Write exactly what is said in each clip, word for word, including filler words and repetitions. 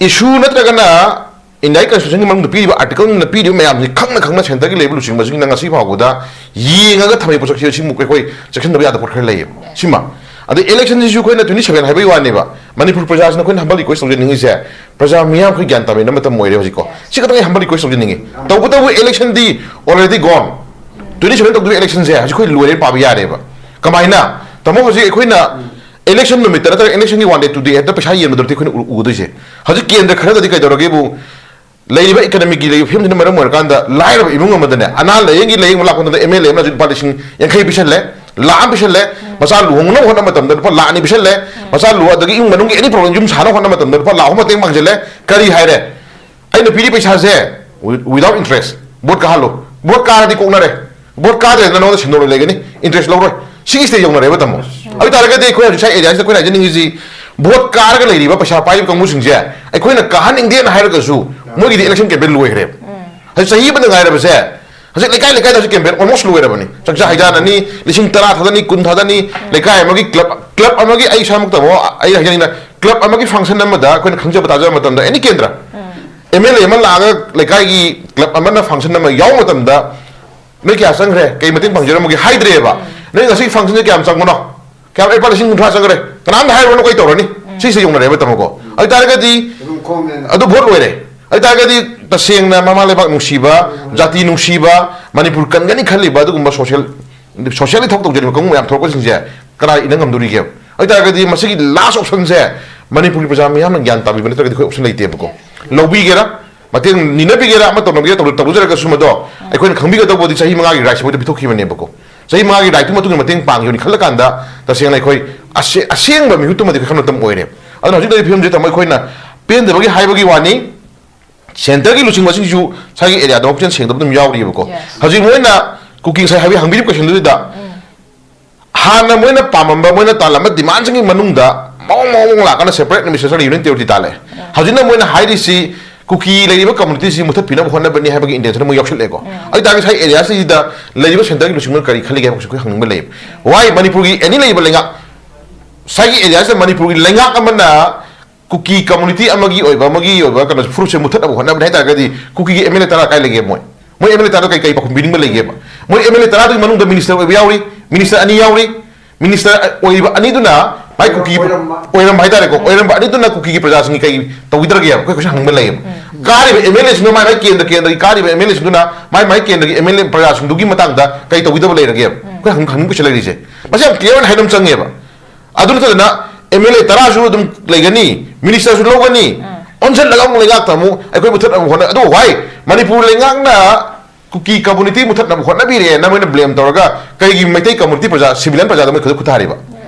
issue ꯅꯠꯇ꯭ꯔꯒꯅ Indian constitution ꯒꯤ ꯃꯅꯨꯡꯗ ꯄꯤꯔꯤꯕ article ꯅ ꯄꯤꯔꯤꯕ ꯃꯌꯥꯝꯁꯤ ꯈꯪꯅ ꯈꯪꯅ centre ꯒꯤ ꯂꯩꯔꯤꯕ ꯂꯨꯆꯤꯡꯕꯁꯤꯡꯅ ꯉꯁꯤ ꯐꯥꯎꯕꯗ ꯌꯦꯡꯉꯒ ꯊꯝꯃꯤꯕ ꯄꯣꯠꯁꯛꯁꯤ ꯁꯤꯃꯨꯛ ꯑꯩꯈꯣꯏ ꯆꯦꯛꯁꯤꯟꯗꯕ ꯌꯥꯗꯕ ꯄꯣꯠ ꯈꯔ ꯂꯩꯌꯦꯕ꯫ ꯁꯤꯃ ꯑꯗꯩ election ꯁꯤꯁꯨ ꯑꯩꯈꯣꯏꯅ twenty seven ꯍꯥꯏꯕꯒꯤ ꯋꯥꯅꯦꯕ꯫ ꯃꯅꯤꯄꯨꯔ ꯄ꯭ꯔꯖꯥꯁꯤꯅ ꯑꯩꯈꯣꯏꯅ humble request ꯇꯧꯖꯅꯤꯡꯉꯤꯁꯦ, ꯄ꯭ꯔꯖꯥ ꯃꯤꯌꯥꯝ ꯑꯩꯈꯣꯏ ꯒ꯭ꯌꯥꯟ ꯇꯥꯃꯤꯟꯅꯕ ꯃꯇꯝ ꯑꯣꯏꯔꯦ ꯍꯧꯖꯤꯛꯀꯣ꯫ ꯁꯤ ꯈꯛꯇꯪ ꯑꯩ humble request ꯇꯧꯖꯅꯤꯡꯉꯤ꯫ ꯇꯧꯕꯇꯕꯨ election ꯗꯤ already gone꯫ Twenty seven ꯇꯧꯗꯣꯏꯕ election ꯁꯦ ꯍꯧꯖꯤꯛ ꯑꯩꯈꯣꯏ ꯂꯣꯏꯔꯦ ꯄꯥꯕ ꯌꯥꯔꯦꯕ꯫ ꯀꯃꯥꯏꯅ? ꯇꯥꯃꯣ, ꯍꯧꯖꯤꯛ ꯑꯩꯈꯣꯏꯅ election ꯅꯨꯃꯤꯠꯇ ꯅꯠꯇ꯭ꯔꯒ election ꯒꯤ one day two day ꯍꯦꯛꯇ ꯄꯩꯁꯥ ꯌꯦꯟꯕꯗꯨ ꯅꯠꯇꯦ ꯑꯩꯈꯣꯏꯅ ꯎ-, ꯎꯒꯗꯣꯏꯁꯦ꯫ ꯍꯧꯖꯤꯛ ꯀꯦꯟꯗ꯭ꯔ ꯈꯔꯗꯗꯤ ꯀꯩꯗꯧꯔꯒꯦꯕꯨ, ꯂꯩꯔꯤꯕ economic ꯀꯤ ꯂꯩꯔꯤꯕ ꯐꯤꯕꯝꯁꯤꯅ ꯃꯔꯝ ꯑꯣꯏꯔꯀꯥꯟꯗ ꯂꯥꯏꯔꯕ ꯏꯃꯨꯡ ꯑꯃꯗꯅꯦ, ꯑꯅꯥ ꯂꯥꯏꯌꯦꯡꯒꯤ ꯂꯥꯏꯌꯦꯡꯕ ꯂꯥꯛꯄ ꯃꯇꯝꯗ M L A ꯑꯃꯅ ꯍꯧꯖꯤꯛ ꯂꯨꯄꯥ ꯂꯤꯁꯤꯡ ꯌꯥꯡꯈꯩ ꯄꯤꯁꯜꯂꯦ, ꯂꯥꯈ ꯑꯃ ꯄꯤꯁꯜꯂꯦ꯫ ꯃꯆꯥ ꯂꯨꯍꯣꯡꯅꯕ ꯍꯣꯠꯅꯕ ꯃꯇꯝꯗ ꯂꯨꯄꯥ ꯂꯥꯈ ꯑꯅꯤ ꯄꯤꯁꯜꯂꯦ꯫ ꯃꯆꯥ ꯂꯨ-, ꯑꯗꯒꯤ ꯏꯃꯨꯡ ꯃꯅꯨꯡꯒꯤ any problem, ꯌꯨꯝ ꯁꯥꯅꯕ ꯍꯣꯠꯅꯕ ꯃꯇꯝꯗ ꯂꯨꯄꯥ ꯂꯥꯈ ꯑꯍꯨꯝ ꯃꯇꯦꯡ ꯄꯥꯡꯁꯤꯜꯂꯦ꯫ ꯀꯔꯤ ꯍꯥꯏꯔꯦ? "ꯑꯩꯅ ꯄꯤꯔꯤ ꯄꯩꯁꯥꯁꯦ wi-, without interest, vote ꯀꯥꯍꯜꯂꯨ꯫ Vote ꯀꯥꯔꯗꯤ ꯀꯣꯛꯅꯔꯦ꯫ Vote ꯀꯥꯗ꯭ꯔꯦꯗꯅ ꯅꯉꯣꯟꯗ ꯁꯦꯟꯗꯣꯡ ꯂꯩꯒꯅꯤ, interest ꯂꯧꯔꯣꯏ"꯫ ꯁꯤꯒꯤ stage ꯌꯧꯅꯔꯦꯕ, ꯇꯥꯃꯣ꯫ ꯑꯗꯨ ꯑꯣꯏ ꯇꯥꯔꯒꯗꯤ ꯑꯩꯈꯣꯏ ꯍꯧꯖꯤꯛ ꯁ꯭ꯋꯥꯏ area ꯁꯤꯗ ꯑꯩꯈꯣꯏꯅ ꯍꯥꯏꯖꯅꯤꯡꯉꯤꯁꯤ, vote ꯀꯥꯔꯒ ꯂꯩꯔꯤꯕ ꯄꯩꯁꯥ ꯄꯥꯏꯔꯤꯕ ꯀꯥꯡꯕꯨꯁꯤꯡꯁꯦ ꯑꯩꯈꯣꯏꯅ ꯀꯥꯍꯟꯅꯤꯡꯗꯦꯅ ꯍꯥꯏꯔꯒꯁꯨ ꯃꯣꯏꯒꯤꯗꯤ election campaign ꯂꯣꯏꯈ꯭ꯔꯦꯕ꯫ ꯍꯧꯖꯤꯛ ꯆꯍꯤ ꯑꯃꯗ ꯉꯥꯏꯔꯕꯁꯦ, ꯍꯧꯖꯤꯛ ꯂꯩꯀꯥꯏ ꯂꯩꯀꯥꯏꯗ ꯍꯧꯖꯤꯛ campaign almost ꯂꯣꯏꯔꯕꯅꯤ꯫ ꯆꯥꯛꯆꯥ ꯍꯩꯖꯥꯟꯅꯅꯤ, ꯂꯤꯁꯤꯡ ꯇꯔꯥ ꯊꯥꯗꯅꯤ, ꯀꯨꯟ ꯊꯥꯗꯅꯤ, ꯂꯩꯀꯥꯏ ꯑꯃꯒꯤ club, club ꯑꯃꯒꯤ, ꯑꯩ ꯏꯁꯥꯃꯛ, ꯇꯥꯃꯣ, ꯑꯩ ꯍꯥꯏꯖꯅꯤꯡꯉꯤꯅ, club ꯑꯃꯒꯤ function ꯑꯃꯗ ꯑꯩꯈꯣꯏꯅ ꯈꯪꯖꯕ ꯇꯥꯖꯕ ꯃꯇꯝꯗ, any ꯀꯦꯟꯗ꯭ꯔ, M L A ꯑꯃ ꯂꯥꯛꯑꯒ ꯂꯩꯀꯥꯏꯒꯤ club ꯑꯃꯅ function ꯑꯃ ꯌꯥꯎꯕ ꯃꯇꯝꯗ, "ꯅꯣꯏ ꯀꯌꯥ ꯆꯪꯈ꯭ꯔꯦ? ꯀꯩ ꯃꯇꯦꯡ ꯄꯥꯡꯖꯔꯝꯃꯒꯦ?" ꯍꯥꯏꯗ꯭ꯔꯦꯕ꯫ "ꯅꯣꯏ ꯉꯁꯤ function ꯁꯦ ꯀꯌꯥꯝ ꯆꯪꯕꯅꯣ? ꯀꯌꯥꯝ, ꯂꯨꯄꯥ ꯂꯤꯁꯤꯡ ꯀꯨꯟꯊ꯭ꯔꯥ ꯆꯪꯈ꯭ꯔꯦ"? ꯀꯅꯥꯝꯇ ꯍꯥꯏꯔꯨꯔꯅꯨ, ꯀꯩ ꯇꯧꯔꯅꯤ? ꯁꯤꯁꯦ ꯌꯧꯅꯔꯦꯕ, ꯇꯥꯃꯣꯀꯣ꯫ ꯑꯗꯨ ꯇꯥꯔꯒꯗꯤ ꯑꯗꯨꯝ ꯈꯣꯝꯃꯦꯅ꯫ ꯑꯗꯨ vote ꯂꯣꯏꯔꯦ꯫ ꯑꯗꯨ ꯇꯥꯔꯒꯗꯤ ꯇꯁꯦꯡꯅ ꯃꯃꯥ ꯂꯩꯕꯥꯛ ꯅꯨꯡꯁꯤꯕ, ꯖꯥꯇꯤ ꯅꯨꯡꯁꯤꯕ, ꯃꯅꯤꯄꯨꯔ ꯀꯟꯒꯅꯤ ꯈꯜꯂꯤꯕ ꯑꯗꯨꯒꯨꯝꯕ social, socially ꯊꯕꯛ ꯇꯧꯖꯔꯤꯕ ꯀꯥꯡꯕꯨ ꯃꯌꯥꯝ ꯊꯣꯛꯂꯛꯄꯁꯤꯡꯁꯦ ꯀꯅꯥ ꯏꯟꯅ ꯉꯝꯗꯣꯔꯤꯒꯦ? ꯑꯗꯨ ꯇꯥꯔꯒꯗꯤ ꯃꯁꯤꯒꯤ last option ꯁꯦ ꯃꯅꯤꯄꯨꯔꯒꯤ ꯄ꯭ꯔꯖꯥ ꯃꯤꯌꯥꯝꯅ ꯒ꯭ꯌꯥꯟ ꯇꯥꯕꯤꯕ ꯅꯠꯇ꯭ꯔꯒꯗꯤ ꯑꯩꯈꯣꯏ option ꯂꯩꯇꯦꯕꯀꯣ꯫ ꯂꯧꯕꯤꯒꯦꯔꯥ, ꯃꯇꯦꯡ ꯅꯤꯅꯕꯤꯒꯦꯔꯥ, ꯑꯃ ꯇꯧꯅꯕꯤꯒꯦꯔꯥ, ꯇꯧ-, ꯇꯧꯖꯔꯒꯁꯨ ꯃꯗꯣ ꯑꯩꯈꯣꯏꯅ ꯈꯪꯕꯤꯒꯗꯧꯕꯗꯤ ꯆꯍꯤ ꯃꯉꯥꯒꯤ right ꯁꯦ ꯃꯣꯏꯗ ꯄꯤꯊꯣꯛꯈꯤꯕꯅꯦꯕꯀꯣ꯫ ꯆꯍꯤ ꯃꯉꯥꯒꯤ right ꯇꯨ ꯃꯇꯨꯡꯗ ꯃꯇꯦꯡ ꯄꯥꯡꯈꯤꯕꯅꯤ ꯈꯜꯂꯀꯥꯟꯗ ꯇꯁꯦꯡꯅ ꯑꯩꯈꯣꯏ ꯑꯁꯦ-, ꯑꯁꯦꯡꯕ ꯃꯤꯍꯨꯠꯇꯨꯃꯗꯤ ꯑꯩꯈꯣꯏ ꯈꯪꯕ ꯃꯇꯝ ꯑꯣꯏꯔꯦ꯫ ꯑꯗꯨꯅ ꯍꯧꯖꯤꯛ ꯂꯩꯔꯤꯕ ꯐꯤꯕꯝꯁꯤꯗ ꯇꯥꯃꯣ ꯑꯩꯈꯣꯏꯅ ꯄꯦꯟꯗꯕꯒꯤ ꯍꯥꯏꯕꯒꯤ ꯋꯥꯅꯤ, centre ꯒꯤ ꯂꯨꯆꯤꯡꯕꯁꯤꯡꯁꯨ ꯉꯁꯥꯏꯒꯤ area ꯗ ꯋꯥꯈꯜ ꯁꯦꯡꯗꯕ ꯑꯗꯨꯝ ꯌꯥꯎꯔꯤꯕꯀꯣ꯫ ꯍꯧꯖꯤꯛ ꯃꯣꯏꯅ ꯀꯨꯀꯤ ꯉꯁꯥꯏ ꯍꯥꯏꯕꯤ-, ꯍꯪꯕꯤꯔꯤꯕ question ꯗꯨꯗ ꯍꯥꯟꯅ ꯃꯣꯏꯅ ꯄꯥꯝꯃꯝꯕ, ꯃꯣꯏꯅ ꯇꯥꯜꯂꯝꯕ demand ꯁꯤꯡꯒꯤ ꯃꯅꯨꯡꯗ ꯃꯑꯣꯡ ꯃꯑꯣꯡ ꯂꯥꯛꯀꯥꯟꯗ separate administration, union territory ꯇꯥꯜꯂꯦ꯫ ꯍꯧꯖꯤꯛꯅ ꯃꯣꯏꯅ ꯍꯥꯏꯔꯤꯁꯤ ꯀꯨꯀꯤ ꯂꯩꯔꯤꯕ community ꯁꯤ ꯃꯨꯊꯠꯄꯤꯅꯕ ꯍꯣꯠꯅꯕꯅꯤ ꯍꯥꯏꯕꯒꯤ intention ꯑꯃ ꯌꯥꯎꯁꯜꯂꯛꯑꯦꯀꯣ꯫ ꯑꯗꯨ ꯇꯥꯔꯒꯗꯤ ꯉꯁꯥꯏ area ꯁꯤꯗ ꯂꯩꯔꯤꯕ centre ꯒꯤ ꯂꯨꯆꯤꯡꯕꯅ ꯀꯔꯤ ꯈꯜꯂꯤꯒꯦ ꯍꯥꯏꯕꯁꯤ ꯑꯩꯈꯣꯏ ꯍꯪꯅꯤꯡꯕ ꯂꯩꯌꯦꯕ꯫ Why ꯃꯅꯤꯄꯨꯔꯒꯤ any ꯂꯩꯔꯤꯕ ꯂꯩꯉꯥꯛ, ꯉꯁꯥꯏꯒꯤ area ꯁꯤꯗ ꯃꯅꯤꯄꯨꯔꯒꯤ ꯂꯩꯉꯥꯛ ꯑꯃꯅ ꯀꯨꯀꯤ ꯀꯝꯃꯨꯅꯤꯇꯤ ꯑꯃꯒꯤ ꯑꯣꯏꯕ, ꯑꯃꯒꯤ ꯑꯣꯏꯕ ꯀꯩꯅꯣ, ꯐꯨꯔꯨꯞꯁꯦ ꯃꯨꯊꯠꯅꯕ ꯍꯣꯠꯅꯕꯅꯤ ꯍꯥꯏ ꯇꯥꯔꯒꯗꯤ, ꯀꯨꯀꯤꯒꯤ ꯑꯦꯝ ꯑꯦꯜ ꯑꯦ ꯇꯔꯥ ꯀꯥꯏ ꯂꯩꯒꯦ? ꯃꯣꯏ, ꯃꯣꯏ ꯑꯦꯝ ꯑꯦꯜ ꯑꯦ ꯇꯔꯥꯗꯨ ꯀꯩ, ꯀꯩ ꯄꯥꯎꯈꯨꯝ ꯄꯤꯅꯤꯡꯕ ꯂꯩꯒꯦꯕ? ꯃꯣꯏ ꯑꯦꯝ ꯑꯦꯜ ꯑꯦ ꯇꯔꯥꯗꯨꯒꯤ ꯃꯅꯨꯡꯗ ꯃꯤꯅꯤꯁꯇꯔ ꯑꯣꯏꯕ ꯌꯥꯎꯔꯤ, ꯃꯤꯅꯤꯁꯇꯔ ꯑꯅꯤ ꯌꯥꯎꯔꯤ, ꯃꯤꯅꯤꯁꯇꯔ ꯑꯣꯏꯔꯤꯕ ꯑꯅꯤꯗꯨꯅ ꯃꯥꯏ ꯀꯨꯀꯤ ꯑꯣꯏꯔꯝꯕ꯫ ꯑꯣꯏꯔꯝꯕ ꯍꯥꯏꯇꯥꯔꯦꯀꯣ, ꯑꯣꯏꯔꯝꯕ ꯑꯅꯤꯗꯨꯅ ꯀꯨꯀꯤꯒꯤ ꯄ꯭ꯔꯖꯥꯁꯤꯡꯒꯤ ꯀꯩ ꯇꯧꯕꯤꯗ꯭ꯔꯒꯦꯕ? ꯑꯩꯈꯣꯏ ꯀꯣꯏꯁꯟ ꯍꯪꯅꯤꯡꯕ ꯂꯩꯌꯦꯕ꯫ ꯀꯥꯔꯤꯕ ꯑꯦꯝ ꯑꯦꯜ ꯑꯦꯁꯤꯡꯗꯣ, ꯃꯥꯏ ꯃꯥꯏ ꯀꯦꯟꯗ꯭ꯔ ꯀꯦꯟꯗ꯭ꯔꯒꯤ ꯀꯥꯔꯤꯕ ꯑꯦꯝ ꯑꯦꯜ ꯑꯦꯁꯤꯡꯗꯨꯅ ꯃꯥꯏ ꯃꯥꯏ ꯀꯦꯟꯗ꯭ꯔꯒꯤ ꯑꯦꯝ ꯑꯦꯜ ꯑꯦ ꯄ꯭ꯔꯖꯥꯁꯤꯡꯗꯨꯒꯤ ꯃꯇꯥꯡꯗ ꯀꯩ ꯇꯧꯕꯤꯗꯕ ꯂꯩꯔꯒꯦꯕ? ꯑꯩꯈꯣꯏ ꯍꯪ-, ꯍꯪꯅꯤꯡꯕ ꯀꯣꯏꯁꯟ ꯂꯩꯔꯤꯁꯦ꯫ ꯃꯁꯤ ꯌꯥꯝ ꯀ꯭ꯂꯤꯌꯥꯔ ꯑꯣꯏꯅ ꯍꯥꯏꯕ ꯑꯃ ꯆꯪꯉꯦꯕ꯫ ꯑꯗꯨ ꯅꯠꯇꯗꯅ ꯑꯦꯝ ꯑꯦꯜ ꯑꯦ ꯇꯔꯥꯁꯨ ꯑꯗꯨꯝ ꯂꯩꯒꯅꯤ, ꯃꯤꯅꯤꯁꯇꯔꯁꯨ ꯂꯧꯒꯅꯤ, ꯑꯣꯟꯁꯤꯜꯂꯒ ꯑꯃꯨꯛ ꯂꯩꯉꯥꯛꯇ ꯑꯃꯨꯛ ꯑꯩꯈꯣꯏ ꯃꯨꯊꯠꯅꯕ ꯍꯣꯠꯅ-, ꯑꯗꯨ ꯋꯥꯏ, ꯃꯅꯤꯄꯨꯔ ꯂꯩꯉꯥꯛꯅ ꯀꯨꯀꯤ ꯀꯝꯃꯨꯅꯤꯇꯤ ꯃꯨꯊꯠꯅꯕ ꯍꯣꯠꯅꯕꯤꯔꯦꯅ ꯃꯣꯏꯅ ꯕ꯭ꯂꯦꯝ ꯇꯧꯔꯒ ꯀꯩꯒꯤ ꯃꯩꯇꯩ ꯀꯝꯃꯨꯅꯤꯇꯤ ꯄ꯭ꯔꯖꯥ, ꯁꯤꯚꯤꯂꯤꯌꯟ ꯄ꯭ꯔꯖꯥꯗ ꯃꯣꯏ ꯈꯨꯗ ꯈꯨꯠ ꯊꯥꯔꯤꯕ?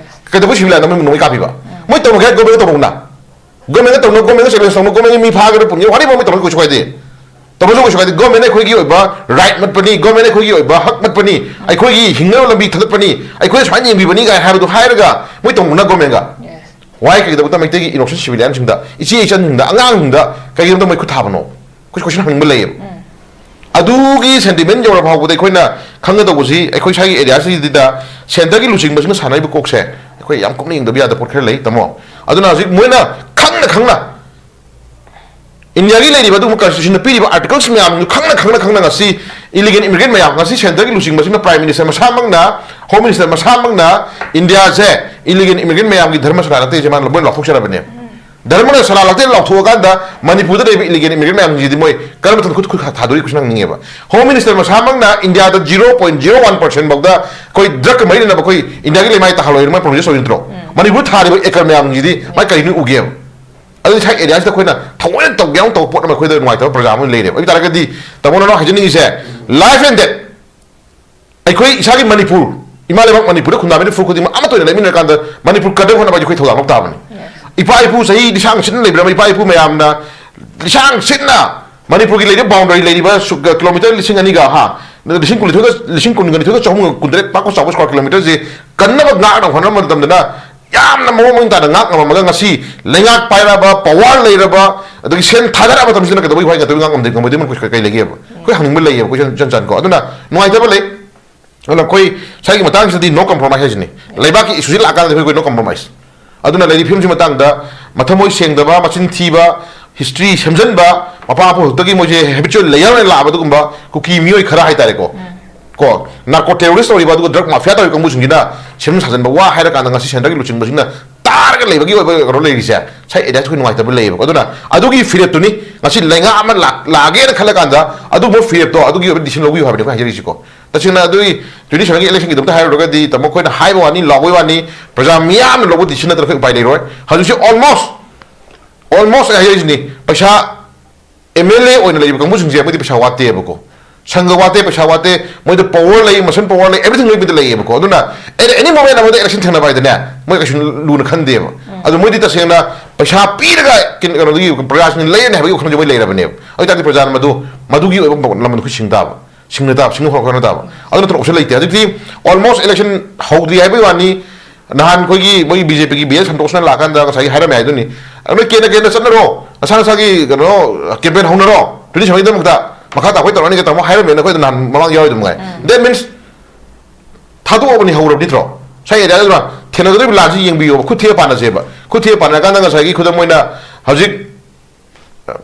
ꯀꯩꯗꯧꯕꯩ ꯁꯤꯚꯤꯂꯤꯌꯟꯗ ꯃꯣꯏ ꯅꯣꯡꯃꯩ ꯀꯥꯞꯄꯤꯕ? ꯃꯣꯏ ꯇꯧꯔꯨꯒꯦ ꯍꯥꯏ ꯒꯣꯃꯦꯟꯒ ꯇꯧꯔꯨꯅ꯫ ꯒꯣꯃꯦꯟꯒ ꯇꯧꯅ, ꯒꯣꯃꯦꯟꯒ ꯆꯦꯂꯦꯟꯖ ꯇꯧꯅ, ꯒꯣꯃꯦꯟꯒꯤ ꯃꯤ ꯐꯥꯒꯦꯔꯥ ꯄꯨꯟꯒꯦꯔꯥ, whatever, ꯃꯣꯏ ꯇꯧꯅ ꯀꯩꯁꯨ ꯀꯥꯏꯗꯦ꯫ ꯇꯧꯕꯁꯨ ꯀꯩꯁꯨ ꯀꯥꯏꯗꯦ꯫ ꯒꯣꯃꯦꯟꯅ ꯑꯩꯈꯣꯏꯒꯤ ꯑꯣꯏꯕ ꯔꯥꯏꯠ ꯃꯠꯄꯅꯤ, ꯒꯣꯃꯦꯟꯅ ꯑꯩꯈꯣꯏꯒꯤ ꯑꯣꯏꯕ ꯍꯛ ꯃꯠꯄꯅꯤ, ꯑꯩꯈꯣꯏꯒꯤ ꯍꯤꯡꯅꯕ ꯂꯝꯕꯤ ꯊꯥꯗꯠꯄꯅꯤ, ꯑꯩꯈꯣꯏ ꯁꯨꯃꯥꯏꯅ ꯌꯦꯡꯕꯤꯕꯅꯤ ꯀꯥꯏꯅ ꯍꯥꯏꯕꯗꯨ ꯍꯥꯏꯔꯒ ꯃꯣꯏ ꯇꯧꯅ ꯒꯣꯃꯦꯟꯒ꯫ ꯋꯥꯏ, ꯀꯩꯒꯤꯗꯃꯛꯇ ꯃꯩꯇꯩꯒꯤ ꯏꯅꯣꯁꯦꯟ ꯁꯤꯚꯤꯂꯤꯌꯟꯁꯤꯡꯗ, ꯏꯆꯦ ꯏꯆꯟꯁꯤꯡꯗ, ꯑꯉꯥꯡꯁꯤꯡꯗ ꯀꯩꯒꯤꯗꯃꯛꯇ ꯃꯩ ꯈꯨꯠ ꯊꯥꯕꯅꯣ? ꯑꯩꯈꯣꯏ ꯀꯣꯏꯁꯟ ꯍꯪꯅꯤꯡꯕ ꯂꯩꯌꯦꯕ꯫ ꯑꯗꯨꯒꯤ ꯁꯦꯟꯇꯤꯃꯦꯟ ꯌꯧꯔ ꯐꯥꯎꯕꯗ ꯑꯩꯈꯣꯏꯅ ꯈꯪꯒꯗꯧꯕꯁꯤ, ꯑꯩꯈꯣꯏ ꯁ꯭ꯋꯥꯏꯒꯤ ꯑꯦꯔꯤꯌꯥꯁꯤꯗ ꯁꯦꯟꯇꯔꯒꯤ ꯂꯨꯆꯤꯡꯕꯁꯤꯡꯅ ꯁꯥꯟꯅꯔꯤꯕ ꯀꯣꯛꯁꯦ ꯑꯩꯈꯣꯏ ꯌꯥꯝ ꯀꯨꯞꯅ ꯌꯦꯡꯗꯕ ꯌꯥꯗꯕ ꯄꯣꯠ ꯈꯔ ꯂꯩ, ꯇꯥꯃꯣ꯫ ꯑꯗꯨꯅ ꯍꯧꯖꯤꯛ ꯃꯣꯏꯅ ꯈꯪꯅ ꯈꯪꯅ ꯏꯟꯗꯤꯌꯥꯒꯤ ꯂꯩꯔꯤꯕ ꯑꯗꯨꯒꯨꯝꯕ ꯀꯟꯁꯇꯤꯇ꯭ꯌꯨꯁꯟꯗ ꯄꯤꯔꯤꯕ ꯑꯥꯔꯇꯤꯀꯜꯁ ꯃꯌꯥꯝꯗꯨ ꯈꯪꯅ ꯈꯪꯅ ꯈꯪꯅ ꯉꯁꯤ ꯏꯂꯤꯒꯦꯜ ꯏꯃꯤꯒ꯭ꯔꯦꯟ ꯃꯌꯥꯝ, ꯉꯁꯤ ꯁꯦꯟꯇꯔꯒꯤ ꯂꯨꯆꯤꯡꯕꯁꯤꯡꯅ, ꯄ꯭ꯔꯥꯏꯝ ꯃꯤꯅꯤꯁꯇꯔ ꯃꯁꯥꯃꯛꯅ, ꯍꯣꯝ ꯃꯤꯅꯤꯁꯇꯔ ꯃꯁꯥꯃꯛꯅ ꯏꯟꯗꯤꯌꯥꯁꯦ ꯏꯂꯤꯒꯦꯜ ꯏꯃꯤꯒ꯭ꯔꯦꯟ ꯃꯌꯥꯝꯒꯤ ꯙꯔꯃꯁꯥꯂꯥ ꯅꯠꯇꯦꯁꯦ ꯃꯥꯅ ꯂꯣꯏꯅ ꯂꯥꯎꯊꯣꯛꯆꯔꯕꯅꯦ꯫ ꯙꯔꯃꯁꯥꯂꯥ ꯅꯠꯇꯦ ꯂꯥꯎꯊꯣꯛꯑꯀꯥꯟꯗ ꯃꯅꯤꯄꯨꯔꯗ ꯂꯩꯕ ꯏꯂꯤꯒꯦꯜ ꯏꯃꯤꯒ꯭ꯔꯦꯟ ꯃꯌꯥꯝꯁꯤꯡꯁꯤꯗꯤ ꯃꯣꯏ ꯀꯔꯝꯕ ꯃꯇꯝꯗ ꯈꯨꯠ, ꯈꯨꯠ ꯊꯥꯗꯣꯔꯤ ꯀꯣꯏꯁꯟ ꯍꯪꯅꯤꯡꯉꯦꯕ꯫ ꯍꯣꯝ ꯃꯤꯅꯤꯁꯇꯔ ꯃꯁꯥꯃꯛꯅ ꯏꯟꯗꯤꯌꯥꯗ zero point zero one percent ꯐꯥꯎꯗ ꯑꯩꯈꯣꯏ ꯗ꯭ꯔꯒꯀ ꯃꯔꯤ ꯂꯩꯅꯕ ꯑꯩꯈꯣꯏ ꯏꯟꯗꯤꯌꯥꯒꯤ ꯂꯩꯃꯥꯏ ꯇꯥꯍꯜꯂꯣꯏꯅ ꯃꯣꯏ ꯄ꯭ꯔꯣꯃꯤꯁ ꯇꯧꯔꯤ ꯅꯠꯇ꯭ꯔꯣ? ꯃꯅꯤꯄꯨꯔ ꯊꯥꯔꯤꯕ ꯑꯦꯀꯔ ꯃꯌꯥꯝꯁꯤꯗꯤ ꯃꯥꯏ ꯀꯔꯤꯅꯣ ꯎꯒꯦꯕ? ꯑꯗꯨ ꯉꯁꯥꯏ ꯑꯦꯔꯤꯌꯥꯁꯤꯗ ꯑꯩꯈꯣꯏꯅ ꯊꯑꯣꯏꯅ ꯇꯧꯒꯦ ꯌꯥꯎꯅ ꯇꯧꯕ ꯄꯣꯠ ꯑꯃ ꯑꯩꯈꯣꯏꯗ ꯅꯨꯡꯉꯥꯏꯇꯕ ꯄ꯭ꯔꯖꯥ ꯑꯃ ꯂꯩꯔꯦꯕ꯫ ꯑꯗꯨ ꯑꯣꯏ ꯇꯥꯔꯒꯗꯤ ꯇꯥꯃꯣ ꯅꯅꯥꯎ ꯍꯥꯏꯖꯅꯤꯡꯉꯤꯁꯦ, ꯂꯥꯏꯐ ꯑꯦꯟ ꯗꯦꯠ, ꯑꯩꯈꯣꯏ ꯏꯁꯥꯒꯤ ꯃꯅꯤꯄꯨꯔ, ꯏꯃꯥ ꯂꯩꯕꯥꯛ ꯃꯅꯤꯄꯨꯔꯗ ꯈꯨꯟꯗꯥꯃꯤꯅ ꯐꯨꯔꯨꯞ ꯈꯨꯗꯤꯡꯃꯛ ꯑꯃꯠꯇ ꯑꯣꯏꯅ ꯂꯩꯃꯤꯟꯅꯔꯀꯥꯟꯗ ꯃꯅꯤꯄꯨꯔ ꯀꯟꯖꯥꯔꯕ ꯍꯣꯠꯅꯕ ꯍꯥꯏꯁꯦ ꯑꯩꯈꯣꯏ ꯊꯧꯗꯥꯡ ꯂꯧꯕ ꯇꯥꯕꯅꯤ꯫ ꯏꯄꯥ ꯏꯄꯨ ꯆꯍꯤ ꯂꯤꯁꯥꯡ ꯁꯤꯠꯅ ꯂꯩꯕꯤꯔꯝꯕ ꯏꯄꯥ ꯏꯄꯨ ꯃꯌꯥꯝꯅ ꯂꯤꯁꯥꯡ ꯁꯤꯠꯅ ꯃꯅꯤꯄꯨꯔꯒꯤ ꯂꯩꯔꯤꯕ ꯕꯥꯎꯟꯗꯔꯤ ꯂꯩꯔꯤꯕ ꯁꯨ-, ꯀꯤꯂꯣꯃꯤꯇꯔ ꯂꯤꯁꯤꯡ ꯑꯅꯤꯒ, ꯍꯥ, ꯂꯤꯁꯤꯡ ꯀꯨꯟꯅꯤꯊꯣꯏꯒ, ꯂꯤꯁꯤꯡ ꯀꯨꯟꯒ ꯅꯤꯊꯣꯏꯒ ꯆꯍꯨꯝꯒ ꯀꯨꯟꯇꯔꯦꯠ ꯄꯥꯛꯄ ꯆꯥꯎꯕ ꯁ꯭ꯀ꯭ꯋꯥꯔ ꯀꯤꯂꯣꯃꯤꯇꯔꯁꯤ ꯀꯟꯅꯕ ꯉꯥꯛꯅ ꯍꯣꯠꯅꯕ ꯃꯇꯝꯗꯅ ꯌꯥꯝꯅ ꯃꯑꯣꯡ ꯃꯔꯤꯟ ꯇꯥꯅ ꯉꯥꯛ ꯉꯝꯃꯝꯃꯒ ꯉꯁꯤ ꯂꯩꯉꯥꯛ ꯄꯥꯏꯔꯛꯑꯕ, ꯄꯋꯥꯔ ꯂꯩꯔꯕ, ꯑꯗꯒꯤ ꯁꯦꯟ ꯊꯥꯗꯔꯛꯑꯕ ꯃꯇꯝꯁꯤꯗꯅ ꯀꯩꯗꯧꯕꯒꯤ ꯍꯣꯏ ꯉꯝꯗꯕ, ꯉꯝꯗꯕ, ꯉꯝꯃꯣꯏꯗꯣꯏꯅꯣ? ꯑꯩꯈꯣꯏ ꯀꯩ ꯂꯩꯒꯦꯕ? ꯑꯩꯈꯣꯏ ꯍꯪꯅꯤꯡꯕ ꯂꯩꯌꯦꯕ, ꯑꯩꯈꯣꯏ ꯏꯆꯟ ꯏꯆꯟ ꯀꯣ꯫ ꯑꯗꯨꯅ ꯅꯨꯡꯉꯥꯏꯇꯕ ꯂꯩ꯫ ꯑꯗꯨꯅ ꯑꯩꯈꯣꯏ ꯁ꯭ꯋꯥꯏꯒꯤ ꯃꯇꯥꯡꯁꯤꯗꯗꯤ no compromise ꯍꯥꯏꯁꯤꯅꯤ꯫ ꯂꯩꯕꯥꯛꯀꯤ ꯏꯁꯨꯁꯤ ꯂꯥꯛꯑꯀꯥꯟꯗꯗꯤ ꯑꯩꯈꯣꯏ no compromise꯫ ꯑꯗꯨꯅ ꯂꯩꯔꯤꯕ ꯐꯤꯕꯝꯁꯤ ꯃꯇꯥꯡꯗ ꯃꯊꯃꯣꯏ ꯁꯦꯡꯗꯕ, ꯃꯆꯤꯟ ꯊꯤꯕ, ꯍꯤꯁꯇ꯭ꯔꯤ ꯁꯦꯝꯖꯤꯟꯕ, ꯃꯄꯥ ꯃꯄꯨ ꯍꯧꯖꯤꯛꯇꯒꯤ ꯃꯣꯏꯁꯦ ꯍꯦꯕꯤꯆꯨꯋꯦꯜ ꯂꯦꯌꯔ ꯑꯣꯏꯅ ꯂꯥꯛꯑꯕ ꯑꯗꯨꯒꯨꯝꯕ ꯀꯨꯀꯤ ꯃꯤꯑꯣꯏ ꯈꯔ ꯍꯥꯏꯇꯥꯔꯦꯀꯣ꯫ ꯀꯣ, ꯅꯥꯔꯀꯣ ꯇꯦꯔꯣꯔꯤꯁ ꯇꯧꯔꯤꯕ, ꯑꯗꯨꯒ ꯗ꯭ꯔꯒ ꯃꯥꯐꯤꯌꯥ ꯇꯧꯔꯤꯕ ꯀꯥꯡꯕꯨꯁꯤꯡꯁꯤꯅ ꯁꯦꯝꯖꯤꯟ ꯁꯥꯖꯤꯟꯕ ꯋꯥ ꯍꯥꯏꯔꯀꯥꯟꯗ ꯉꯁꯤ ꯁꯦꯟꯇꯔꯒꯤ ꯂꯨꯆꯤꯡꯕꯁꯤꯡꯅ ꯇꯥꯔꯒ ꯂꯩꯕꯒꯤ ꯑꯣꯏꯕ ꯀꯩꯅꯣ ꯂꯩꯔꯤꯁꯦ, ꯉꯁꯥꯏ ꯑꯦꯔꯤꯌꯥꯁꯦ ꯑꯩꯈꯣꯏ ꯅꯨꯡꯉꯥꯏꯇꯕ ꯂꯩꯌꯦꯕꯀꯣ꯫ ꯑꯗꯨꯅ ꯑꯗꯨꯒꯤ ꯐꯤꯔꯦꯞꯇꯨꯅꯤ ꯉꯁꯤ ꯂꯩꯉꯥꯛ ꯑꯃ ꯂꯥꯛ-, ꯂꯥꯛꯑꯒꯦꯅ ꯈꯜꯂ ꯀꯥꯟꯗ ꯑꯗꯨꯒꯨꯝꯕ ꯐꯤꯔꯦꯞꯇꯣ, ꯑꯗꯨꯒꯤ ꯑꯣꯏꯕ ꯗꯤꯁꯤꯖꯟ ꯂꯧꯕꯤꯌꯨ ꯍꯥꯏꯕꯅꯤ ꯑꯩꯈꯣꯏ ꯍꯥꯏꯖꯔꯤꯁꯤꯀꯣ꯫ ꯇꯁꯦꯡꯅ ꯑꯗꯨꯒꯤ ꯇ꯭ꯋꯦꯟꯇꯤ ꯁꯚꯦꯟꯒꯤ ꯏꯂꯦꯛꯁꯟꯒꯤꯗꯃꯛꯇ ꯍꯥꯏꯔꯨꯔꯒꯗꯤ, ꯇꯥꯃꯣ, ꯑꯩꯈꯣꯏꯅ ꯍꯥꯏꯕ ꯋꯥꯅꯤ, ꯂꯥꯎꯕꯒꯤ ꯋꯥꯅꯤ, ꯄ꯭ꯔꯖꯥ ꯃꯤꯌꯥꯝꯅ ꯂꯧꯕ ꯗꯤꯁꯤꯖꯟ ꯅꯠꯇꯅ ꯑꯩꯈꯣꯏ ꯎꯄꯥꯏ ꯂꯩꯔꯣꯏ꯫ ꯍꯧꯖꯤꯛꯁꯤ almost, almost ꯑꯩ ꯍꯥꯏꯖꯔꯤꯁꯤꯅꯤ, ꯄꯩꯁꯥ, ꯑꯦꯝ ꯑꯦꯜ ꯑꯦ ꯑꯣꯏꯅ ꯂꯩꯔꯤꯕ ꯀꯥꯡꯕꯨꯁꯤꯡꯁꯦ ꯃꯣꯏꯗꯤ ꯄꯩꯁꯥ ꯋꯥꯠꯇꯦꯕꯀꯣ꯫ ꯁꯪꯒ ꯋꯥꯠꯇꯦ, ꯄꯩꯁꯥ ꯋꯥꯠꯇꯦ, ꯃꯣꯏꯗ ꯄꯋꯥꯔ ꯂꯩ, ꯃꯁꯟ ꯄꯋꯥꯔ ꯂꯩ, ꯑꯦꯕ꯭ꯔꯤꯊꯤꯡ ꯂꯣꯏꯅ ꯂꯩꯌꯦꯕꯀꯣ꯫ ꯑꯗꯨꯅ at any moment ꯑꯃꯗ ꯏꯂꯦꯛꯁꯟ ꯊꯦꯡꯅꯕ ꯍꯥꯏꯗꯅꯦ, ꯃꯣꯏ ꯀꯩꯁꯨ ꯂꯨꯅ ꯈꯟꯗꯦꯕ꯫ ꯑꯗꯣ ꯃꯣꯏꯗꯤ ꯇꯁꯦꯡꯅ ꯄꯩꯁꯥ ꯄꯤꯔꯒ ꯀꯩꯅꯣ-, ꯀꯩꯅꯣꯗꯒꯤ ꯄ꯭ꯔꯖꯥꯁꯤꯡꯅ ꯂꯩꯔꯅꯤ ꯍꯥꯏꯕꯒꯤ ꯋꯥꯈꯜꯁꯦ ꯃꯣꯏ ꯂꯩꯔꯕꯅꯦꯕ꯫ ꯑꯗꯨ ꯑꯣꯏ ꯇꯥꯔꯗꯤ ꯄ꯭ꯔꯖꯥꯅ ꯃꯗꯨ, ꯃꯗꯨꯒꯤ ꯑꯣꯏꯕ ꯂꯃꯟ ꯈꯨꯠ ꯁꯤꯡ ꯇꯥꯕ, ꯁꯤꯡꯅ ꯇꯥꯕ, ꯁꯤꯡꯅ ꯍꯣꯠꯅ ꯇꯥꯕ꯫ ꯑꯗꯨ ꯅꯠꯇꯅ ꯑꯣꯞꯁꯟ ꯂꯩꯇꯦ꯫ ꯍꯧꯖꯤꯛꯇꯤ almost election ꯍꯧꯗ꯭ꯔꯤ ꯍꯥꯏꯕꯒꯤ ꯋꯥꯅꯤ꯫ ꯅꯍꯥꯟ ꯑꯩꯈꯣꯏꯒꯤ ꯃꯣꯏꯒꯤ ꯕꯤ ꯖꯦ ꯄꯤꯒꯤ ꯕꯤ ꯑꯦꯜ ꯁꯟꯇꯣꯁꯅ ꯂꯥꯛꯑꯀꯥꯟꯗ ꯉꯁꯥꯏꯒꯤ ꯍꯥꯏꯔꯝꯃꯦ ꯍꯥꯏꯗꯨꯅꯤ, "ꯅꯣꯏ ꯀꯦꯟꯗ꯭ꯔ ꯀꯦꯟꯗ꯭ꯔ ꯆꯠꯅꯔꯣ, ꯅꯁꯥ ꯅꯁꯥꯒꯤ ꯀꯩꯅꯣ ꯀꯦꯝꯄꯦꯟ ꯍꯧꯅꯔꯣ, ꯇ꯭ꯋꯦꯟꯇꯤ ꯁꯚꯦꯟꯒꯤꯗꯃꯛꯇ ꯃꯈꯥ ꯇꯥꯕ ꯑꯩꯈꯣꯏ ꯇꯧꯔꯛꯑꯅꯤꯒ" ꯇꯥꯃꯣ ꯍꯥꯏꯔꯝꯃꯦꯅ ꯑꯩꯈꯣꯏꯗ ꯅꯍꯥꯟ ꯃꯃꯥꯡ ꯌꯥꯎꯔꯤꯗꯨ ꯃꯉꯥꯏ꯫ That means ꯊꯥꯗꯣꯛꯑꯕꯅꯤ, ꯍꯧꯔꯕ ꯅꯠꯇ꯭ꯔꯣ? ꯉꯁꯥꯏ ꯑꯦꯔꯤꯌꯥꯗ ꯊꯦꯡꯅꯒꯗꯧꯔꯤꯕ ꯂꯥꯟꯁꯤ ꯌꯦꯡꯕꯤꯌꯣꯕ, ꯈꯨꯠ ꯊꯦꯛꯑ ꯄꯥꯟꯅꯁꯦꯕ꯫ ꯈꯨꯠ ꯊꯦꯛꯑ ꯄꯥꯟꯅꯔꯀꯥꯟꯗ ꯉꯁꯥꯏꯒꯤ ꯈꯨꯗꯝ ꯑꯣꯏꯅ ꯍꯧꯖꯤꯛ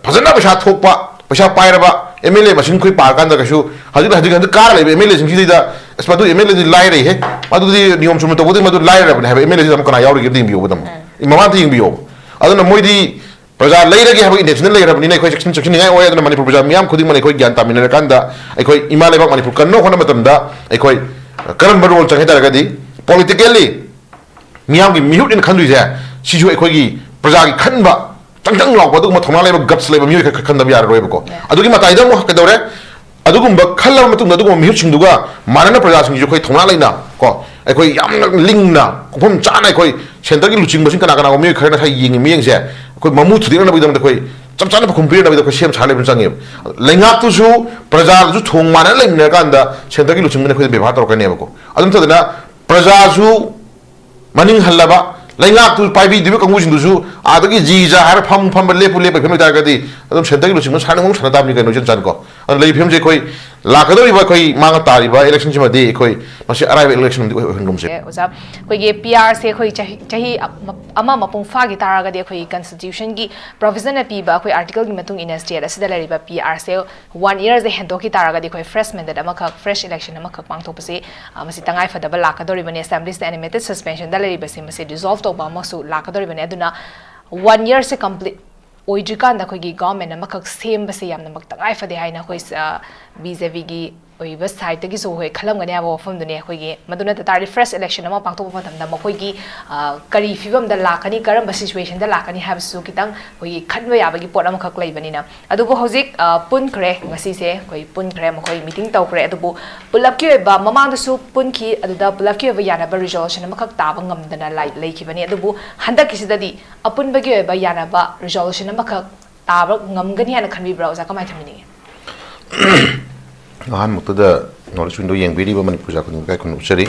ꯐꯖꯅ ꯄꯩꯁꯥ ꯊꯣꯛꯄ, ꯄꯩꯁꯥ ꯄꯥꯏꯔꯕ ꯑꯦꯝ ꯑꯦꯜ ꯑꯦ ꯃꯁꯤꯡ ꯑꯩꯈꯣꯏ ꯄꯥꯔꯀꯥꯟꯗ ꯀꯩꯁꯨ ꯍꯧꯖꯤꯛ, ꯍꯧꯖꯤꯛ, ꯍꯧꯖꯤꯛ ꯀꯥꯔ ꯂꯩꯕ ꯑꯦꯝ ꯑꯦꯜ ꯑꯦꯁꯤꯡꯁꯤꯗ, "ꯑꯁ, ꯃꯗꯨ ꯑꯦꯝ ꯑꯦꯜ ꯑꯦꯗꯤ ꯂꯥꯏꯔꯦꯍꯦ, ꯃꯗꯨꯗꯤ ꯅꯤꯌꯣꯝ ꯆꯨꯝꯅ ꯇꯧꯕꯗꯤ ꯃꯗꯨ ꯂꯥꯏꯔꯕꯅꯤ" ꯍꯥꯏꯕ ꯑꯦꯝ ꯑꯦꯜ ꯑꯦꯁꯤꯗ ꯑꯃꯨꯛ ꯀꯅꯥ ꯌꯥꯎꯔꯤꯒꯦ ꯑꯝꯇ ꯌꯦꯡꯕꯤꯌꯣꯕ ꯇꯥꯃꯣ꯫ ꯎꯝ꯫ ꯃꯃꯥꯡꯗ ꯌꯦꯡꯕꯤꯌꯣꯕ꯫ ꯑꯗꯨꯅ ꯃꯣꯏꯗꯤ ꯄ꯭ꯔꯖꯥ ꯂꯩꯔꯒꯦ ꯍꯥꯏꯕ ꯏꯟꯇꯦꯟꯁꯟꯗ ꯂꯩꯔꯕꯅꯤꯅ ꯑꯩꯈꯣꯏ ꯆꯦꯛꯁꯤꯟ, ꯆꯦꯛꯁꯤꯟꯅꯤꯡꯉꯥꯏ ꯑꯣꯏ꯫ ꯑꯗꯨꯅ ꯃꯅꯤꯄꯨꯔ ꯄ꯭ꯔꯖꯥ ꯃꯤꯌꯥꯝ ꯈꯨꯗꯤꯡꯃꯛ ꯑꯩꯈꯣꯏ ꯒ꯭ꯌꯥꯟ ꯇꯥꯃꯤꯟꯅꯔꯀꯥꯟꯗ ꯑꯩꯈꯣꯏ ꯏꯃꯥ ꯂꯩꯕꯥꯛ ꯃꯅꯤꯄꯨꯔ ꯀꯟꯅꯕ ꯍꯣꯠꯅꯕ ꯃꯇꯝꯗ ꯑꯩꯈꯣꯏ ꯀꯔꯝꯕ ꯔꯣꯜ ꯆꯪꯉꯦ ꯍꯥꯏ ꯇꯥꯔꯒꯗꯤ, ꯄꯣꯂꯤꯇꯤꯀꯦꯜꯂꯤ ꯃꯤꯌꯥꯝꯒꯤ ꯃꯤꯍꯨꯠꯅ ꯈꯟꯗꯣꯏꯁꯦ, ꯁꯤꯁꯨ ꯑꯩꯈꯣꯏꯒꯤ ꯄ꯭ꯔꯖꯥꯒꯤ ꯈꯟꯕ, ꯆꯪ ꯆꯪ ꯂꯥꯎꯕ ꯑꯗꯨꯒꯨꯝꯕ ꯊꯧꯅꯥ ꯂꯩꯕ, ꯒꯠꯁ ꯂꯩꯕ ꯃꯤꯑꯣꯏ ꯈꯔ ꯈꯟꯗꯕ ꯌꯥꯔꯔꯣꯏꯕꯀꯣ꯫ ꯌꯥꯏ꯫ ꯑꯗꯨꯒꯤ ꯃꯇꯥꯏꯗ ꯑꯃꯨꯛ ꯀꯩꯗꯧꯔꯦ? ꯑꯗꯨꯒꯨꯝꯕ ꯈꯜꯂꯕ ꯃꯇꯨꯡꯗ ꯑꯗꯨꯒꯨꯝꯕ ꯃꯤꯍꯨꯠꯁꯤꯡꯗꯨꯒ ꯃꯥꯟꯅꯅ ꯄ꯭ꯔꯖꯥꯁꯤꯡꯁꯤꯁꯨ ꯑꯩꯈꯣꯏ ꯊꯧꯅꯥ ꯂꯩꯅ ꯀꯣ, ꯑꯩꯈꯣꯏ ꯌꯥꯝꯅ ꯂꯤꯡꯅ ꯈꯣꯡꯐꯝ ꯆꯥꯅ ꯑꯩꯈꯣꯏ ꯁꯦꯟꯇꯔꯒꯤ ꯂꯨꯆꯤꯡꯕꯁꯤꯡ ꯀꯅꯥ ꯀꯅꯥꯒꯨꯝꯕ ꯃꯤꯑꯣꯏ ꯈꯔꯅ ꯉꯁꯥꯏ ꯌꯦꯡꯉꯤ ꯃꯤꯠꯌꯦꯡꯁꯦ ꯑꯩꯈꯣꯏ ꯃꯃꯨ ꯊꯨꯗꯦꯛꯅꯅꯕꯒꯤꯗꯃꯛꯇ ꯑꯩꯈꯣꯏ ꯆꯞ ꯆꯥꯅ ꯄꯥꯎꯈꯨꯝ ꯄꯤꯅꯅꯕꯒꯤꯗꯃꯛꯇ ꯑꯩꯈꯣꯏ ꯁꯦꯝ ꯁꯥ ꯂꯩꯕ ꯑꯃ ꯆꯪꯉꯦꯕ꯫ ꯂꯩꯉꯥꯛꯇꯨꯁꯨ ꯄ꯭ꯔꯖꯥꯗꯨꯁꯨ ꯊꯣꯡ ꯃꯥꯟꯅꯅ ꯂꯩꯃꯤꯟꯅꯔꯀꯥꯟꯗ ꯁꯦꯟꯇꯔꯒꯤ ꯂꯨꯆꯤꯡꯕꯅ ꯑꯩꯈꯣꯏꯗ ꯕꯦꯕꯥꯔ ꯇꯧꯔꯛꯀꯅꯦꯕꯀꯣ꯫ ꯑꯗꯨ ꯅꯠꯇꯗꯅ ꯄ꯭ꯔꯖꯥꯁꯨ ꯃꯅꯤꯡ ꯍꯜꯂꯕ, ꯂꯩꯉꯥꯛꯇꯨ ꯄꯥꯏꯕꯤꯗ꯭ꯔꯤꯕ ꯀꯥꯡꯕꯨꯁꯤꯡꯗꯨꯁꯨ ꯑꯥꯗꯒꯤ ꯖꯤ ꯖꯥ ꯍꯥꯏꯔ ꯐꯝ ꯐꯝꯕ ꯂꯦꯞꯄꯨ ꯂꯦꯞꯄ ꯐꯤꯕꯝ ꯂꯩꯇꯥꯔꯒꯗꯤ ꯑꯗꯨꯝ ꯁꯦꯟꯇꯔꯒꯤ ꯂꯨꯆꯤꯡꯕ ꯁꯥꯟꯅ ꯑꯃꯨꯛ ꯁꯥꯟꯅ ꯇꯥꯕꯅꯤ ꯀꯩꯅꯣ, ꯏꯆꯟ ꯆꯥꯟꯀꯣ꯫ ꯑꯗꯨꯅ ꯂꯩꯔꯤꯕ ꯐꯤꯕꯝꯁꯦ ꯑꯩꯈꯣꯏ ꯂꯥꯛꯀꯗꯧꯔꯤꯕ ꯑꯩꯈꯣꯏ ꯃꯥꯡꯉ ꯇꯥꯔꯤꯕ election ꯁꯤꯃꯗꯤ ꯑꯩꯈꯣꯏ ꯃꯁꯤ ꯑꯔꯥꯏꯕ election ꯑꯃꯗꯤ ꯑꯣꯏꯍꯟꯒꯨꯝꯁꯦ꯫ ꯑꯣꯖꯥ, ꯑꯩꯈꯣꯏꯒꯤ ꯄꯤ ꯑꯥꯔꯁꯦ ꯑꯩꯈꯣꯏ ꯆꯍꯤ ꯆꯍꯤ ꯑꯃ ꯑꯃ ꯃꯄꯨꯡ ꯐꯥꯈꯤ ꯇꯥꯔꯒꯗꯤ ꯑꯩꯈꯣꯏꯒꯤ constitutionꯒꯤ provisionꯅ ꯄꯤꯕ ꯑꯩꯈꯣꯏ articleꯒꯤ ꯃꯇꯨꯡ ꯏꯟꯅ state ꯑꯁꯤꯗ ꯂꯩꯔꯤꯕ ꯄꯤ ꯑꯥꯔꯁꯦ one yearꯁꯦ ꯍꯦꯟꯗꯣꯛꯈꯤ ꯇꯥꯔꯒꯗꯤ ꯑꯩꯈꯣꯏ fresh mandate ꯑꯃꯈꯛ, fresh election ꯑꯃꯈꯛ ꯄꯥꯡꯊꯣꯛꯄꯁꯤ, ꯑ, ꯃꯁꯤ ꯇꯉꯥꯏ ꯐꯗꯕ ꯂꯥꯛꯀꯗꯧꯔꯤꯕꯅꯤ꯫ Assemblyꯁꯤꯗ animated suspensionꯗ ꯂꯩꯔꯤꯕꯁꯤ ꯃꯁꯤ dissolve ꯇꯧꯕ ꯑꯃꯁꯨ ꯂꯥꯛꯀꯗꯧꯔꯤꯕꯅꯤ꯫ ꯑꯗꯨꯅ one yearꯁꯦ complete ꯑꯣꯏꯗ꯭ꯔꯤꯀꯥꯟꯗ ꯑꯩꯈꯣꯏꯒꯤ government ꯑꯃꯈꯛ ꯁꯦꯝꯕꯁꯦ ꯌꯥꯝꯅꯃꯛ ꯇꯉꯥꯏ ꯐꯗꯦ ꯍꯥꯏꯅ ꯑꯩꯈꯣꯏ, ꯑ, BJPꯒꯤ ꯑꯣꯏꯕ sideꯇꯒꯤꯁꯨ ꯑꯩꯈꯣꯏ ꯈꯜꯂꯝꯒꯅꯤ ꯍꯥꯏꯕ ꯋꯥꯐꯝꯗꯨꯅꯤ꯫ ꯑꯩꯈꯣꯏꯒꯤ ꯃꯗꯨ ꯅꯠꯇ ꯇꯥꯔꯗꯤ fresh election ꯑꯃ ꯄꯥꯡꯊꯣꯛꯄ ꯃꯇꯝꯗ ꯃꯈꯣꯏꯒꯤ, ꯑ, ꯀꯔꯤ ꯐꯤꯕꯝꯗ ꯂꯥꯛꯀꯅꯤ, ꯀꯔꯝꯕ situationꯗ ꯂꯥꯛꯀꯅꯤ ꯍꯥꯏꯕꯁꯤꯁꯨ ꯈꯤꯇꯪ ꯑꯩꯈꯣꯏꯒꯤ ꯈꯟꯕ ꯌꯥꯕꯒꯤ ꯄꯣꯠ ꯑꯃꯈꯛ ꯂꯩꯕꯅꯤꯅ꯫ ꯑꯗꯨꯕꯨ ꯍꯧꯖꯤꯛ, ꯑ, ꯄꯨꯟꯈ꯭ꯔꯦ, ꯉꯁꯤꯁꯦ ꯑꯩꯈꯣꯏ ꯄꯨꯟꯈ꯭ꯔꯦ, ꯃꯈꯣꯏ meeting ꯇꯧꯈ꯭ꯔꯦ꯫ ꯑꯗꯨꯕꯨ ꯄꯨꯂꯞꯀꯤ ꯑꯣꯏꯕ, ꯃꯃꯥꯡꯗꯁꯨ ꯄꯨꯟꯈꯤ, ꯑꯗꯨꯗ ꯄꯨꯂꯞꯀꯤ ꯑꯣꯏꯕ ꯌꯥꯅꯕ resolution ꯑꯃꯈꯛ ꯇꯥꯕ ꯉꯝꯗꯅ ꯂꯩ-, ꯂꯩꯈꯤꯕꯅꯤ꯫ ꯑꯗꯨꯕꯨ ꯍꯟꯗꯛꯀꯤꯁꯤꯗꯗꯤ ꯑꯄꯨꯟꯕꯒꯤ ꯑꯣꯏꯕ ꯌꯥꯅꯕ resolution ꯑꯃꯈꯛ ꯇꯥꯕ ꯉꯝꯒꯅꯤ ꯍꯥꯏꯅ ꯈꯟꯕꯤꯕ꯭ꯔꯥ, ꯑꯣꯖꯥ? ꯀꯃꯥꯏꯅ ꯊꯝꯕꯤꯅꯤꯡꯉꯤ? ꯑꯍꯥꯟꯕꯃꯛꯇꯗ knowledge window ꯌꯦꯡꯕꯤꯔꯤꯕ ꯃꯅꯤꯄꯨꯔ ꯄ꯭ꯔꯖꯥ ꯈꯨꯗꯤꯡꯃꯛ ꯏꯀꯥꯏ ꯈꯨꯝꯅꯅ ꯎꯠꯆꯔꯤ꯫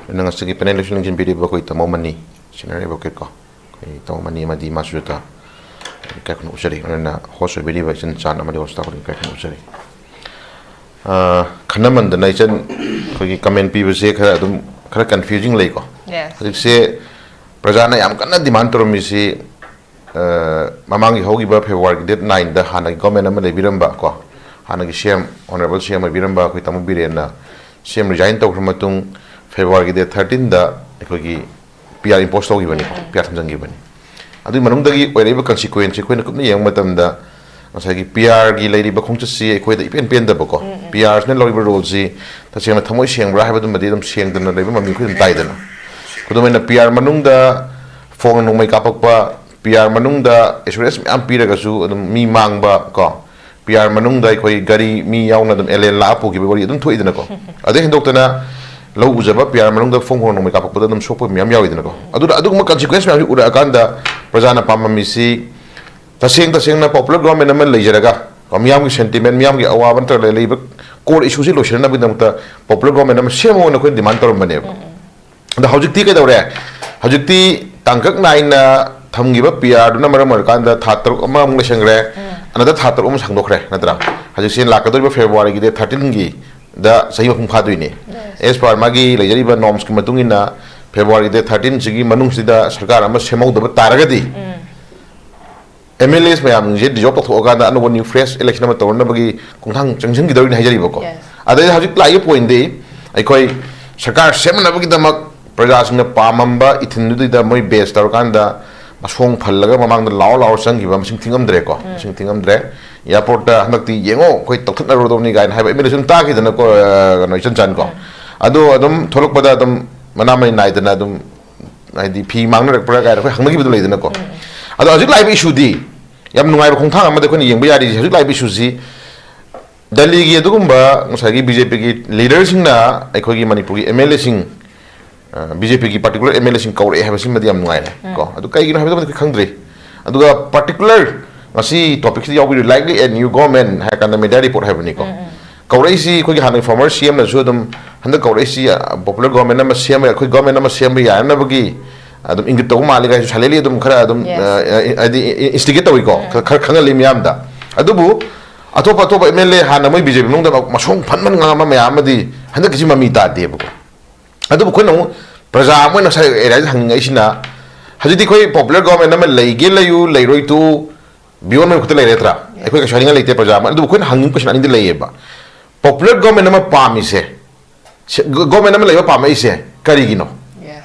ꯑꯗꯨꯅ ꯉꯁꯤꯒꯤ panel ꯑꯁꯤ ꯂꯦꯡꯁꯤꯟꯕꯤꯔꯤꯕ ꯑꯩꯈꯣꯏ ꯇꯥꯃꯣ ꯃꯅꯤ, senior advocate ꯀꯣ, ꯑꯩꯈꯣꯏ ꯇꯥꯃꯣ ꯃꯅꯤ ꯑꯃꯗꯤ ꯏꯃꯥ ꯁꯨꯖꯥꯇꯥ, ꯏꯀꯥꯏ ꯈꯨꯝꯅꯅ ꯎꯠꯆꯔꯤ꯫ ꯂꯣꯏꯅꯅ host ꯑꯣꯏꯕꯤꯔꯤꯕ ꯏꯆꯟ ꯆꯥꯟ ꯑꯃꯗꯤ host staff ꯈꯨꯗꯤꯡꯃꯛ ꯏꯀꯥꯏ ꯈꯨꯝꯅꯅ ꯎꯠꯆꯔꯤ꯫ ꯑ, ꯈꯟꯅꯃꯟꯗꯅ ꯏꯆꯟ, ꯑꯩꯈꯣꯏꯒꯤ comment ꯄꯤꯕꯁꯦ ꯈꯔ ꯑꯗꯨꯝ, ꯈꯔ confusing ꯂꯩꯀꯣ꯫ Yes. ꯍꯧꯖꯤꯛꯁꯦ ꯄ꯭ꯔꯖꯥꯅ ꯌꯥꯝ ꯀꯟꯅ demand ꯇꯧꯔꯝꯃꯤꯁꯤ, ꯑ, ꯃꯃꯥꯡꯒꯤ ꯍꯧꯈꯤꯕ Februaryꯒꯤ date nineꯗ ꯍꯥꯟꯅꯒꯤ government ꯑꯃ ꯂꯩꯕꯤꯔꯝꯕ ꯀꯣ, ꯍꯥꯟꯅꯒꯤ CM, honourable CM ꯑꯣꯏꯕꯤꯔꯝꯕ ꯑꯩꯈꯣꯏ ꯇꯥꯃꯣ ꯕꯤꯔꯦꯟꯅ CM resign ꯇꯧꯈ꯭ꯔ ꯃꯇꯨꯡ Februaryꯒꯤ date thirteenꯗ ꯑꯩꯈꯣꯏꯒꯤ PR impose ꯇꯧꯈꯤꯕꯅꯤꯀꯣ, PR ꯊꯝꯖꯤꯟꯈꯤꯕꯅꯤ꯫ ꯑꯗꯨꯒꯤ ꯃꯅꯨꯡꯗꯒꯤ ꯑꯣꯏꯔꯛꯏꯕ consequence ꯑꯩꯈꯣꯏꯅ ꯀꯨꯞꯅ ꯌꯦꯡꯕ ꯃꯇꯝꯗ, ꯉꯁꯥꯏꯒꯤ PRꯒꯤ ꯂꯩꯔꯤꯕ ꯈꯣꯡꯆꯠꯁꯤ ꯑꯩꯈꯣꯏꯗ ꯏꯄꯦꯟ ꯄꯦꯟꯗꯕꯀꯣ, PRꯁꯤꯅ ꯂꯧꯔꯤꯕ roleꯁꯤ ꯇꯁꯦꯡꯅ ꯊꯃꯣꯏ ꯁꯦꯡꯕ꯭ꯔꯥ ꯍꯥꯏꯕꯗꯨꯃꯗꯤ ꯑꯗꯨꯝ ꯁꯦꯡꯗꯅ ꯂꯩꯕ ꯃꯃꯤ ꯑꯩꯈꯣꯏ ꯑꯗꯨꯝ ꯇꯥꯏꯗꯅ꯫ ꯈꯨꯗꯝ ꯑꯣꯏꯅ, PR ꯃꯅꯨꯡꯗ ꯐꯣꯡꯅ ꯅꯣꯡꯃꯩ ꯀꯥꯞꯄꯛꯄ, PR ꯃꯅꯨꯡꯗ assurance ꯃꯌꯥꯝ ꯄꯤꯔꯒꯁꯨ ꯑꯗꯨꯝ ꯃꯤ ꯃꯥꯡꯕ ꯀꯣ, PR ꯃꯅꯨꯡꯗ ꯑꯩꯈꯣꯏ ꯒꯥꯔꯤ ꯃꯤ ꯌꯥꯎꯅ ꯑꯗꯨꯝ alien ꯂꯥꯛꯑ ꯄꯨꯈꯤꯕ ꯋꯥꯔꯤ ꯑꯗꯨꯝ ꯊꯣꯛꯏꯗꯅꯀꯣ꯫ ꯑꯗꯩ ꯍꯦꯟꯗꯣꯛꯇꯅ ꯂꯧ ꯎꯖꯕ PR ꯃꯅꯨꯡꯗ ꯐꯣꯡ ꯐꯣꯡ ꯅꯣꯡꯃꯩ ꯀꯥꯞꯄꯛꯄꯗ ꯑꯗꯨꯝ ꯁꯣꯛꯄ ꯃꯌꯥꯝ ꯌꯥꯎꯏꯗꯅꯀꯣ꯫ ꯑꯗꯨꯅ ꯑꯗꯨꯒꯨꯝꯕ consequence ꯃꯌꯥꯝꯁꯤ ꯎꯔꯛꯑꯀꯥꯟꯗ ꯄ꯭ꯔꯖꯥꯅ ꯄꯥꯝꯃꯝꯃꯤꯁꯤ ꯇꯁꯦꯡ ꯇꯁꯦꯡꯅ popular government ꯑꯃ ꯂꯩꯖꯔꯒ ꯀꯣ, ꯃꯤꯌꯥꯝꯒꯤ sentiment, ꯃꯤꯌꯥꯝꯒꯤ ꯑꯋꯥꯕ ꯅꯠꯇ꯭ꯔꯒ ꯂꯩꯔꯤꯕ core issueꯁꯤ ꯂꯣꯏꯁꯤꯟꯅꯕꯒꯤꯗꯃꯛꯇ popular government ꯑꯃ ꯁꯦꯝꯃꯣꯅ ꯑꯩꯈꯣꯏꯅ demand ꯇꯧꯔꯝꯕꯅꯦꯕ꯫ ꯑꯗꯣ ꯍꯧꯖꯤꯛꯇꯤ ꯀꯩꯗꯧꯔꯦ? ꯍꯧꯖꯤꯛꯇꯤ ꯇꯥꯡꯀꯛ ꯅꯥꯏꯅ ꯊꯝꯈꯤꯕ PRꯗꯨꯅ ꯃꯔꯝ ꯑꯣꯏꯔꯀꯥꯟꯗ ꯊꯥ ꯇꯔꯨꯛ ꯑꯃꯃꯨꯛ ꯂꯩꯁꯟꯈ꯭ꯔꯦ, another ꯊꯥ ꯇꯔꯨꯛ ꯑꯃ ꯁꯥꯡꯗꯣꯛꯈ꯭ꯔꯦ, ꯅꯠꯇ꯭ꯔꯥ? ꯍꯧꯖꯤꯛꯁꯦ ꯂꯥꯛꯀꯗꯧꯔꯤꯕ ꯐꯦꯕ꯭ꯔꯨꯋꯥꯔꯤꯒꯤ ꯗꯦꯠ ꯊꯥꯔꯇꯤꯟꯒꯤꯗ ꯆꯍꯤ ꯃꯄꯨꯡ ꯐꯥꯗꯣꯏꯅꯦ꯫ ꯑꯦꯁ ꯄꯥꯔ ꯃꯥꯒꯤ ꯂꯩꯖꯔꯤꯕ ꯅꯣꯔꯝꯁꯀꯤ ꯃꯇꯨꯡ ꯏꯟꯅ ꯐꯦꯕ꯭ꯔꯨꯋꯥꯔꯤꯒꯤ ꯗꯦꯠ ꯊꯥꯔꯇꯤꯟꯁꯤꯒꯤ ꯃꯅꯨꯡꯁꯤꯗ ꯁꯔꯀꯥꯔ ꯑꯃ ꯁꯦꯝꯍꯧꯗꯕ ꯇꯥꯔꯒꯗꯤ, ꯑꯦꯝ ꯑꯦꯜ ꯑꯦꯁ ꯃꯌꯥꯝꯁꯦ ꯗꯤꯖꯣꯜꯕ ꯇꯧꯊꯣꯛꯑꯀꯥꯟꯗ ꯑꯅꯧꯕ ꯅ꯭ꯌꯨ ꯐ꯭ꯔꯦꯁ ꯏꯂꯦꯛꯁꯟ ꯑꯃ ꯇꯧꯅꯕꯒꯤ ꯈꯣꯡꯊꯥꯡ ꯆꯪꯁꯤꯟꯈꯤꯗꯧꯔꯤꯅꯤ ꯍꯥꯏꯖꯔꯤꯕꯀꯣ꯫ ꯑꯗꯩ ꯍꯧꯖꯤꯛ ꯂꯥꯛꯏꯕ ꯄꯣꯏꯟꯗꯤ, ꯑꯩꯈꯣꯏ ꯁꯔꯀꯥꯔ ꯁꯦꯝꯅꯕꯒꯤꯗꯃꯛ ꯄ꯭ꯔꯖꯥꯁꯤꯡꯅ ꯄꯥꯝꯃꯝꯕ ꯏꯊꯤꯟꯗꯨꯗ ꯃꯣꯏ ꯕꯦꯁ ꯇꯧꯔꯀꯥꯟꯗ ꯃꯁꯣꯡ ꯐꯜꯂꯒ ꯃꯃꯥꯡꯗ ꯂꯥꯎꯔ ꯂꯥꯎꯔ ꯆꯪꯈꯤꯕ ꯃꯁꯤꯡ ꯊꯤꯉꯝꯗ꯭ꯔꯦꯀꯣ꯫ ꯃꯁꯤꯡ ꯊꯤꯉꯝꯗ꯭ꯔꯦ꯫ ꯑꯦꯌꯥꯔꯄꯣꯔꯠꯇ ꯍꯟꯗꯛꯇꯤ ꯌꯦꯡꯉꯣ, ꯑꯩꯈꯣꯏ ꯇꯧꯊꯠꯅꯔꯨꯗꯧꯅꯤ ꯀꯥꯏꯅ ꯍꯥꯏꯕ ꯑꯦꯝ ꯑꯦꯜ ꯑꯦꯁꯨ ꯑꯗꯨꯝ ꯇꯥꯈꯤꯗꯅꯀꯣ, ꯑ, ꯀꯩꯅꯣ, ꯏꯆꯟ ꯆꯟꯀꯣ꯫ ꯑꯗꯣ ꯑꯗꯨꯝ ꯊꯣꯛꯂꯛꯄꯗ ꯑꯗꯨꯝ ꯃꯅꯥ ꯃꯅꯤ ꯅꯥꯏꯗꯅ ꯑꯗꯨꯝ, ꯍꯥꯏꯗꯤ, ꯐꯤ ꯃꯥꯡꯅꯔꯛꯄ꯭ꯔꯥ ꯀꯥꯏꯅ ꯑꯩꯈꯣꯏ ꯍꯪꯅꯈꯤꯕꯗꯣ ꯂꯩꯗꯅꯀꯣ꯫ ꯑꯗꯣ ꯍꯧꯖꯤꯛ ꯂꯥꯛꯏꯕ ꯏꯁꯨꯗꯤ ꯌꯥꯝ ꯅꯨꯡꯉꯥꯏꯕ ꯈꯣꯡꯊꯥꯡ ꯑꯃꯗ ꯑꯩꯈꯣꯏꯅ ꯌꯦꯡꯕ ꯌꯥꯔꯤꯁꯦ, ꯍꯧꯖꯤꯛ ꯂꯥꯛꯏꯕ ꯏꯁꯨꯁꯤ ꯗꯦꯜꯂꯤꯒꯤ ꯑꯗꯨꯒꯨꯝꯕ ꯉꯁꯥꯏꯒꯤ ꯕꯤ ꯖꯦ ꯄꯤꯒꯤ ꯂꯤꯗꯔꯁꯤꯡꯅ ꯑꯩꯈꯣꯏꯒꯤ ꯃꯅꯤꯄꯨꯔꯒꯤ ꯑꯦꯝ ꯑꯦꯜ ꯑꯦꯁꯤꯡ, ꯕꯤ ꯖꯦ ꯄꯤꯒꯤ ꯄꯥꯔꯇꯤꯀꯨꯂꯔ ꯑꯦꯝ ꯑꯦꯜ ꯑꯦꯁꯤꯡ ꯀꯧꯔꯛꯑꯦ ꯍꯥꯏꯕꯁꯤꯃꯗꯤ ꯌꯥꯝ ꯅꯨꯡꯉꯥꯏꯔꯦ ꯀꯣ꯫ ꯑꯗꯨ ꯀꯩꯒꯤꯅꯣ ꯍꯥꯏꯕꯗꯨꯃꯗꯤ ꯑꯩꯈꯣꯏ ꯈꯪꯗ꯭ꯔꯤ꯫ ꯑꯗꯨꯒ ꯄꯥꯔꯇꯤꯀꯨꯂꯔ ꯉꯁꯤ ꯇꯣꯄꯤꯛꯁꯤꯗ ꯌꯥꯎꯕꯤꯔꯤꯕ likely a new government ꯍꯥꯏꯔ ꯀꯥꯟꯗ ꯃꯦꯗꯤꯌꯥ ꯔꯤꯄꯣꯔꯠ ꯍꯥꯏꯕꯅꯤꯀꯣ꯫ ꯀꯧꯔꯛꯏꯁꯤ ꯑꯩꯈꯣꯏꯒꯤ ꯍꯥꯟꯅꯒꯤ ꯐꯣꯔꯃꯔ ꯁꯤ ꯑꯦꯝꯅꯁꯨ ꯑꯗꯨꯝ ꯍꯟꯗꯛ ꯀꯧꯔꯛꯏꯁꯤ ꯄꯣꯄꯨꯂꯔ ꯒꯣꯔꯃꯦꯟ ꯑꯃ ꯁꯦꯝꯕ, ꯑꯩꯈꯣꯏ ꯒꯣꯔꯃꯦꯟ ꯑꯃ ꯁꯦꯝꯕ ꯌꯥꯅꯕꯒꯤ ꯑꯗꯨꯝ ꯏꯪꯒꯤꯠ ꯇꯧꯕ ꯃꯥꯜꯂꯤ ꯀꯥꯏꯁꯨ ꯁꯥꯏꯂꯦꯟꯂꯤ ꯑꯗꯨꯝ ꯈꯔ ꯑꯗꯨꯝ, Yes. ꯑ, ꯑ, ꯍꯥꯏꯗꯤ ꯏꯟꯁꯇꯤꯒꯦꯠ ꯇꯧꯏꯀꯣ, ꯈꯔ, ꯈꯔ ꯈꯪꯍꯜꯂꯤ ꯃꯤꯌꯥꯝꯗ꯫ ꯑꯗꯨꯕꯨ ꯑꯇꯣꯞꯄ ꯑꯇꯣꯞꯄ ꯑꯦꯝ ꯑꯦꯜ ꯑꯦ ꯍꯥꯟꯅ ꯃꯣꯏ ꯕꯤ ꯖꯦ ꯄꯤ ꯃꯅꯨꯡꯗ ꯃꯁꯣꯡ ꯐꯟꯃꯟ ꯉꯥꯡꯕ ꯃꯌꯥꯝ ꯑꯃꯗꯤ ꯍꯟꯗꯛꯀꯤꯁꯤ ꯃꯃꯤ ꯇꯥꯗꯦꯕꯀꯣ꯫ ꯑꯗꯨꯕꯨ ꯑꯩꯈꯣꯏꯅ ꯑꯃꯨꯛ ꯄ꯭ꯔꯖꯥ ꯑꯃ ꯑꯣꯏꯅ ꯉꯁꯥꯏ ꯑꯦꯔꯤꯌꯥꯁꯤꯗ ꯍꯪꯅꯤꯡꯉꯛꯏꯁꯤꯅ, ꯍꯧꯖꯤꯛꯇꯤ ꯑꯩꯈꯣꯏ ꯄꯣꯄꯨꯂꯔ ꯒꯣꯔꯃꯦꯟ ꯑꯃ ꯂꯩꯒꯦ ꯂꯩꯌꯨ, ꯂꯩꯔꯣꯏ ꯇꯣꯛꯎ, ꯕꯤꯌꯣꯟ ꯃꯣꯏ ꯈꯨꯠꯇ ꯂꯩꯔꯦ ꯅꯠꯇ꯭ꯔꯥ? ꯑꯩꯈꯣꯏ ꯀꯩꯁꯨ ꯍꯥꯏꯅꯤꯡꯉꯥꯏ ꯂꯩꯇꯦ ꯄ꯭ꯔꯖꯥ ꯑꯃ꯫ ꯑꯗꯨꯕꯨ ꯑꯩꯈꯣꯏꯅ ꯍꯪꯅꯤꯡꯕ ꯀꯣꯏꯁꯟ ꯑꯅꯤꯗꯤ ꯂꯩꯌꯦꯕ꯫ ꯄꯣꯄꯨꯂꯔ ꯒꯣꯔꯃꯦꯟ ꯑꯃ ꯄꯥꯝꯃꯤꯁꯦ, ꯁꯦ-, ꯒꯣ-, ꯒꯣꯔꯃꯦꯟ ꯑꯃ ꯂꯩꯕ ꯄꯥꯝꯃꯛꯏꯁꯦ ꯀꯔꯤꯒꯤꯅꯣ?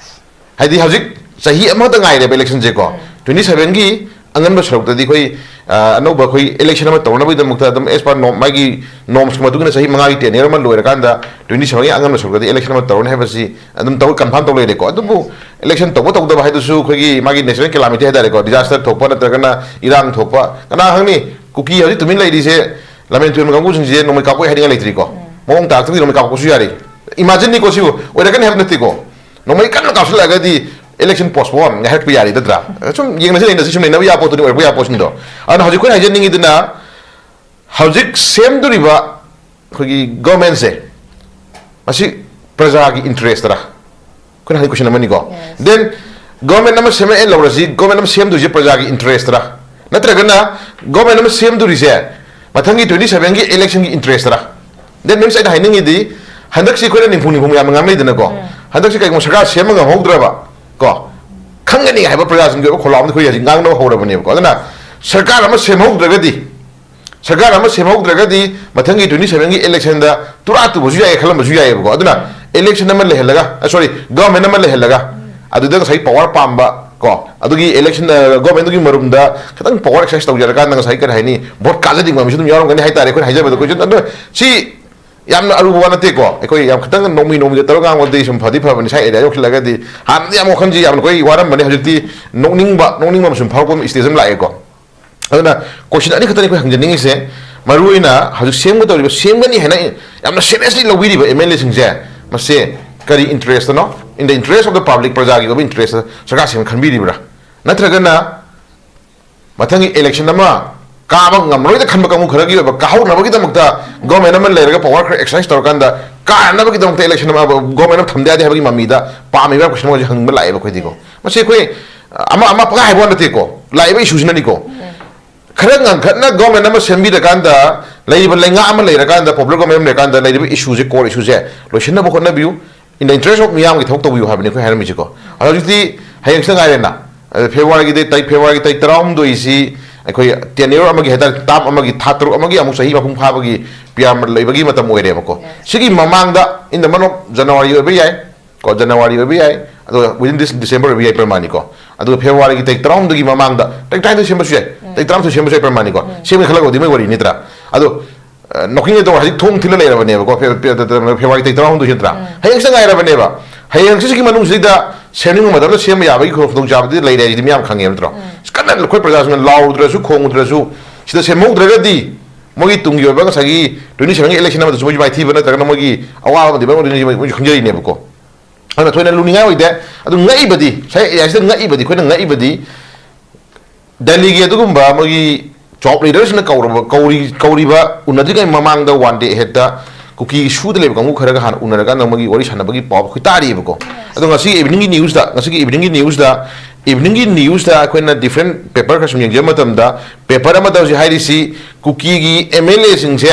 ꯍꯥꯏꯗꯤ ꯍꯧꯖꯤꯛ ꯆꯍꯤ ꯑꯃꯈꯛꯇ ꯉꯥꯏꯔꯦꯕ ꯏꯂꯦꯛꯁꯟꯁꯦꯀꯣ꯫ ꯇ꯭ꯋꯦꯟꯇꯤ ꯁꯚꯦꯟꯒꯤ ꯑꯉꯟꯕ ꯁꯔꯨꯛꯇꯗꯤ ꯑꯩꯈꯣꯏ, ꯑ, ꯑꯅꯧꯕ ꯑꯩꯈꯣꯏ ꯏꯂꯦꯛꯁꯟ ꯑꯃ ꯇꯧꯅꯕꯒꯤꯗꯃꯛꯇ ꯑꯗꯨꯝ as per norm, ꯃꯥꯒꯤ ꯅꯣꯔꯝꯁꯀꯤ ꯃꯇꯨꯡ ꯏꯟꯅ ꯆꯍꯤ ꯃꯉꯥꯒꯤ ꯇꯦꯅꯤꯌꯔ ꯑꯃ ꯂꯣꯏꯔꯀꯥꯟꯗ ꯇ꯭ꯋꯦꯟꯇꯤ ꯁꯚꯦꯟꯒꯤ ꯑꯉꯟꯕ ꯁꯔꯨꯛꯇꯗꯤ ꯏꯂꯦꯛꯁꯟ ꯑꯃ ꯇꯧꯔꯅꯤ ꯍꯥꯏꯕꯁꯤ ꯑꯗꯨꯝ ꯇꯧ, ꯀꯟꯐꯥꯔꯝ ꯇꯧ ꯂꯩꯔꯦꯀꯣ꯫ ꯑꯗꯨꯕꯨ ꯏꯂꯦꯛꯁꯟ ꯇꯧꯕ ꯇꯧꯗꯕ ꯍꯥꯏꯗꯨꯁꯨ ꯑꯩꯈꯣꯏꯒꯤ ꯃꯥꯒꯤ ꯅꯦꯆꯔꯦꯜ ꯀꯦꯂꯥꯃꯤꯇꯤ ꯍꯥꯏꯇꯥꯔꯦꯀꯣ, ꯗꯤꯖꯥꯁꯇꯔ ꯊꯣꯛꯄ ꯅꯠꯇ꯭ꯔꯒꯅ ꯏꯔꯥꯡ ꯊꯣꯛꯄ, ꯀꯅꯥ ꯈꯪꯅꯤ? ꯀꯨꯀꯤ ꯍꯧꯖꯤꯛ ꯇꯨꯃꯤꯟ ꯂꯩꯔꯤꯁꯦ ꯂꯝꯖꯦꯟ ꯇꯨꯔꯦꯜ ꯀꯥꯡꯕꯨꯁꯤꯡꯁꯦ ꯅꯣꯡꯃꯩ ꯀꯥꯞꯄꯣꯏ ꯍꯥꯏꯅꯤꯡꯉꯥꯏ ꯂꯩꯇ꯭ꯔꯤꯀꯣ꯫ ꯃꯑꯣꯡ ꯇꯥꯔꯛꯇ꯭ꯔꯗꯤ ꯅꯣꯡꯃꯩ ꯀꯥꯞꯄꯛꯄꯁꯨ ꯌꯥꯔꯤ꯫ ꯏꯃꯥꯖꯤꯟꯅꯤꯀꯣ ꯁꯤꯕꯨ, ꯑꯣꯏꯔꯛꯀꯅꯤ ꯍꯥꯏꯕ ꯅꯠꯇꯦꯀꯣ꯫ ꯅꯣꯡꯃꯩ ꯀꯟꯅ ꯀꯥꯞꯁꯤꯜꯂꯛꯑꯒꯗꯤ ꯏꯂꯦꯛꯁꯟ ꯄꯣꯁꯄꯣꯟ ꯍꯥꯏꯔꯛꯄ ꯌꯥꯔꯤ ꯅꯠꯇ꯭ꯔꯥ? ꯁꯨꯝ ꯌꯦꯡꯅꯁꯤ ꯅꯩꯅꯁꯤ ꯁꯨꯝ ꯅꯩꯅꯕ ꯌꯥꯕ ꯄꯣꯠꯇꯨꯅꯤ, ꯑꯣꯏꯔꯛꯄ ꯌꯥꯕ ꯄꯣꯠꯁꯤꯡꯗꯣ꯫ ꯑꯗꯨꯅ ꯍꯧꯖꯤꯛ ꯑꯩꯈꯣꯏꯅ ꯍꯥꯏꯖꯅꯤꯡꯉꯤꯗꯨꯅ, ꯍꯧꯖꯤꯛ ꯁꯦꯝꯗꯣꯔꯤꯕ ꯑꯩꯈꯣꯏꯒꯤ ꯒꯣꯔꯃꯦꯟꯁꯦ, ꯃꯁꯤ ꯄ꯭ꯔꯖꯥꯒꯤ ꯏꯟꯇꯔꯦꯁꯇꯔꯥ? ꯑꯩꯈꯣꯏꯅ ꯍꯪꯉꯤ ꯀꯣꯏꯁꯟ ꯑꯃꯅꯤꯀꯣ꯫ Then ꯒꯣꯔꯃꯦꯟ ꯑꯃ ꯁꯦꯝꯃꯛꯑꯦ ꯂꯧꯔꯁꯤ, ꯒꯣꯔꯃꯦꯟ ꯑꯃ ꯁꯦꯝꯗꯣꯏꯁꯦ ꯄ꯭ꯔꯖꯥꯒꯤ ꯏꯟꯇꯔꯦꯁꯇꯔꯥ? ꯅꯠꯇ꯭ꯔꯒꯅ ꯒꯣꯔꯃꯦꯟ ꯑꯃ ꯁꯦꯝꯗꯣꯔꯤꯁꯦ ꯃꯊꯪꯒꯤ twenty sevenꯒꯤ electionꯒꯤ interestꯔ? That means ꯑꯩꯅ ꯍꯥꯏꯅꯤꯡꯉꯤꯗꯤ, ꯍꯟꯗꯛꯁꯤ ꯑꯩꯈꯣꯏꯅ ꯅꯤꯡꯐꯨ ꯅꯤꯡꯐꯨ ꯌꯥꯝꯅ ꯉꯥꯡꯅꯩꯗꯅꯀꯣ, ꯎꯝ꯫ ꯍꯟꯗꯛꯁꯤ ꯀꯩꯒꯨꯝꯕ ꯁꯔꯀꯥꯔ ꯁꯦꯝꯕ ꯉꯝꯍꯧꯗ꯭ꯔꯕ ꯀꯣ, ꯈꯪꯒꯅꯤ ꯍꯥꯏꯕ ꯄ꯭ꯔꯖꯥꯁꯤꯡꯒꯤ ꯑꯣꯏꯕ ꯈꯣꯜꯂꯥꯎ ꯑꯃꯗꯤ ꯑꯩꯈꯣꯏ ꯍꯧꯖꯤꯛ ꯉꯥꯡꯅꯕ ꯍꯧꯔꯕꯅꯦꯕꯀꯣ꯫ ꯑꯗꯨꯅ ꯁꯔꯀꯥꯔ ꯑꯃ ꯁꯦꯝꯍꯧꯗ꯭ꯔꯒꯗꯤ, ꯁꯔꯀꯥꯔ ꯑꯃ ꯁꯦꯝꯍꯧꯗ꯭ꯔꯒꯗꯤ ꯃꯊꯪꯒꯤ twenty sevenꯒꯤ electionꯗ ꯇꯨꯔꯥ ꯇꯨꯕꯁꯨ ꯌꯥꯏ ꯈꯜꯂꯝꯕꯁꯨ ꯌꯥꯏꯑꯕꯀꯣ꯫ ꯑꯗꯨꯅ election ꯑꯃ ꯂꯩꯍꯜꯂꯒ, sorry, government ꯑꯃ ꯂꯩꯍꯜꯂꯒ, ꯑꯗꯨꯗ ꯉꯁꯥꯏ power ꯄꯥꯝꯕ ꯀꯣ, ꯑꯗꯨꯒꯤ election, governmentꯗꯨꯒꯤ ꯃꯔꯨꯝꯗ ꯈꯤꯇꯪ power exercise ꯇꯧꯖꯔꯀꯥꯟꯗ ꯉꯁꯥꯏ ꯀꯔꯤ ꯍꯥꯏꯅꯤ, vote ꯀꯥꯖꯅꯤꯡꯕ ꯃꯤꯁꯨ ꯑꯗꯨꯝ ꯌꯥꯎꯔꯝꯒꯅꯤ ꯍꯥꯏꯇꯥꯔꯦ, ꯑꯩꯈꯣꯏꯅ ꯍꯥꯏꯖꯕꯗ꯫ ꯑꯩꯈꯣꯏꯁꯨ ꯑꯗꯣ ꯁꯤ ꯌꯥꯝꯅ ꯑꯔꯨꯕ ꯋꯥ ꯅꯠꯇꯦꯀꯣ꯫ ꯑꯩꯈꯣꯏ ꯌꯥꯝ ꯈꯤꯇꯪ ꯅꯣꯡꯃꯤ ꯅꯣꯡꯃꯤꯗ ꯇꯧꯔꯒ ꯉꯥꯡꯕꯗꯤ ꯁꯨꯝ ꯐꯗꯤ ꯐꯕꯅꯤ, ꯁ꯭ꯋꯥꯏ area ꯌꯧꯁꯤꯜꯂꯒꯗꯤ꯫ ꯍꯥꯟꯅꯗꯤ ꯌꯥꯝ ꯋꯥꯈꯜꯁꯤ ꯌꯥꯝꯅ ꯑꯩꯈꯣꯏ ꯋꯥꯔꯝꯕꯅꯦ, ꯍꯧꯖꯤꯛꯇꯤ ꯅꯣꯛꯅꯤꯡꯕ, ꯅꯣꯛꯅꯤꯡꯕ ꯑꯃ ꯁꯨꯝ ꯐꯥꯎꯔꯛꯄ stage ꯑꯃ ꯂꯥꯛꯑꯦꯀꯣ꯫ ꯑꯗꯨꯅ question ꯑꯅꯤꯈꯛꯇꯅꯤ ꯑꯩꯈꯣꯏ ꯍꯪꯖꯅꯤꯡꯉꯤꯁꯦ꯫ ꯃꯔꯨꯑꯣꯏꯅ ꯍꯧꯖꯤꯛ ꯁꯦꯝꯒꯗꯧꯔꯤꯕ, ꯁꯦꯝꯒꯅꯤ ꯍꯥꯏꯅ ꯌꯥꯝꯅ seriously ꯂꯧꯕꯤꯔꯤꯕ MLAꯁꯤꯡꯁꯦ, ꯃꯁꯦ ꯀꯔꯤ interestꯅꯣ? In the interest of the public, ꯄ꯭ꯔꯖꯥꯒꯤ ꯑꯣꯏꯕ interest ꯁꯔꯀꯥꯔꯁꯤꯡꯅ ꯈꯟꯕꯤꯔꯤꯕ꯭ꯔꯥ? ꯅꯠꯇ꯭ꯔꯒꯅ ꯃꯊꯪꯒꯤ election ꯑꯃ ꯀꯥꯕ ꯉꯝꯃꯔꯣꯏꯗ ꯈꯟꯕ ꯀꯥꯡꯕꯨ ꯈꯔꯒꯤ ꯑꯣꯏꯕ ꯀꯥꯍꯧꯅꯕꯒꯤꯗꯃꯛꯇ government ꯑꯃ ꯂꯩꯔꯒ power ꯈꯔ exercise ꯇꯧꯔꯀꯥꯟꯗ ꯀꯥꯅꯕꯒꯤꯗꯃꯛꯇ election ꯑꯃ government ꯑꯃ ꯊꯝꯗ ꯌꯥꯗꯦ ꯍꯥꯏꯕꯒꯤ ꯃꯃꯤꯗ ꯄꯥꯝꯃꯤꯕ꯭ꯔꯥ question ꯑꯃ ꯍꯧꯖꯤꯛ ꯍꯪꯅꯤꯡꯕ ꯂꯥꯛꯑꯦꯕ ꯑꯩꯈꯣꯏꯗꯤꯀꯣ꯫ ꯃꯁꯤ ꯑꯩꯈꯣꯏ ꯑꯃ, ꯑꯃ ꯄꯪꯍꯥꯏ ꯍꯥꯏꯕ ꯋꯥ ꯅꯠꯇꯦꯀꯣ, ꯂꯥꯛꯏꯕ issueꯁꯤꯅꯅꯤꯀꯣ꯫ ꯈꯔ ꯉꯟꯈꯠꯅ government ꯑꯃ ꯁꯦꯝꯕꯤꯔꯀꯥꯟꯗ, ꯂꯩꯔꯤꯕ ꯂꯩꯉꯥꯛ ꯑꯃ ꯂꯩꯔꯀꯥꯟꯗ, popular government ꯑꯃ ꯂꯩꯔꯀꯥꯟꯗ ꯂꯩꯔꯤꯕ issueꯁꯦ, core issueꯁꯦ ꯂꯣꯏꯁꯤꯟꯅꯕ ꯍꯣꯠꯅꯕꯤꯌꯨ꯫ In the interest of ꯃꯤꯌꯥꯝꯒꯤ ꯊꯕꯛ ꯇꯧꯕꯤꯌꯨ ꯍꯥꯏꯕꯅꯤ ꯑꯩꯈꯣꯏ ꯍꯥꯏꯔꯝꯃꯤꯁꯤꯀꯣ꯫ ꯑꯗꯣ ꯍꯧꯖꯤꯛꯇꯤ ꯍꯌꯦꯡꯁꯤꯗ ꯉꯥꯏꯔꯦꯅ, ꯑꯗ Februaryꯒꯤ date, ꯇꯥꯔꯤꯛ, Februaryꯒꯤ ꯇꯥꯔꯤꯛ ꯇꯔꯥꯍꯨꯝꯗꯣꯏꯁꯤ ꯑꯩꯈꯣꯏ tenure ꯑꯃꯒꯤ ꯍꯥꯏꯇꯥꯔꯦ, term ꯑꯃꯒꯤ, ꯊꯥ ꯇꯔꯨꯛ ꯑꯃꯒꯤ ꯑꯃꯨꯛ ꯆꯍꯤ ꯃꯄꯨꯡ ꯐꯥꯕꯒꯤ ꯄꯤꯌꯥꯃ ꯂꯩꯕꯒꯤ ꯃꯇꯝ ꯑꯣꯏꯔꯦꯕꯀꯣ꯫ ꯁꯤꯒꯤ ꯃꯃꯥꯡꯗ, in the month of January ꯑꯣꯏꯕ ꯌꯥꯏ, ꯀꯣ, January ꯑꯣꯏꯕ ꯌꯥꯏ, ꯑꯗꯨꯒ within this December ꯑꯣꯏꯕ ꯌꯥꯏ ꯄ꯭ꯔꯃꯥꯅꯤꯀꯣ꯫ ꯑꯗꯨꯒ Februaryꯒꯤ ꯇꯥꯔꯤꯛ ꯇꯔꯥꯍꯨꯝꯗꯣꯏꯒꯤ ꯃꯃꯥꯡꯗ, ꯇꯥꯔꯤꯛ ꯇꯔꯥꯍꯨꯝꯗꯣꯏ ꯁꯦꯝꯕꯁꯨ ꯌꯥꯏ, ꯇꯥꯔꯤꯛ ꯇꯔꯥꯃꯥꯊꯣꯏ ꯁꯦꯝꯕꯁꯨ ꯌꯥꯏ ꯄ꯭ꯔꯃꯥꯅꯤꯀꯣ꯫ ꯁꯦꯝꯒꯦ ꯈꯜꯂꯒꯕꯨꯗꯤ ꯃꯣꯏ ꯋꯥꯔꯤ ꯅꯠꯇ꯭ꯔꯥ? ꯑꯗꯣ, ꯑ, ꯅꯣꯛꯅꯤꯡꯉꯦ ꯇꯧꯕ, ꯍꯧꯖꯤꯛ ꯊꯣꯡ ꯊꯤꯜꯂ ꯂꯩꯔꯕꯅꯦꯕꯀꯣ, Fe-, Fe-, Fe-, Februaryꯒꯤ ꯇꯥꯔꯤꯛ ꯇꯔꯥꯍꯨꯝꯗꯣꯏꯁꯤ ꯅꯠꯇ꯭ꯔꯥ? ꯍꯌꯦꯡꯁꯤꯗ ꯉꯥꯏꯔꯕꯅꯦꯕ꯫ ꯍꯌꯦꯡꯁꯤꯒꯤ ꯃꯅꯨꯡꯁꯤꯗ ꯁꯦꯝꯅꯤꯡꯕ ꯃꯇꯝꯗ ꯁꯦꯝꯕ ꯌꯥꯕꯒꯤ ꯈꯨꯗꯣꯡꯆꯥꯕꯗꯤ ꯂꯩꯔꯦ ꯍꯥꯏꯁꯤꯗꯤ ꯃꯤꯌꯥꯝ ꯈꯪꯉꯦꯕ ꯅꯠꯇ꯭ꯔꯣ? ꯀꯟꯅ ꯑꯩꯈꯣꯏ ꯄ꯭ꯔꯖꯥꯁꯤꯡꯅ ꯂꯥꯎꯗ꯭ꯔꯁꯨ, ꯈꯣꯡꯗ꯭ꯔꯁꯨ, ꯁꯤꯗ ꯁꯦꯝꯍꯧꯗ꯭ꯔꯒꯗꯤ ꯃꯣꯏꯒꯤ ꯇꯨꯡꯒꯤ ꯑꯣꯏꯕ ꯉꯁꯥꯏꯒꯤ twenty sevenꯒꯤ election ꯑꯃꯗꯁꯨ ꯃꯣꯏꯁꯨ ꯃꯥꯏꯊꯤꯕ ꯅꯠꯇ꯭ꯔꯒꯅ ꯃꯣꯏꯒꯤ ꯑꯋꯥꯕ ꯑꯃꯗꯤ ꯃꯣꯏꯁꯨ ꯈꯪꯖꯔꯤꯅꯦꯕꯀꯣ꯫ ꯑꯗꯨꯅ ꯊꯣꯏꯅ ꯂꯨꯅꯤꯡꯉꯥꯏ ꯑꯣꯏꯗꯦ꯫ ꯑꯗꯨ ꯉꯛꯏꯕꯗꯤ, ꯉꯁꯥꯏ ꯑꯦ ꯑꯥꯏ ꯁꯤꯗ ꯉꯛꯏꯕꯗꯤ, ꯑꯩꯈꯣꯏꯅ ꯉꯛꯏꯕꯗꯤ ꯗꯦꯜꯂꯤꯒꯤ ꯑꯗꯨꯒꯨꯝꯕ ꯃꯣꯏꯒꯤ top leaderꯁꯤꯡꯅ ꯀꯧꯔꯕ, ꯀꯧꯔꯤ-, ꯀꯧꯔꯤꯕ ꯎꯅꯗ꯭ꯔꯤꯉꯩ ꯃꯃꯥꯡꯗ one day aheadꯇ ꯀꯨꯀꯤ ꯁꯨꯗ ꯂꯩꯕ ꯀꯥꯡꯕꯨ ꯈꯔꯒ ꯍꯥꯟꯅ ꯎꯅꯔꯀꯥꯟꯗ ꯃꯣꯏꯒꯤ ꯋꯥꯔꯤ ꯁꯥꯟꯅꯕꯒꯤ ꯄꯥꯎ ꯑꯩꯈꯣꯏ ꯇꯥꯔꯤꯑꯕꯀꯣ꯫ ꯑꯗꯣ ꯉꯁꯤꯒꯤ eveningꯒꯤ newsꯇ, ꯉꯁꯤꯒꯤ eveningꯒꯤ newsꯇ Evening ꯒꯤ news ꯇ ꯑꯩꯈꯣꯏꯅ different paper ꯈꯔ ꯁꯨꯝ ꯌꯦꯡꯖꯕ ꯃꯇꯝꯗ, paper ꯑꯃꯗ ꯍꯧꯖꯤꯛ ꯍꯥꯏꯔꯤꯁꯤ ꯀꯨꯀꯤꯒꯤ M L A ꯁꯤꯡꯁꯦ,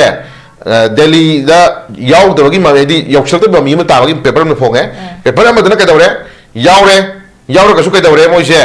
ꯑ, ꯗꯦꯜꯂꯤꯗ ꯌꯥꯎꯗꯕꯒꯤ ꯃꯔꯝ, ꯍꯥꯏꯗꯤ ꯌꯧꯁꯤꯜꯂꯛꯇꯕ ꯃꯤ ꯑꯃ ꯇꯥꯕꯒꯤ paper ꯑꯃ ꯐꯣꯡꯉꯦ꯫ Paper ꯑꯃꯗꯅ ꯀꯩꯗꯧꯔꯦ? ꯌꯥꯎꯔꯦ, ꯌꯥꯎꯔꯒꯁꯨ ꯀꯩꯗꯧꯔꯦ? ꯃꯣꯏꯁꯦ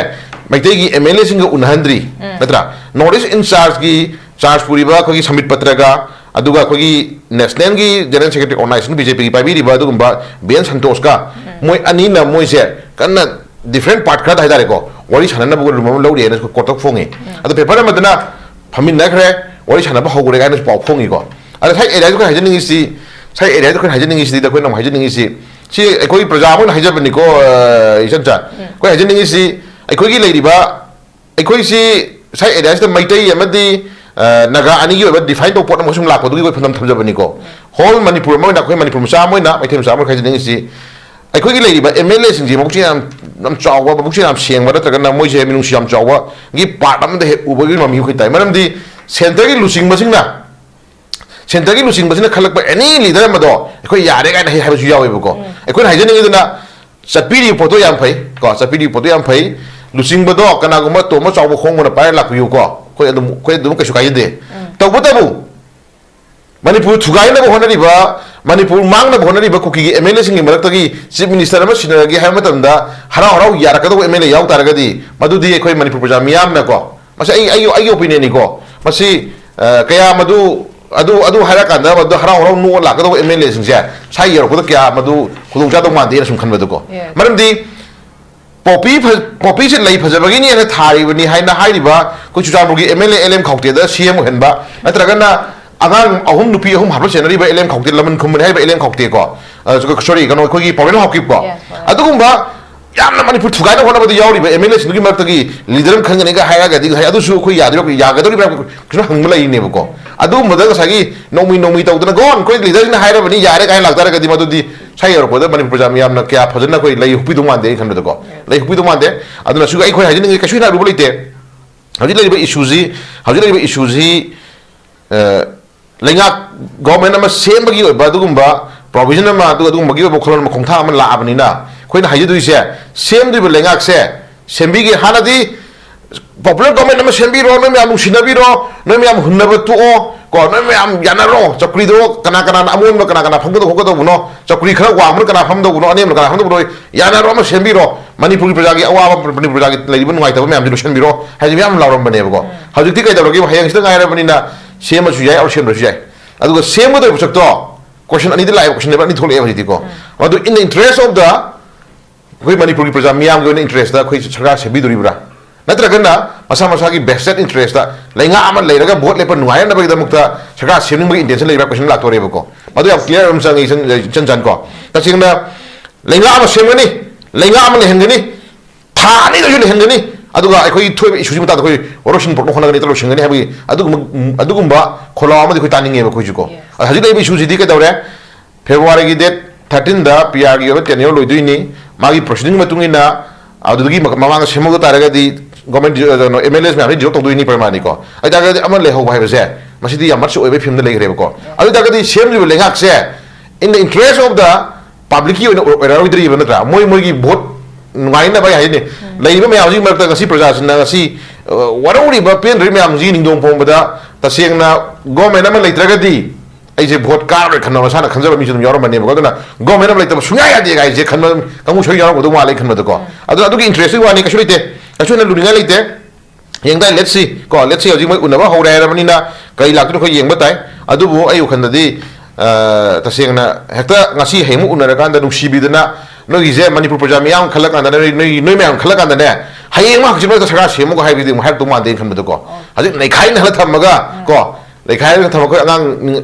ꯃꯩꯇꯩꯒꯤ M L A ꯁꯤꯡꯒ ꯎꯅꯍꯟꯗ꯭ꯔꯤ, ꯅꯠꯇ꯭ꯔꯥ? North East in charge ꯒꯤ charge ꯄꯨꯔꯤꯕ ꯑꯩꯈꯣꯏꯒꯤ ꯁꯃꯤꯠ ꯄꯇ꯭ꯔꯒ, ꯑꯗꯨꯒ ꯑꯩꯈꯣꯏꯒꯤ national ꯒꯤ general secretary organization B J P ꯒꯤ ꯄꯥꯏꯕꯤꯔꯤꯕ ꯑꯗꯨꯒꯨꯝꯕ ꯕꯤ ꯑꯦꯟ ꯁꯟꯇꯣꯁꯀ, ꯃꯣꯏ ꯑꯅꯤꯅ ꯃꯣꯏꯁꯦ ꯀꯟꯅ different part ꯈꯔꯗ ꯍꯥꯏꯇꯥꯔꯦꯀꯣ, ꯋꯥꯔꯤ ꯁꯥꯟꯅꯅꯕ room ꯑꯃ ꯂꯧꯔꯤꯅ ꯀꯣꯔꯠꯇ ꯐꯣꯡꯉꯤ꯫ ꯑꯗꯣ paper ꯑꯃꯗꯅ ꯐꯝꯃꯤꯟꯅꯈ꯭ꯔꯦ, ꯋꯥꯔꯤ ꯁꯥꯟꯅꯕ ꯍꯧꯈ꯭ꯔꯦ ꯀꯥꯏꯅꯁꯨ ꯄꯥꯎ ꯐꯣꯡꯉꯤꯀꯣ꯫ ꯑꯗ ꯁꯥꯏ ꯑꯦꯔꯤꯌꯥꯗ ꯑꯩꯈꯣꯏ ꯍꯥꯏꯖꯅꯤꯡꯉꯤꯁꯤ, ꯁꯥꯏ ꯑꯦꯔꯤꯌꯥꯗ ꯑꯩꯈꯣꯏꯅ ꯍꯥꯏꯖꯅꯤꯡꯉꯤꯁꯤꯗ ꯑꯩꯈꯣꯏꯅ ꯑꯃꯨꯛ ꯍꯥꯏꯖꯅꯤꯡꯉꯤꯁꯤ, ꯁꯤ ꯑꯩꯈꯣꯏ ꯄ꯭ꯔꯖꯥ ꯑꯃ ꯑꯣꯏꯅ ꯍꯥꯏꯖꯕꯅꯤꯀꯣ, ꯑ, ꯏꯆꯟꯆꯥ꯫ ꯑꯩꯈꯣꯏ ꯍꯥꯏꯖꯅꯤꯡꯉꯤꯁꯤ, ꯑꯩꯈꯣꯏꯒꯤ ꯂꯩꯔꯤꯕ, ꯑꯩꯈꯣꯏꯁꯤ ꯁꯥꯏ ꯑꯦꯔꯤꯌꯥꯁꯤꯗ ꯃꯩꯇꯩ ꯑꯃꯗꯤ, ꯑ, ꯅꯥꯒꯥ ꯑꯅꯤꯒꯤ ꯑꯣꯏꯕ define ꯇꯧꯕ ꯄꯣꯠ ꯑꯃ ꯁꯨꯝ ꯂꯥꯛꯄꯗꯨꯒꯤ ꯑꯩꯈꯣꯏ ꯐꯝꯐꯝ ꯊꯝꯖꯕꯅꯤꯀꯣ꯫ Whole ꯃꯅꯤꯄꯨꯔ ꯑꯃ ꯑꯣꯏꯅ ꯑꯩꯈꯣꯏ ꯃꯅꯤꯄꯨꯔ ꯃꯆꯥ ꯑꯃ ꯑꯣꯏꯅ, ꯃꯩꯇꯩ ꯃꯆꯥ ꯑꯃ ꯑꯣꯏꯅ ꯍꯥꯏꯖꯅꯤꯡꯉꯤꯁꯤ, ꯑꯩꯈꯣꯏꯒꯤ ꯂꯩꯔꯤꯕ M L A ꯁꯤꯡꯁꯤ ꯃꯕꯨꯛꯁꯦ ꯌꯥꯝ, ꯌꯥꯝ ꯆꯥꯎꯕ, ꯃꯕꯨꯛꯁꯦ ꯌꯥꯝ ꯁꯦꯡꯕ ꯅꯠꯇ꯭ꯔꯒꯅ ꯃꯣꯏꯁꯦ ꯃꯤꯅꯨꯡꯁꯤ ꯌꯥꯝ ꯆꯥꯎꯕꯒꯤ part ꯑꯃꯗ ꯍꯦꯛ ꯎꯕꯒꯤ ꯃꯃꯤ ꯑꯩꯈꯣꯏ ꯇꯥꯏ꯫ ꯃꯔꯝꯗꯤ centre ꯒꯤ ꯂꯨꯆꯤꯡꯕꯁꯤꯡꯅ, centre ꯒꯤ ꯂꯨꯆꯤꯡꯕꯁꯤꯅ ꯈꯜꯂꯛꯄ any leader ꯑꯃꯗꯣ ꯑꯩꯈꯣꯏ ꯌꯥꯔꯦ ꯀꯥꯏꯅ ꯍꯥꯏ-, ꯍꯥꯏꯕꯁꯨ ꯌꯥꯎꯋꯦꯕꯀꯣ꯫ ꯑꯩꯈꯣꯏꯅ ꯍꯥꯏꯖꯅꯤꯡꯉꯤꯗꯨꯅ, ꯆꯠꯄꯤꯔꯤꯕ ꯄꯣꯠꯇꯣ ꯌꯥꯝ ꯐꯩ ꯀꯣ, ꯆꯠꯄꯤꯔꯤꯕ ꯄꯣꯠꯇꯣ ꯌꯥꯝ ꯐꯩ꯫ ꯂꯨꯆꯤꯡꯕꯗꯣ ꯀꯅꯥꯒꯨꯝꯕ ꯇꯣꯝꯕ ꯆꯥꯎꯕ ꯈꯣꯡꯕꯅ ꯄꯥꯏꯔ ꯂꯥꯛꯄꯤꯌꯨ ꯀꯣ, ꯑꯩꯈꯣꯏ ꯑꯗꯨꯝ, ꯑꯩꯈꯣꯏ ꯑꯗꯨꯝ ꯀꯩꯁꯨ ꯀꯥꯏꯖꯗꯦ꯫ ꯇꯧꯕꯇꯕꯨ ꯃꯅꯤꯄꯨꯔ ꯊꯨꯒꯥꯏꯅꯕ ꯍꯣꯠꯅꯔꯤꯕ, ꯃꯅꯤꯄꯨꯔ ꯃꯥꯡꯅꯕ ꯍꯣꯠꯅꯔꯤꯕ ꯀꯨꯀꯤꯒꯤ M L A ꯁꯤꯡꯒꯤ ꯃꯔꯛꯇꯒꯤ chief minister ꯑꯃ ꯁꯤꯟꯅꯔꯒꯦ ꯍꯥꯏꯕ ꯃꯇꯝꯗ ꯍꯔꯥꯎ ꯍꯔꯥꯎ ꯌꯥꯔꯛꯀꯗꯧꯕ M L A ꯌꯥꯎ ꯇꯥꯔꯒꯗꯤ, ꯃꯗꯨꯗꯤ ꯑꯩꯈꯣꯏ ꯃꯅꯤꯄꯨꯔ ꯄ꯭ꯔꯖꯥ ꯃꯤꯌꯥꯝꯅꯀꯣ, ꯃꯁꯤ ꯑꯩ, ꯑꯩꯒꯤ, ꯑꯩꯒꯤ opinion ꯅꯤꯀꯣ, ꯃꯁꯤ, ꯑ, ꯀꯌꯥ ꯃꯗꯨ, ꯑꯗꯨ, ꯑꯗꯨ ꯍꯥꯏꯔꯀꯥꯟꯗ ꯃꯗꯨ ꯍꯔꯥꯎ ꯍꯔꯥꯎ ꯅꯣꯛꯑ ꯂꯥꯛꯀꯗꯧꯕ M L A ꯁꯤꯡꯁꯦ ꯁ꯭ꯋꯥꯏ ꯌꯧꯔꯛꯄꯗ ꯀꯌꯥ ꯃꯗꯨ ꯈꯨꯗꯣꯡ ꯆꯥꯗꯧ ꯃꯥꯟꯗꯦꯅ ꯁꯨꯝ ꯈꯟꯕꯗꯀꯣ꯫ ꯃꯔꯝꯗꯤ ꯄꯣꯄꯤ ꯐ-, ꯄꯣꯄꯤꯁꯦ ꯂꯩ ꯐꯖꯕꯒꯤꯅꯦꯅ ꯊꯥꯔꯤꯕꯅꯤꯅ ꯍꯥꯏꯔꯤꯕ ꯑꯩꯈꯣꯏ ꯆꯨꯔꯆꯥꯟꯄꯨꯔꯒꯤ M L A L M ꯈꯥꯎꯇꯦꯗ C M ꯑꯣꯏꯍꯟꯕ, ꯅꯠꯇ꯭ꯔꯒꯅ ꯑꯉꯥꯡ ꯑꯍꯨꯝ, ꯅꯨꯄꯤ ꯑꯍꯨꯝ ꯍꯥꯠꯄ ꯆꯦꯟꯅꯔꯤꯕ L M ꯈꯥꯎꯇꯦ, ꯂꯃꯟ ꯈꯨꯝꯕꯅꯤ ꯍꯥꯏꯔꯤꯕ L M ꯈꯥꯎꯇꯦꯀꯣ, ꯑ, sorry, ꯀꯩꯅꯣ, ꯑꯩꯈꯣꯏꯒꯤ ꯄꯥꯎꯃꯤꯅꯣ ꯍꯥꯎꯀꯤꯞꯀꯣ, ꯑꯗꯨꯒꯨꯝꯕ ꯌꯥꯝꯅ ꯃꯅꯤꯄꯨꯔ ꯊꯨꯒꯥꯏꯅꯕ ꯍꯣꯠꯅꯕꯗ ꯌꯥꯎꯔꯤꯕ M L A ꯁꯤꯡꯗꯨꯒꯤ ꯃꯔꯛꯇꯒꯤ leader ꯑꯃ ꯈꯟꯒꯅꯤꯒ ꯍꯥꯏꯔꯒꯗꯤ ꯉꯁꯥꯏ ꯑꯗꯨꯁꯨ ꯑꯩꯈꯣꯏ ꯌꯥꯗꯣꯔꯤꯕ꯭ꯔꯥ, ꯌꯥꯒꯗꯧꯔꯤꯕ꯭ꯔꯥ ꯀꯩꯁꯨ ꯍꯪꯕ ꯂꯩꯔꯤꯅꯦꯕꯀꯣ꯫ ꯑꯗꯨꯒꯨꯝꯕꯗ ꯉꯁꯥꯏꯒꯤ ꯅꯣꯡꯃꯩ ꯅꯣꯡꯃꯩ ꯇꯧꯗꯅ "ꯒꯣꯟ, ꯑꯩꯈꯣꯏ leader ꯁꯤꯡꯅ ꯍꯥꯏꯔꯕꯅꯤ, ꯌꯥꯔꯦ" ꯀꯥꯏꯅ ꯂꯥꯛꯇꯥꯔꯒꯗꯤ ꯃꯗꯨꯗꯤ ꯁ꯭ꯋꯥꯏ ꯌꯧꯔꯛꯄꯗ ꯃꯅꯤꯄꯨꯔ ꯄ꯭ꯔꯖꯥ ꯃꯤꯌꯥꯝꯅ ꯀꯌꯥ ꯐꯖꯅ ꯑꯩꯈꯣꯏ ꯂꯩ ꯍꯨꯞꯄꯤꯗꯧ ꯃꯥꯟꯗꯦ ꯑꯩ ꯈꯟꯕꯗꯀꯣ꯫ ꯂꯩ ꯍꯨꯞꯄꯤꯗꯧ ꯃꯥꯟꯗꯦ꯫ ꯑꯗꯨꯅ ꯁꯤꯒ ꯑꯩꯈꯣꯏ ꯍꯥꯏꯖꯅꯤꯡꯉꯤ ꯀꯩꯁꯨ ꯍꯦꯟꯅ ꯑꯔꯨꯕ ꯂꯩꯇꯦ꯫ ꯍꯧꯖꯤꯛ ꯂꯩꯔꯤꯕ issue ꯁꯤ, ꯍꯧꯖꯤꯛ ꯂꯩꯔꯤꯕ issue ꯁꯤ, ꯑ, ꯂꯩꯉꯥꯛ government ꯑꯃ ꯁꯦꯝꯕꯒꯤ ꯑꯣꯏꯕ ꯑꯗꯨꯒꯨꯝꯕ provision ꯑꯃ, ꯑꯗꯨ, ꯑꯗꯨꯒꯨꯝꯕꯒꯤ ꯑꯣꯏꯕ ꯋꯥꯈꯜꯂꯣꯟ ꯑꯃ, ꯈꯣꯡꯊꯥꯡ ꯑꯃ ꯂꯥꯛꯑꯕꯅꯤꯅ, ꯑꯩꯈꯣꯏꯅ ꯍꯥꯏꯖꯗꯣꯏꯁꯦ, ꯁꯦꯝꯗꯣꯏꯕ ꯂꯩꯉꯥꯛꯁꯦ ꯁꯦꯝꯕꯤꯒꯦ꯫ ꯍꯥꯟꯅꯗꯤ popular government ꯑꯃ ꯁꯦꯝꯕꯤꯔꯣ, ꯅꯣꯏ ꯃꯌꯥꯝ ꯅꯨꯡꯁꯤꯅꯕꯤꯔꯣ, ꯅꯣꯏ ꯃꯌꯥꯝ ꯍꯨꯟꯅꯕ ꯇꯣꯛꯑꯣ, ꯀꯣ, ꯅꯣꯏ ꯃꯌꯥꯝ ꯌꯥꯅꯔꯣ, ꯆꯧꯀ꯭ꯔꯤꯗꯣ ꯀꯅꯥ ꯀꯅꯥꯅ ꯑꯃꯣꯟꯕ ꯀꯅꯥ ꯀꯅꯥ ꯐꯝꯒꯗꯧ ꯈꯣꯠꯀꯗꯧꯕꯅꯣ, ꯆꯧꯀ꯭ꯔꯤ ꯈꯔ ꯋꯥꯡꯕꯅ ꯀꯅꯥ ꯐꯝꯗꯧꯕꯅꯣ, ꯑꯅꯦꯝꯕꯅ ꯀꯅꯥ ꯐꯝꯗꯧꯕꯅꯣ, ꯌꯥꯅꯔꯣ, ꯑꯃ ꯁꯦꯝꯕꯤꯔꯣ, ꯃꯅꯤꯄꯨꯔꯒꯤ ꯄ꯭ꯔꯖꯥꯒꯤ ꯑꯋꯥꯕ, ꯃꯅꯤꯄꯨꯔ ꯄ꯭ꯔꯖꯥꯒꯤ ꯂꯩꯔꯤꯕ ꯅꯨꯡꯉꯥꯏꯇꯕ ꯃꯌꯥꯝꯁꯤ ꯂꯣꯏꯁꯤꯟꯕꯤꯔꯣ ꯍꯥꯏꯁꯦ ꯃꯌꯥꯝ ꯂꯥꯎꯔꯝꯕꯅꯦꯕꯀꯣ꯫ ꯍꯧꯖꯤꯛꯇꯤ ꯀꯩꯗꯧꯔꯒꯦ? ꯍꯌꯦꯡꯁꯤꯗ ꯉꯥꯏꯔꯕꯅꯤꯅ ꯁꯦꯝꯃꯁꯨ ꯌꯥꯏ, ꯑꯣꯔ ꯁꯦꯝꯗ꯭ꯔꯁꯨ ꯌꯥꯏ꯫ ꯑꯗꯨꯒ ꯁꯦꯝꯒꯗꯧꯔꯤꯕ ꯄꯣꯠꯁꯛꯇꯣ question ꯑꯅꯤꯗ ꯂꯥꯛꯑꯦꯕ, question paper ꯑꯅꯤ ꯊꯣꯛꯂꯛꯑꯦꯕ ꯍꯧꯖꯤꯛꯇꯤꯀꯣ꯫ ꯃꯗꯨ in the interest of the ꯑꯩꯈꯣꯏ ꯃꯅꯤꯄꯨꯔꯒꯤ ꯄ꯭ꯔꯖꯥ ꯃꯤꯌꯥꯝꯒꯤ ꯑꯣꯏꯅ interest ꯑꯩꯈꯣꯏ ꯁꯔꯀꯥꯔ ꯁꯦꯝꯕꯤꯗꯣꯔꯤꯕ꯭ꯔꯥ? ꯅꯠꯇ꯭ꯔꯒꯅ ꯃꯁꯥ ꯃꯁꯥꯒꯤ vested interest, ꯂꯩꯉꯥꯛ ꯑꯃ ꯂꯩꯔꯒ vote ꯂꯦꯞꯄ ꯅꯨꯡꯉꯥꯏꯅꯅꯕꯒꯤꯗꯃꯛꯇ ꯁꯔꯀꯥꯔ ꯁꯦꯝꯅꯤꯡꯕꯒꯤ intention ꯂꯩꯕ꯭ꯔꯥ question ꯂꯥꯛꯇꯣꯔꯦꯕꯀꯣ꯫ ꯃꯗꯨ ꯌꯥꯝ clear ꯑꯃ ꯆꯪꯉꯦ, ꯏꯆꯟ, ꯏꯆꯟ ꯆꯟ ꯀꯣ꯫ ꯇꯁꯦꯡꯅ ꯂꯩꯉꯥꯛ ꯑꯃ ꯁꯦꯝꯒꯅꯤ, ꯂꯩꯉꯥꯛ ꯑꯃ ꯂꯩꯍꯟꯒꯅꯤ, ꯊꯥ ꯑꯅꯤꯗꯁꯨ ꯂꯩꯍꯟꯒꯅꯤ, ꯑꯗꯨꯒ ꯑꯩꯈꯣꯏꯒꯤ ꯊꯣꯛꯏꯕ issueꯒꯤ ꯃꯇꯥꯡꯗ ꯑꯩꯈꯣꯏ ꯋꯥꯔꯣꯏꯁꯤꯟ ꯄꯨꯔꯛꯅꯕ ꯍꯣꯠꯅꯒꯅꯤ, ꯅꯠꯇ꯭ꯔꯒ ꯂꯣꯏꯁꯤꯟꯒꯅꯤ ꯍꯥꯏꯕꯒꯤ ꯑꯗꯨꯒꯨꯝꯕ, ꯑꯗꯨꯒꯨꯝꯕ ꯈꯣꯜꯂꯥꯎ ꯑꯃꯗꯤ ꯑꯩꯈꯣꯏ ꯇꯥꯅꯤꯡꯉꯦꯕ ꯑꯩꯈꯣꯏꯁꯨꯀꯣ꯫ ꯑꯗꯣ ꯍꯧꯖꯤꯛ ꯂꯩꯔꯤꯕ issueꯁꯤꯗꯤ ꯀꯩꯗꯧꯔꯦ? Februaryꯒꯤ date thirteenꯗ PRꯒꯤ ꯑꯣꯏꯕ tenure ꯂꯣꯏꯗꯣꯏꯅꯤ꯫ ꯃꯥꯒꯤ proceedingꯒꯤ ꯃꯇꯨꯡ ꯏꯟꯅ ꯑꯗꯨꯗꯒꯤ ꯃ-, ꯃꯃꯥꯡꯗ ꯁꯦꯝꯍꯧꯗ ꯇꯥꯔꯒꯗꯤ government ꯗꯤ-, ꯀꯩꯅꯣ, MLAs ꯃꯌꯥꯝꯁꯤ dissolve ꯇꯧꯗꯣꯏꯅꯤ ꯄ꯭ꯔꯃꯥꯅꯤꯀꯣ꯫ ꯑꯗꯨ ꯑꯣꯏꯇꯥꯔꯒꯗꯤ ꯑꯃ ꯂꯩꯍꯧꯕ ꯍꯥꯏꯕꯁꯦ ꯃꯁꯤꯗꯤ ꯌꯥꯝ ꯃꯔꯨ ꯑꯣꯏꯕ ꯐꯤꯕꯝꯗ ꯂꯩꯈ꯭ꯔꯦꯕꯀꯣ꯫ ꯑꯗꯨ ꯑꯣꯏꯇꯥꯔꯒꯗꯤ ꯁꯦꯝꯂꯤꯕ ꯂꯩꯉꯥꯛꯁꯦ in the interest of the publicꯀꯤ ꯑꯣꯏꯅ ꯑꯣꯏ-, ꯑꯣꯏꯔꯛꯑꯣꯏꯗ꯭ꯔꯤꯕ ꯅꯠꯇ꯭ꯔꯥ? ꯃꯣꯏ, ꯃꯣꯏꯒꯤ vote ꯅꯨꯡꯉꯥꯏꯅꯕ ꯍꯥꯏꯅꯤ꯫ ꯂꯩꯔꯤꯕ ꯃꯌꯥꯝꯁꯤꯒꯤ ꯃꯔꯛꯇ ꯉꯁꯤ ꯄ꯭ꯔꯖꯥꯁꯤꯡꯅ ꯉꯁꯤ, ꯑ, ꯋꯥꯔꯧꯔꯤꯕ, ꯄꯦꯟꯗ꯭ꯔꯤꯕ ꯃꯌꯥꯝꯁꯤꯒꯤ ꯅꯤꯡꯗꯣꯡ ꯄꯣꯡꯕꯗ ꯇꯁꯦꯡꯅ government ꯑꯃ ꯂꯩꯇ꯭ꯔꯒꯗꯤ ꯑꯩꯁꯦ vote ꯀꯥꯔꯔꯣꯏ ꯈꯟꯕ ꯃꯁꯥꯅ ꯈꯟꯖꯕ ꯃꯤꯁꯨ ꯑꯗꯨꯝ ꯌꯥꯎꯔꯝꯃꯅꯦꯕꯀꯣ꯫ ꯑꯗꯨꯅ government ꯑꯃ ꯂꯩꯇꯕ ꯁꯨꯡꯌꯥ ꯌꯥꯗꯦ ꯍꯥꯏꯁꯦ ꯈꯟꯕ ꯀꯥꯡꯕꯨ ꯁꯔꯨꯛ ꯌꯥꯎꯔꯝꯒꯗꯧ ꯃꯥꯜꯂꯦ ꯑꯩ ꯈꯟꯕꯗꯀꯣ꯫ ꯑꯗꯨꯅ ꯑꯗꯨꯒꯤ interestꯀꯤ ꯋꯥꯅꯤ, ꯀꯩꯁꯨ ꯂꯩꯇꯦ, ꯀꯩꯁꯨ ꯍꯦꯟꯅ ꯂꯨꯅꯤꯡꯉꯥꯏ ꯂꯩꯇꯦ꯫ ꯌꯦꯡ ꯇꯥꯏ, let's see ꯀꯣ, let's see꯫ ꯍꯧꯖꯤꯛ ꯃꯣꯏ ꯎꯅꯕ ꯍꯧꯔꯦ ꯍꯥꯏꯔꯕꯅꯤꯅ ꯀꯔꯤ ꯂꯥꯛꯇꯣꯏꯅꯣ ꯑꯩꯈꯣꯏ ꯌꯦꯡꯕ ꯇꯥꯏ꯫ ꯑꯗꯨꯕꯨ ꯑꯩ ꯋꯥꯈꯜꯗꯗꯤ, ꯑ, ꯇꯁꯦꯡꯅ ꯍꯦꯛꯇ ꯉꯁꯤ ꯍꯌꯦꯡꯃꯛ ꯎꯅꯔꯀꯥꯟꯗ ꯅꯨꯡꯁꯤꯕꯤꯗꯅ ꯅꯣꯏꯒꯤꯁꯦ ꯃꯅꯤꯄꯨꯔ ꯄ꯭ꯔꯖꯥ ꯃꯤꯌꯥꯝ ꯈꯜꯂꯀꯥꯟꯗ, ꯅꯣꯏ, ꯅꯣꯏ, ꯅꯣꯏ ꯃꯌꯥꯝ ꯈꯜꯂꯀꯥꯟꯗꯅꯦ, ꯍꯌꯦꯡꯃꯛ ꯍꯪꯆꯤꯠꯃꯛꯇ ꯁꯔꯀꯥꯔ ꯁꯦꯝꯃꯨꯒ ꯍꯥꯏꯕꯗꯤ ꯑꯃꯨꯛ ꯍꯥꯏꯔꯛꯇꯧ ꯃꯥꯟꯗꯦꯅ ꯈꯟꯕꯗꯀꯣ꯫ ꯍꯧꯖꯤꯛ ꯅꯩꯈꯥꯏꯅ ꯍꯜꯂ ꯊꯝꯃꯒ ꯀꯣ, ꯂꯩꯈꯥꯏꯗ ꯊꯕꯛ ꯑꯩꯈꯣꯏ ꯑꯉꯥꯡ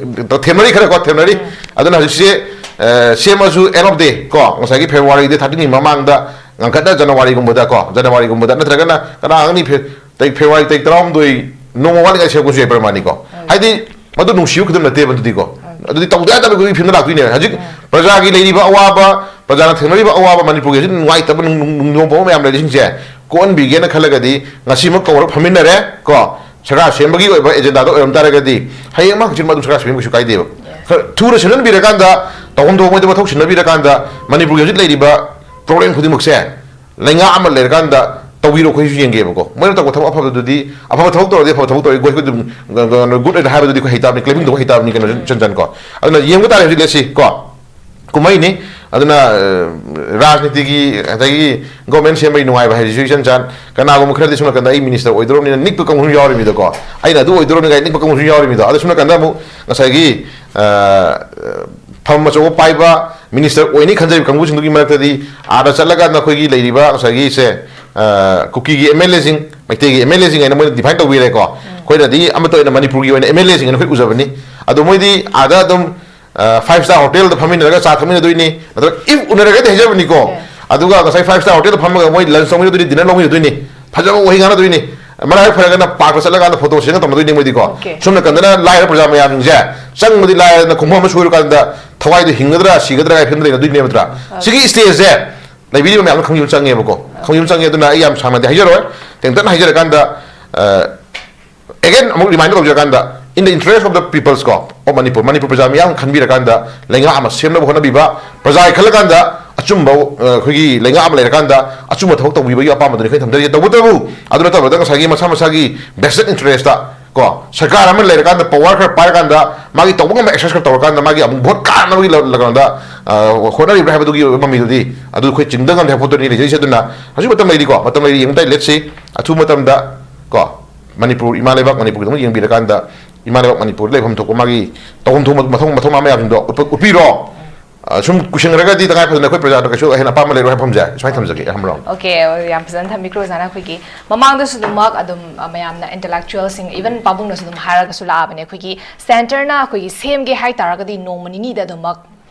ꯊꯦꯡꯅꯔꯤ ꯈꯔ ꯀꯣ, ꯊꯦꯡꯅꯔꯤ꯫ ꯑꯗꯨꯅ ꯍꯧꯖꯤꯛꯁꯦ, ꯑ, ꯁꯦꯝꯃꯁꯨ end of day ꯀꯣ, ꯉꯁꯥꯏꯒꯤ February date thirteenꯒꯤ ꯃꯃꯥꯡꯗ ꯉꯟꯈꯠꯅ Januaryꯒꯨꯝꯕꯗ ꯀꯣ, Januaryꯒꯨꯝꯕꯗ ꯅꯠꯇ꯭ꯔꯒꯅ ꯀꯅꯥ ꯈꯪꯅꯤ, Fe-, ꯇꯥꯔꯤꯛ February ꯇꯥꯔꯤꯛ ꯇꯔꯥꯍꯨꯝꯗꯣꯏ ꯅꯣꯡꯃ ꯋꯥꯠꯂꯤꯉꯩ ꯁꯦꯝꯃꯛꯄꯁꯨ ꯌꯥꯏ ꯄ꯭ꯔꯃꯥꯅꯤꯀꯣ꯫ ꯍꯥꯏꯗꯤ ꯃꯗꯨ ꯅꯨꯡꯁꯤꯕ ꯈꯨꯗꯝ ꯅꯠꯇꯦꯕ ꯑꯗꯨꯗꯤꯀꯣ꯫ ꯑꯗꯨꯗꯤ ꯇꯧꯗ ꯌꯥꯗꯕꯒꯤ ꯐꯤꯕꯝꯗ ꯂꯥꯛꯇꯣꯏꯅꯦꯕ꯫ ꯍꯧꯖꯤꯛ ꯄ꯭ꯔꯖꯥꯒꯤ ꯂꯩꯔꯤꯕ ꯑꯋꯥꯕ, ꯄ꯭ꯔꯖꯥꯅ ꯊꯦꯡꯅꯔꯤꯕ ꯑꯋꯥꯕ, ꯃꯅꯤꯄꯨꯔꯒꯤ ꯍꯧꯖꯤꯛ ꯅꯨꯡꯉꯥꯏꯇꯕ ꯅꯨꯡ-, ꯅꯨꯡ-, ꯅꯨꯡꯗꯣꯡ ꯄꯣꯛꯄ ꯃꯌꯥꯝ ꯂꯩꯔꯤꯁꯤꯡꯁꯦ ꯀꯣꯛꯍꯟꯕꯤꯒꯦꯅ ꯈꯜꯂꯒꯗꯤ ꯉꯁꯤꯃꯛ ꯀꯧꯔꯒ ꯐꯝꯃꯤꯟꯅꯔꯦ ꯀꯣ꯫ ꯁꯔꯀꯥꯔ ꯁꯦꯝꯕꯒꯤ ꯑꯣꯏꯕ agendaꯗ ꯑꯣꯏꯔꯝ ꯇꯥꯔꯒꯗꯤ ꯍꯌꯦꯡ ꯑꯃ ꯍꯪꯆꯤꯠ ꯑꯗꯨꯝ ꯁꯔꯀꯥꯔ ꯁꯦꯝꯕ ꯀꯩꯁꯨ ꯀꯥꯏꯗꯦꯕ꯫ ꯈꯔ ꯊꯨꯅ ꯁꯦꯝꯖꯤꯟꯕꯤꯔꯀꯥꯟꯗ, ꯇꯧꯐꯝ ꯊꯣꯛꯄ ꯃꯊꯧ ꯁꯤꯟꯅꯕꯤꯔꯀꯥꯟꯗ ꯃꯅꯤꯄꯨꯔꯒꯤ ꯍꯧꯖꯤꯛ ꯂꯩꯔꯤꯕ problem ꯈꯨꯗꯤꯡꯃꯛꯁꯦ ꯂꯩꯉꯥꯛ ꯑꯃ ꯂꯩꯔꯀꯥꯟꯗ ꯇꯧꯕꯤꯔꯣ, ꯑꯩꯈꯣꯏꯁꯨ ꯌꯦꯡꯒꯦꯕꯀꯣ꯫ ꯃꯣꯏꯅ ꯇꯧꯕ ꯊꯕꯛ ꯑꯐꯕꯗꯨꯗꯤ, ꯑꯐꯕ ꯊꯕꯛ ꯇꯧꯔꯗꯤ ꯑꯐꯕ ꯊꯕꯛ ꯇꯧꯔꯗꯤ ꯑꯩꯈꯣꯏ ꯑꯗꯨꯝ ꯒ- ꯒ- good ꯍꯥꯏꯕꯗꯨꯗꯤ ꯑꯩꯈꯣꯏ ꯍꯩꯇꯕꯅꯤ, claiming ꯇꯧꯕ ꯍꯩꯇꯕꯅꯤ ꯀꯩꯅꯣ, ꯆꯟ ꯆꯟ ꯀꯣ꯫ ꯑꯗꯨꯅ ꯌꯦꯡꯕ ꯇꯥꯔꯦ ꯍꯧꯖꯤꯛ, let's see ꯀꯣ꯫ ꯀꯨꯝꯍꯩꯅꯤ꯫ ꯑꯗꯨꯅ ꯑ, ꯔꯥꯖꯅꯤꯇꯤꯒꯤ ꯑꯗꯒꯤ ꯒꯣꯔꯃꯦꯟ ꯁꯦꯝꯕꯒꯤ ꯅꯨꯡꯉꯥꯏꯕ ꯍꯥꯏꯁꯤꯁꯨ ꯏꯆꯟ ꯆꯥꯟ꯫ ꯀꯅꯥꯒꯨꯝꯕ ꯈꯔꯗꯤ ꯁꯣꯝ ꯅꯥꯀꯟꯗ ꯑꯩ ꯃꯤꯅꯤꯁꯇꯔ ꯑꯣꯏꯗꯧꯔꯕꯅꯤꯅ ꯅꯤꯛꯄ ꯀꯥꯡꯕꯨꯁꯨ ꯌꯥꯎꯔꯤꯃꯤꯗꯀꯣ꯫ ꯑꯩꯅ ꯑꯗꯨ ꯑꯣꯏꯗꯧꯔꯕꯅꯤ ꯀꯥꯏꯅ ꯅꯤꯛꯄ ꯀꯥꯡꯕꯨꯁꯨ ꯌꯥꯎꯔꯤꯃꯤꯗꯣ꯫ ꯑꯗꯣ ꯁꯣꯝ ꯅꯥꯀꯟꯗ ꯑꯃꯨꯛ ꯉꯁꯥꯏꯒꯤ ꯑ, ꯐꯝ ꯑꯆꯧꯕ ꯄꯥꯏꯕ ꯃꯤꯅꯤꯁꯇꯔ ꯑꯣꯏꯅꯤ ꯈꯟꯖꯔꯤꯕ ꯀꯥꯡꯕꯨꯁꯤꯡꯗꯨꯒꯤ ꯃꯔꯛꯇꯗꯤ ꯑꯥꯗ ꯆꯠꯂꯀꯥꯟꯗ ꯑꯩꯈꯣꯏꯒꯤ ꯂꯩꯔꯤꯕ ꯉꯁꯥꯏꯒꯤ ꯁꯦ, ꯑ, ꯀꯨꯀꯤꯒꯤ ꯑꯦꯝ ꯑꯦꯜ ꯑꯦꯁꯤꯡ, ꯃꯩꯇꯩꯒꯤ ꯑꯦꯝ ꯑꯦꯜ ꯑꯦꯁꯤꯡ ꯍꯥꯏꯅ ꯃꯣꯏꯅ ꯗꯤꯐꯥꯏꯟ ꯇꯧꯕꯤꯔꯦꯀꯣ꯫ ꯑꯩꯈꯣꯏꯅꯗꯤ ꯑꯃꯠꯇ ꯑꯣꯏꯅ ꯃꯅꯤꯄꯨꯔꯒꯤ ꯑꯣꯏꯅ ꯑꯦꯝ ꯑꯦꯜ ꯑꯦꯁꯤꯡ ꯍꯥꯏꯅ ꯑꯩꯈꯣꯏ ꯎꯖꯕꯅꯤ꯫ ꯑꯗꯣ ꯃꯣꯏꯗꯤ ꯑꯥꯗ ꯑꯗꯨꯝ ꯐꯥꯏꯚ ꯁ꯭ꯇꯥꯔ ꯍꯣꯇꯦꯜꯗ ꯐꯝꯃꯤꯟꯅꯔꯒ ꯆꯥ ꯊꯛꯃꯤꯟꯅꯗꯣꯏꯅꯤ, ꯅꯠꯇ꯭ꯔꯒ ꯏꯐ ꯎꯅꯔꯒꯗꯤ ꯍꯥꯏꯖꯕꯅꯤꯀꯣ꯫ ꯑꯗꯨꯒ ꯉꯁꯥꯏ ꯐꯥꯏꯚ ꯁ꯭ꯇꯥꯔ ꯍꯣꯇꯦꯜꯗ ꯐꯝꯃꯒ ꯃꯣꯏ ꯂꯟꯁ ꯂꯧꯃꯤꯟꯅꯗꯣꯏꯅꯤ, ꯗꯤꯅꯔ ꯂꯧꯃꯤꯟꯅꯗꯣꯏꯅꯤ, ꯐꯖꯕ ꯋꯥꯍꯩ ꯉꯥꯡꯅꯗꯣꯏꯅꯤ꯫ ꯃꯔꯥꯏꯕꯛ ꯐꯔꯒꯅ ꯄꯥꯔꯛꯇ ꯆꯠꯂꯀꯥꯟꯗ ꯐꯣꯇꯣ ꯁꯦꯁꯟ ꯇꯧꯅꯗꯣꯏꯅꯤ ꯃꯣꯏꯗꯤꯀꯣ꯫ ꯁꯣꯝ ꯅꯥꯀꯟꯗꯅ ꯂꯥꯏꯔꯕ ꯄ꯭ꯔꯖꯥ ꯃꯌꯥꯝꯁꯤꯡꯁꯦ ꯆꯪꯕꯗꯤ ꯂꯥꯏꯔꯗꯅ ꯈꯣꯡꯐꯝ ꯑꯃ ꯁꯣꯏꯔꯀꯥꯟꯗ ꯊꯋꯥꯏꯗꯣ ꯍꯤꯡꯒꯗ꯭ꯔꯥ ꯁꯤꯒꯗ꯭ꯔꯥ ꯍꯥꯏꯕ ꯐꯤꯕꯝꯗ ꯂꯩꯅꯗꯣꯏꯅꯦꯕ ꯅꯠꯇ꯭ꯔꯥ? ꯁꯤꯒꯤ ꯁ꯭ꯇꯦꯖꯁꯦ ꯂꯩꯕꯤꯔꯤꯕ ꯃꯌꯥꯝꯅ ꯈꯪꯕꯤꯕ ꯆꯪꯉꯦꯕꯀꯣ, ꯈꯪꯕꯤꯕ ꯆꯪꯉꯦ꯫ ꯑꯗꯨꯅ ꯑꯩ ꯌꯥꯝ ꯁꯥꯡꯅꯗꯤ ꯍꯥꯏꯖꯔꯣꯏ, ꯇꯦꯟꯇꯛꯅ ꯍꯥꯏꯖꯔꯀꯥꯟꯗ, ꯑ, again ꯑꯃꯨꯛ remind ꯇꯧꯖꯔꯀꯥꯟꯗ, in the interest of the peoples ꯀꯣ, of ꯃꯅꯤꯄꯨꯔ, ꯃꯅꯤꯄꯨꯔ ꯄ꯭ꯔꯖꯥ ꯃꯤꯌꯥꯝ ꯈꯟꯕꯤꯔꯀꯥꯟꯗ ꯂꯩꯉꯥꯛ ꯑꯃ ꯁꯦꯝꯅꯕ ꯍꯣꯠꯅꯕꯤꯕ, ꯄ꯭ꯔꯖꯥꯒꯤ ꯈꯜꯂꯀꯥꯟꯗ ꯑꯆꯨꯝꯕ, ꯑ, ꯑꯩꯈꯣꯏꯒꯤ ꯂꯩꯉꯥꯛ ꯑꯃ ꯂꯩꯔꯀꯥꯟꯗ ꯑꯆꯨꯝꯕ ꯊꯕꯛ ꯇꯧꯕꯤꯕꯒꯤ ꯑꯄꯥꯝꯕꯗꯨꯅꯤ ꯑꯩꯈꯣꯏꯅ ꯊꯝꯖꯔꯤꯁꯦ꯫ ꯇꯧꯕꯇꯕꯨ ꯑꯗꯨ ꯅꯠꯇꯕꯗ ꯉꯁꯥꯏꯒꯤ ꯃꯁꯥ ꯃꯁꯥꯒꯤ vested interest ꯀꯣ, ꯁꯔꯀꯥꯔ ꯑꯃ ꯂꯩꯔꯀꯥꯟꯗ power ꯈꯔ ꯄꯥꯏꯔꯀꯥꯟꯗ ꯃꯥꯒꯤ ꯇꯧꯕ ꯉꯝꯕ exercise ꯈꯔ ꯇꯧꯔꯀꯥꯟꯗ ꯃꯥꯒꯤ ꯑꯃꯨꯛ vote ꯀꯥꯅꯕꯒꯤ ꯂ-, ꯂ-, ꯀꯩꯅꯣꯗ, ꯑ, ꯍꯣꯠꯅꯔꯤꯕ꯭ꯔꯥ ꯍꯥꯏꯕꯗꯨꯒꯤ ꯑꯣꯏꯕ ꯃꯃꯤꯗꯨꯗꯤ ꯑꯗꯨ ꯑꯩꯈꯣꯏ ꯆꯤꯡꯗ ꯉꯝꯗꯦ ꯍꯥꯏꯕ ꯄꯣꯠꯇꯨꯅꯤ ꯂꯩꯖꯩꯁꯦ꯫ ꯑꯗꯨꯅ ꯍꯧꯖꯤꯛ ꯃꯇꯝ ꯂꯩꯔꯤꯀꯣ, ꯃꯇꯝ ꯂꯩꯔꯤ, ꯌꯦꯡꯕ ꯇꯥꯏ꯫ Let's see ꯑꯊꯨꯕ ꯃꯇꯝꯗ ꯀꯣ, ꯃꯅꯤꯄꯨꯔ ꯏꯃꯥ ꯂꯩꯕꯥꯛ ꯃꯅꯤꯄꯨꯔꯒꯤꯗꯃꯛ ꯌꯦꯡꯕꯤꯔꯀꯥꯟꯗ ꯏꯃꯥ ꯂꯩꯕꯥꯛ ꯃꯅꯤꯄꯨꯔꯗ ꯂꯩꯐꯝ ꯊꯣꯛꯄ ꯃꯥꯒꯤ ꯇꯧꯐꯝ ꯊꯣꯛꯄ ꯃꯊꯧ ꯃꯊꯧ ꯃꯌꯥꯝꯁꯤꯡꯗꯣ ꯎꯠꯄ-, ꯎꯠꯄꯤꯔꯣ꯫ ꯑ, ꯁꯨꯝ ꯀꯨꯏꯁꯟꯈ꯭ꯔꯒꯗꯤ ꯇꯉꯥꯏ ꯐꯗꯅ ꯑꯩꯈꯣꯏ ꯄ꯭ꯔꯖꯥꯗ ꯀꯩꯁꯨ ꯑꯍꯦꯟ ꯑꯄꯥꯝꯕ ꯂꯩꯔꯣꯏ ꯍꯥꯏꯕ ꯐꯝꯁꯦ ꯁꯨꯃꯥꯏꯅ ꯊꯝꯖꯒꯦ, ꯑꯍꯥꯟꯕ round꯫ ꯑꯣꯀꯦ, ꯌꯥꯝ ꯐꯖꯅ ꯊꯝꯕꯤꯈ꯭ꯔꯣ ꯑꯣꯖꯥꯅ꯫ ꯑꯩꯈꯣꯏꯒꯤ ꯃꯃꯥꯡꯗꯁꯨ ꯑꯗꯨꯃꯛ ꯑꯗꯨꯝ, ꯑ, ꯃꯌꯥꯝꯅ intellectualꯁꯤꯡ, even ꯄꯥꯕꯨꯡꯅꯁꯨ ꯑꯗꯨꯝ ꯍꯥꯏꯔꯒꯁꯨ ꯂꯥꯛꯑꯕꯅꯦ, ꯑꯩꯈꯣꯏꯒꯤ centreꯅ ꯑꯩꯈꯣꯏꯒꯤ ꯁꯦꯝꯒꯦ ꯍꯥꯏ ꯇꯥꯔꯒꯗꯤ ꯅꯣꯡꯃ ꯅꯤꯅꯤꯗ ꯑꯗꯨꯃꯛ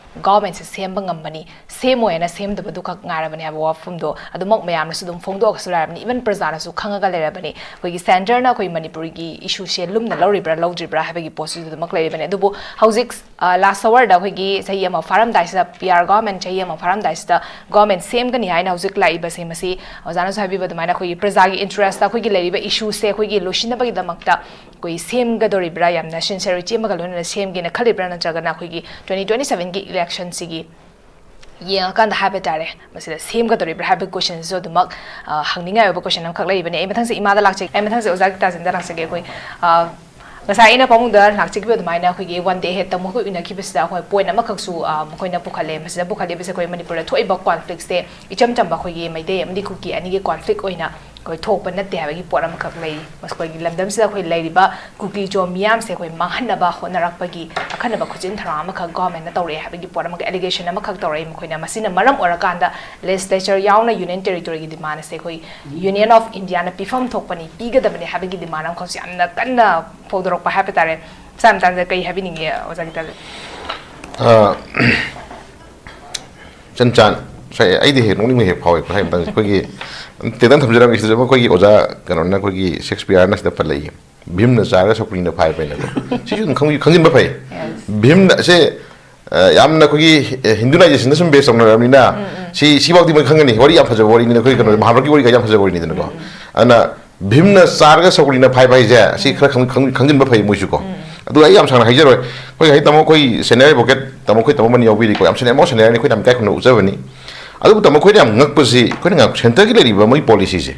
governmentꯁꯦ ꯁꯦꯝꯕ ꯉꯝꯕꯅꯤ, ꯁꯦꯝꯃꯣꯏꯅ ꯁꯦꯝꯗꯕꯗꯨ ꯈꯛ ꯉꯥꯏꯔꯕꯅꯦ ꯍꯥꯏꯕ ꯋꯥꯐꯝꯗꯣ ꯑꯗꯨꯃꯛ ꯃꯌꯥꯝꯅꯁꯨ ꯑꯗꯨꯝ ꯐꯣꯡꯗꯣꯛꯑꯒꯁꯨ ꯂꯩꯔꯕꯅꯤ, even ꯄ꯭ꯔꯖꯥꯅꯁꯨ ꯈꯪꯉꯒ ꯂꯩꯔꯕꯅꯤ꯫ ꯑꯩꯈꯣꯏꯒꯤ centreꯅ ꯑꯩꯈꯣꯏ ꯃꯅꯤꯄꯨꯔꯒꯤ issueꯁꯦ ꯂꯨꯝꯅ ꯂꯧꯔꯤꯕ꯭ꯔꯥ ꯂꯧꯗ꯭ꯔꯤꯕ꯭ꯔꯥ ꯍꯥꯏꯕꯒꯤ ꯄꯣꯠꯁꯤꯁꯨ ꯑꯗꯨꯃꯛ ꯂꯩꯔꯤꯕꯅꯤ꯫ ꯑꯗꯨꯕꯨ ꯍꯧꯖꯤꯛ, ꯑ, last hourꯗ ꯑꯩꯈꯣꯏꯒꯤ ꯆꯍꯤ ꯑꯃ ꯐꯥꯔꯝꯗꯥꯏꯁꯤꯗ, P R government ꯆꯍꯤ ꯑꯃ ꯐꯥꯔꯝꯗꯥꯏꯁꯤꯗ government ꯁꯦꯝꯒꯅꯤ ꯍꯥꯏꯅ ꯍꯧꯖꯤꯛ ꯂꯥꯛꯏꯕꯁꯦ, ꯃꯁꯤ ꯑꯣꯖꯥꯅꯁꯨ ꯍꯥꯏꯕꯤꯕ ꯑꯗꯨꯃꯥꯏꯅ ꯑꯩꯈꯣꯏꯒꯤ ꯄ꯭ꯔꯖꯥꯒꯤ interestꯇ ꯑꯩꯈꯣꯏꯒꯤ ꯂꯩꯔꯤꯕ issueꯁꯦ ꯑꯩꯈꯣꯏꯒꯤ ꯂꯣꯏꯁꯤꯟꯅꯕꯒꯤꯗꯃꯛꯇ ꯑꯩꯈꯣꯏ ꯁꯦꯝꯒꯗꯧꯔꯤꯕ꯭ꯔꯥ, ꯌꯥꯝꯅ sincerity ꯑꯃꯒ ꯂꯣꯏꯅꯅ ꯁꯦꯝꯒꯦꯅ ꯈꯜꯂꯤꯕ꯭ꯔꯥ, ꯅꯠꯇ꯭ꯔꯒꯅ ꯑꯩꯈꯣꯏꯒꯤ twenty twenty sevenꯒꯤ electionꯁꯤꯒꯤ ꯌꯦꯡꯉꯀꯥꯟꯗ ꯍꯥꯏꯕ ꯇꯥꯔꯦ, ꯃꯁꯤꯗ ꯁꯦꯝꯒꯗꯧꯔꯤꯕ꯭ꯔꯥ ꯍꯥꯏꯕꯒꯤ ꯀꯣꯏꯁꯟꯁꯤꯁꯨ ꯑꯗꯨꯃꯛ, ꯑ, ꯍꯪꯅꯤꯡꯉꯥꯏ ꯑꯣꯏꯕ ꯀꯣꯏꯁꯟ ꯑꯃꯈꯛ ꯂꯩꯔꯤꯕꯅꯤ꯫ ꯑꯩ ꯃꯊꯪꯁꯦ ꯏꯃꯥꯗ ꯂꯥꯛꯆꯒꯦ, ꯑꯩ ꯃꯊꯪꯁꯦ ꯑꯣꯖꯥ ꯒꯤꯇꯥꯆꯟꯗ ꯂꯥꯛꯆꯒꯦ꯫ ꯑꯩꯈꯣꯏ, ꯑ, ꯉꯁꯥꯏ ꯑꯩꯅ ꯄꯥꯕꯨꯡꯗ ꯂꯥꯛꯆꯈꯤꯕ ꯑꯗꯨꯃꯥꯏꯅ ꯑꯩꯈꯣꯏꯒꯤ ꯋꯥꯟ ꯗꯦ ꯍꯦꯠꯇ ꯃꯈꯣꯏ ꯎꯅꯈꯤꯕꯁꯤꯗ ꯑꯩꯈꯣꯏ ꯄꯣꯏꯟ ꯑꯃꯈꯛꯁꯨ, ꯑ, ꯃꯈꯣꯏꯅ ꯄꯨꯈꯠꯂꯦ꯫ ꯃꯁꯤꯗ ꯄꯨꯈꯠꯂꯤꯕꯁꯦ ꯑꯩꯈꯣꯏ ꯃꯅꯤꯄꯨꯔꯗ ꯊꯣꯛꯏꯕ ꯀꯣꯟꯐ꯭ꯂꯤꯛꯁꯦ ꯏꯆꯝ ꯆꯝꯕ ꯑꯩꯈꯣꯏꯒꯤ ꯃꯩꯇꯩ ꯑꯃꯗꯤ ꯀꯨꯀꯤ ꯑꯅꯤꯒꯤ ꯀꯣꯟꯐ꯭ꯂꯤꯛ ꯑꯣꯏꯅ ꯑꯩꯈꯣꯏ ꯊꯣꯛꯄ ꯅꯠꯇꯦ ꯍꯥꯏꯕꯒꯤ ꯄꯣꯠ ꯑꯃꯈꯛ ꯂꯩ꯫ ꯑꯩꯈꯣꯏꯒꯤ ꯂꯝꯗꯝꯁꯤꯗ ꯑꯩꯈꯣꯏ ꯂꯩꯔꯤꯕ ꯀꯨꯀꯤ ꯆꯣ ꯃꯤꯌꯥꯝꯁꯦ ꯑꯩꯈꯣꯏ ꯃꯥꯡꯍꯟꯅꯕ ꯍꯣꯠꯅꯔꯛꯄꯒꯤ ꯑꯈꯟꯅꯕ ꯈꯨꯖꯤꯟ ꯊꯧꯔꯥꯡ ꯑꯃꯈꯛ ꯒꯣꯔꯃꯦꯟꯅ ꯇꯧꯔꯛꯑꯦ ꯍꯥꯏꯕꯒꯤ ꯄꯣꯠ ꯑꯃꯒ ꯑꯦꯂꯤꯒꯦꯁꯟ ꯑꯃꯈꯛ ꯇꯧꯔꯛꯑꯦ꯫ ꯃꯈꯣꯏꯅ ꯃꯁꯤꯅ ꯃꯔꯝ ꯑꯣꯏꯔꯀꯥꯟꯗ ꯂꯦꯖꯤꯁꯂꯦꯆꯔ ꯌꯥꯎꯅ ꯌꯨꯅꯤꯌꯟ ꯇꯦꯔꯤꯇꯣꯔꯤꯒꯤ ꯗꯤꯃꯥꯟ ꯑꯁꯦ ꯑꯩꯈꯣꯏ ꯌꯨꯅꯤꯌꯟ ꯑꯣꯐ ꯏꯟꯗꯤꯌꯥꯅ ꯄꯤꯐꯝ ꯊꯣꯛꯄꯅꯤ, ꯄꯤꯒꯗꯕꯅꯤ ꯍꯥꯏꯕꯒꯤ ꯗꯤꯃꯥꯟ ꯑꯃꯈꯛꯁꯨ ꯌꯥꯝꯅ ꯀꯟꯅ ꯐꯣꯡꯗꯣꯔꯛꯄ ꯍꯥꯏꯕ ꯇꯥꯔꯦ꯫ ꯃꯁꯥ ꯃꯇꯥꯡꯗ ꯀꯩ ꯍꯥꯏꯕꯤꯅꯤꯡꯉꯤ ꯑꯣꯖꯥ ꯒꯤꯇꯥꯆꯟ? ꯑ, ꯆꯟ ꯆꯥꯟ, ꯉꯁꯥꯏ ꯑꯩꯗꯤ ꯍꯦꯛ ꯅꯣꯛꯅꯤꯡꯕ ꯍꯦꯛ ꯐꯥꯎꯋꯦ꯫ ꯍꯥꯏ ꯃꯇꯝꯁꯦ ꯑꯩꯈꯣꯏꯒꯤ ꯇꯦꯇꯪ ꯊꯝꯖꯔꯝꯒꯦ꯫ ꯁꯤꯗꯁꯨ ꯑꯩꯈꯣꯏꯒꯤ ꯑꯣꯖꯥ ꯀꯩꯅꯣꯅ, ꯑꯩꯈꯣꯏꯒꯤ ꯁꯦꯛꯁꯄꯤꯌꯔꯅ ꯁꯤꯗ ꯄꯜꯂꯛꯏ, "ꯚꯤꯝꯅ ꯆꯥꯔꯒ ꯁꯀꯨꯅꯤꯅ ꯐꯥꯏꯕ" ꯍꯥꯏꯅꯀꯣ꯫ ꯁꯤꯁꯨ ꯑꯗꯨꯝ ꯈꯪꯕꯤ-, ꯈꯪꯖꯤꯟꯕ ꯐꯩ꯫ ꯚꯤꯝꯅ ꯁꯦ, ꯑ, ꯌꯥꯝꯅ ꯑꯩꯈꯣꯏꯒꯤ ꯍꯤꯟꯗꯨꯅꯥꯏꯖꯦꯁꯟꯗ ꯁꯨꯝ ꯕꯦꯁ ꯇꯧꯅꯔꯕꯅꯤꯅ, ꯁꯤ, ꯁꯤꯐꯥꯎꯗꯤ ꯃꯣꯏ ꯈꯪꯒꯅꯤ꯫ ꯋꯥꯔꯤ ꯌꯥꯝ ꯐꯖꯕ ꯋꯥꯔꯤꯅꯤꯅ, ꯑꯩꯈꯣꯏ ꯀꯩꯅꯣ, ꯃꯍꯥꯚꯥꯔꯠꯀꯤ ꯋꯥꯔꯤ ꯀꯥꯏ ꯌꯥꯝ ꯐꯖꯕ ꯋꯥꯔꯤꯅꯤꯗꯅꯀꯣ꯫ ꯑꯗꯨꯅ ꯚꯤꯝꯅ ꯆꯥꯔꯒ ꯁꯀꯨꯅꯤꯅ ꯐꯥꯏꯕ ꯍꯥꯏꯁꯦ ꯁꯤ ꯈꯔ ꯈꯪ-, ꯈꯪ-, ꯈꯪꯖꯤꯟꯕ ꯐꯩ ꯃꯣꯏꯁꯨꯀꯣ꯫ ꯑꯗꯨꯒ ꯑꯩ ꯌꯥꯝ ꯁꯥꯡꯅ ꯍꯥꯏꯖꯔꯣꯏ꯫ ꯑꯩꯈꯣꯏ ꯉꯁꯥꯏ ꯇꯥꯃꯣ, ꯑꯩꯈꯣꯏ ꯁꯦꯅꯤꯌꯔ ꯑꯦꯗꯚꯣꯀꯦꯠ ꯇꯥꯃꯣ, ꯑꯩꯈꯣꯏ ꯇꯥꯃꯣ ꯑꯃꯅꯤ ꯌꯥꯎꯕꯤꯔꯤꯀꯣ꯫ ꯌꯥꯝ ꯁꯦꯅꯤꯌꯔ, ꯑꯃ ꯁꯦꯅꯤꯌꯔꯅꯤ, ꯑꯩꯈꯣꯏꯅ ꯌꯥꯝ ꯏꯀꯥꯏ ꯈꯨꯝꯅꯕ ꯎꯠꯆꯕꯅꯤ꯫ ꯑꯗꯨꯕꯨ ꯇꯥꯃꯣ, ꯑꯩꯈꯣꯏꯅ ꯌꯥꯝ ꯉꯛꯄꯁꯤ, ꯑꯩꯈꯣꯏꯅ ꯉꯛ-, ꯁꯦꯟꯇꯔꯒꯤ ꯂꯩꯔꯤꯕ ꯃꯣꯏ ꯄꯣꯂꯤꯁꯤꯁꯦ,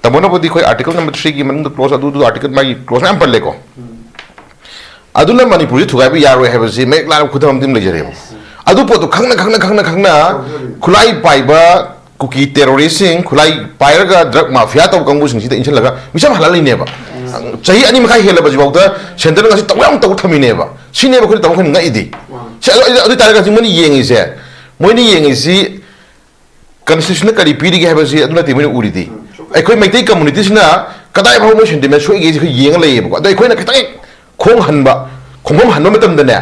ꯇꯥꯃꯣꯅꯕꯨꯗꯤ ꯑꯩꯈꯣꯏ ꯑꯥꯔꯇꯤꯀꯜ ꯅꯝꯕꯔ ꯊ꯭ꯔꯤꯒꯤ ꯃꯅꯨꯡꯗ ꯀ꯭ꯂꯣꯁ ꯑꯗꯨ, ꯑꯗꯨ ꯑꯥꯔꯇꯤꯀꯜ ꯃꯥꯒꯤ ꯀ꯭ꯂꯣꯁ ꯃꯌꯥꯝ ꯄꯜꯂꯦꯀꯣ꯫ ꯑꯗꯨꯅ ꯃꯅꯤꯄꯨꯔꯁꯤ ꯊꯨꯒꯥꯏꯕ ꯌꯥꯔꯣꯏ ꯍꯥꯏꯕꯁꯤ ꯃꯌꯦꯛ ꯂꯥꯅ ꯈꯨꯗꯝ ꯑꯃꯗꯤ ꯑꯃ ꯂꯩꯖꯔꯦꯕ꯫ ꯑꯗꯨ ꯄꯣꯠꯇꯣ ꯈꯪꯅ, ꯈꯪꯅ, ꯈꯪꯅ, ꯈꯪꯅ ꯈꯨꯠꯂꯥꯏ ꯄꯥꯏꯕ ꯀꯨꯀꯤ ꯇꯦꯔꯣꯔꯤꯁꯁꯤꯡ, ꯈꯨꯠꯂꯥꯏ ꯄꯥꯏꯔꯒ ꯗ꯭ꯔꯒ ꯃꯥꯐꯤꯌꯥ ꯇꯧꯕ ꯀꯥꯡꯕꯨꯁꯤꯡꯁꯤꯗ ꯏꯟꯁꯤꯜꯂꯒ ꯃꯤꯆꯝ ꯍꯜꯍꯜꯂꯤꯅꯦꯕ꯫ ꯆꯍꯤ ꯑꯅꯤ ꯃꯈꯥꯏ ꯍꯦꯜꯂꯕꯁꯤꯐꯥꯎꯗ ꯁꯦꯟꯇꯔꯅ ꯉꯁꯤ ꯇꯧꯕ ꯌꯥꯝ ꯇꯧꯕ ꯊꯝꯃꯤꯅꯦꯕ꯫ ꯁꯤꯅꯦꯕ ꯑꯩꯈꯣꯏꯅ ꯇꯧꯕ ꯑꯩꯈꯣꯏꯅ ꯉꯛꯏꯗꯤ꯫ ꯁꯤ, ꯑꯗꯨ, ꯑꯗꯨ ꯑꯣꯏꯇꯥꯔꯒꯗꯤ ꯃꯣꯏꯅ ꯌꯦꯡꯉꯤꯁꯦ, ꯃꯣꯏꯅ ꯌꯦꯡꯉꯤꯁꯤ ꯀꯟꯁꯇꯤꯇ꯭ꯌꯨꯁꯟꯅ ꯀꯔꯤ ꯄꯤꯔꯤꯒꯦ ꯍꯥꯏꯕꯁꯤ ꯑꯗꯨ ꯅꯠꯇꯦ ꯃꯣꯏꯅ ꯎꯔꯤꯗꯤ꯫ ꯑꯩꯈꯣꯏ ꯃꯩꯇꯩ ꯀꯝꯃꯨꯅꯤꯇꯤꯁꯤꯅ ꯀꯗꯥꯏ ꯐꯥꯎꯕ ꯃꯣꯏ ꯁꯦꯟꯇꯤꯃꯦꯟ ꯁꯣꯛꯏꯒꯦꯁꯤ ꯑꯩꯈꯣꯏ ꯌꯦꯡꯉ ꯂꯩꯌꯦꯕꯀꯣ꯫ ꯑꯗꯣ ꯑꯩꯈꯣꯏꯅ ꯈꯤꯇꯪ ꯈꯣꯡ ꯍꯟꯕ, ꯈꯣꯡꯐꯝ ꯍꯟꯕ ꯃꯇꯝꯗꯅꯦ,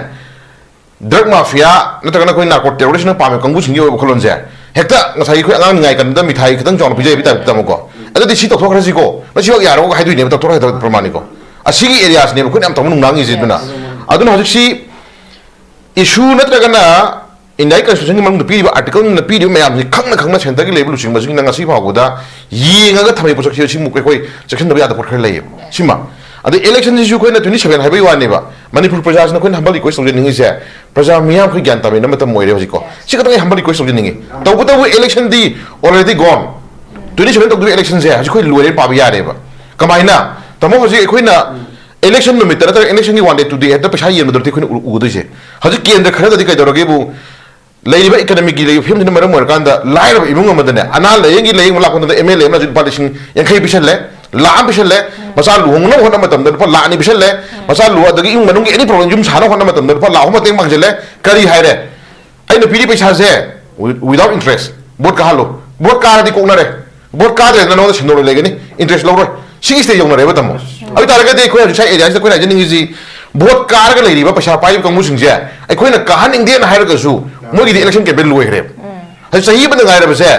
ꯗ꯭ꯔꯒ ꯃꯥꯐꯤꯌꯥ ꯅꯠꯇ꯭ꯔꯒꯅ ꯑꯩꯈꯣꯏ ꯅꯥꯔꯀꯣ ꯇꯦꯔꯣꯔꯤꯁꯅ ꯄꯥꯝꯃꯤꯕ ꯀꯥꯡꯕꯨꯁꯤꯡꯒꯤ ꯑꯣꯏꯕ ꯋꯥꯈꯜꯂꯣꯟꯁꯦ, ꯍꯦꯛꯇ ꯉꯁꯥꯏꯒꯤ ꯑꯩꯈꯣꯏ ꯑꯉꯥꯡ ꯅꯤꯡꯉꯥꯏ ꯀꯟꯕꯗ ꯃꯤꯊꯥꯏ ꯈꯤꯇꯪ ꯆꯥꯎꯅ ꯄꯤꯖꯕꯒꯤ ꯇꯥꯏꯞꯇ ꯇꯝꯃꯀꯣ꯫ ꯑꯗꯨꯗꯤ ꯁꯤ ꯇꯧꯊꯣꯛꯈ꯭ꯔꯁꯤꯀꯣ, ꯃꯁꯤꯃꯛ ꯌꯥꯔꯣꯏ ꯍꯥꯏꯗꯣꯏꯅꯦꯕ, ꯇꯧꯊꯣꯛꯈ꯭ꯔ ꯍꯥꯏꯗꯣꯏ ꯄ꯭ꯔꯃꯥꯅꯤꯀꯣ꯫ ꯑꯁꯤꯒꯤ ꯑꯦꯔꯤꯌꯥꯁꯤꯅꯦꯕ ꯑꯩꯈꯣꯏꯅ ꯌꯥꯝ ꯇꯧꯕ ꯅꯨꯡꯅꯥꯡꯉꯤꯁꯦ꯫ ꯑꯗꯨꯅ, ꯑꯗꯨꯅ ꯍꯧꯖꯤꯛꯁꯤ ꯏꯁꯨ ꯅꯠꯇ꯭ꯔꯒꯅ ꯏꯟꯗꯤꯌꯥꯒꯤ ꯀꯟꯁꯇꯤꯇ꯭ꯌꯨꯁꯟꯒꯤ ꯃꯅꯨꯡꯗ ꯄꯤꯔꯤꯕ, ꯑꯥꯔꯇꯤꯀꯜꯅ ꯄꯤꯔꯤꯕ ꯃꯌꯥꯝꯁꯤ ꯈꯪꯅ ꯈꯪꯅ ꯁꯦꯟꯇꯔꯒꯤ ꯂꯩꯕ ꯂꯨꯆꯤꯡꯕꯁꯤꯡꯅ ꯉꯁꯤ ꯐꯥꯎꯕꯗ ꯌꯦꯡꯉꯒ ꯊꯝꯃꯤꯕ ꯄꯣꯠꯁꯛꯁꯤ, ꯁꯤꯃꯨꯛ ꯑꯩꯈꯣꯏ ꯆꯦꯛꯁꯤꯟꯗꯕ ꯌꯥꯗꯕ ꯄꯣꯠ ꯈꯔ ꯂꯩꯌꯦꯕ꯫ ꯁꯤꯃ꯫ ꯑꯗꯩ ꯏꯂꯦꯛꯁꯟꯁꯤꯁꯨ ꯑꯩꯈꯣꯏꯅ twenty seven ꯍꯥꯏꯕꯒꯤ ꯋꯥꯅꯦꯕ꯫ ꯃꯅꯤꯄꯨꯔ ꯄ꯭ꯔꯖꯥꯁꯤꯅ ꯑꯩꯈꯣꯏꯅ humble request ꯇꯧꯖꯅꯤꯡꯉꯤꯁꯦ, ꯄ꯭ꯔꯖꯥ ꯃꯤꯌꯥꯝ ꯑꯩꯈꯣꯏ ꯒ꯭ꯌꯥꯟ ꯇꯥꯃꯤꯟꯅ ꯃꯇꯝ ꯑꯣꯏꯔꯦ ꯍꯧꯖꯤꯛꯀꯣ꯫ ꯁꯤ ꯈꯛꯇꯪ ꯑꯩ humble request ꯇꯧꯖꯅꯤꯡꯉꯤ꯫ ꯇꯧꯕꯇꯕꯨ election ꯗꯤ already gone꯫ Twenty seven ꯇꯧꯗꯣꯏꯕ election ꯁꯦ ꯍꯧꯖꯤꯛ ꯑꯩꯈꯣꯏ ꯂꯣꯏꯔꯦ ꯄꯥꯕ ꯌꯥꯔꯦꯕ꯫ ꯀꯃꯥꯏꯅ? ꯇꯥꯃꯣ, ꯍꯧꯖꯤꯛ ꯑꯩꯈꯣꯏꯅ election ꯅꯨꯃꯤꯠꯇ ꯅꯠꯇ꯭ꯔꯒ election ꯒꯤ one day, two day ꯍꯦꯛꯇ ꯄꯩꯁꯥ ꯌꯦꯟꯕꯗꯨ ꯅꯠꯇꯦ ꯑꯩꯈꯣꯏꯅ ꯎ-, ꯎꯗꯣꯏꯁꯦ꯫ ꯍꯧꯖꯤꯛ ꯀꯦꯟꯗ꯭ꯔ ꯈꯔꯗꯗꯤ ꯀꯩꯗꯧꯔꯒꯦꯕꯨ, ꯂꯩꯔꯤꯕ economic ꯀꯤ ꯂꯩꯔꯤꯕ ꯐꯤꯕꯝꯁꯤꯅ ꯃꯔꯝ ꯑꯣꯏꯔꯀꯥꯟꯗ ꯂꯥꯏꯔꯕ ꯏꯃꯨꯡ ꯑꯃꯗꯅꯦ, ꯑꯅꯥ ꯂꯥꯏꯌꯦꯡꯒꯤ ꯂꯥꯏꯌꯦꯡꯕ ꯂꯥꯛꯄ ꯃꯇꯝꯗ M L A ꯑꯃꯅ ꯍꯧꯖꯤꯛ ꯂꯨꯄꯥ ꯂꯤꯁꯤꯡ ꯌꯥꯡꯈꯩ ꯄꯤꯁꯜꯂꯦ, ꯂꯥꯈ ꯑꯃ ꯄꯤꯁꯜꯂꯦ꯫ ꯃꯆꯥ ꯂꯨꯍꯣꯡꯅꯕ ꯍꯣꯠꯅꯕ ꯃꯇꯝꯗ ꯂꯨꯄꯥ ꯂꯥꯈ ꯑꯅꯤ ꯄꯤꯁꯜꯂꯦ꯫ ꯃꯆꯥ ꯂꯨ-, ꯑꯗꯒꯤ ꯏꯃꯨꯡ ꯃꯅꯨꯡꯒꯤ any problem, ꯌꯨꯝ ꯁꯥꯅꯕ ꯍꯣꯠꯅꯕ ꯃꯇꯝꯗ ꯂꯨꯄꯥ ꯂꯥꯈ ꯑꯍꯨꯝ ꯃꯇꯦꯡ ꯄꯥꯡꯁꯤꯜꯂꯦ꯫ ꯀꯔꯤ ꯍꯥꯏꯔꯦ? "ꯑꯩꯅ ꯄꯤꯔꯤ ꯄꯩꯁꯥꯁꯦ wi-, without interest, vote ꯀꯥꯍꯜꯂꯨ꯫ Vote ꯀꯥꯔꯗꯤ ꯀꯣꯛꯅꯔꯦ꯫ Vote ꯀꯥꯗ꯭ꯔꯦꯗꯅ ꯅꯉꯣꯟꯗ ꯁꯦꯟꯗꯣꯡ ꯂꯩꯒꯅꯤ, interest ꯂꯧꯔꯣꯏ"꯫ ꯁꯤꯒꯤ stage ꯌꯧꯅꯔꯦꯕ, ꯇꯥꯃꯣ꯫ ꯑꯗꯨ ꯑꯣꯏ ꯇꯥꯔꯒꯗꯤ ꯑꯩꯈꯣꯏ ꯍꯧꯖꯤꯛ ꯁ꯭ꯋꯥꯏ area ꯁꯤꯗ ꯑꯩꯈꯣꯏꯅ ꯍꯥꯏꯖꯅꯤꯡꯉꯤꯁꯤ, vote ꯀꯥꯔꯒ ꯂꯩꯔꯤꯕ ꯄꯩꯁꯥ ꯄꯥꯏꯔꯤꯕ ꯀꯥꯡꯕꯨꯁꯤꯡꯁꯦ ꯑꯩꯈꯣꯏꯅ ꯀꯥꯍꯟꯅꯤꯡꯗꯦꯅ ꯍꯥꯏꯔꯒꯁꯨ ꯃꯣꯏꯒꯤꯗꯤ election campaign ꯂꯣꯏꯈ꯭ꯔꯦꯕ꯫ ꯍꯧꯖꯤꯛ ꯆꯍꯤ ꯑꯃꯗ ꯉꯥꯏꯔꯕꯁꯦ,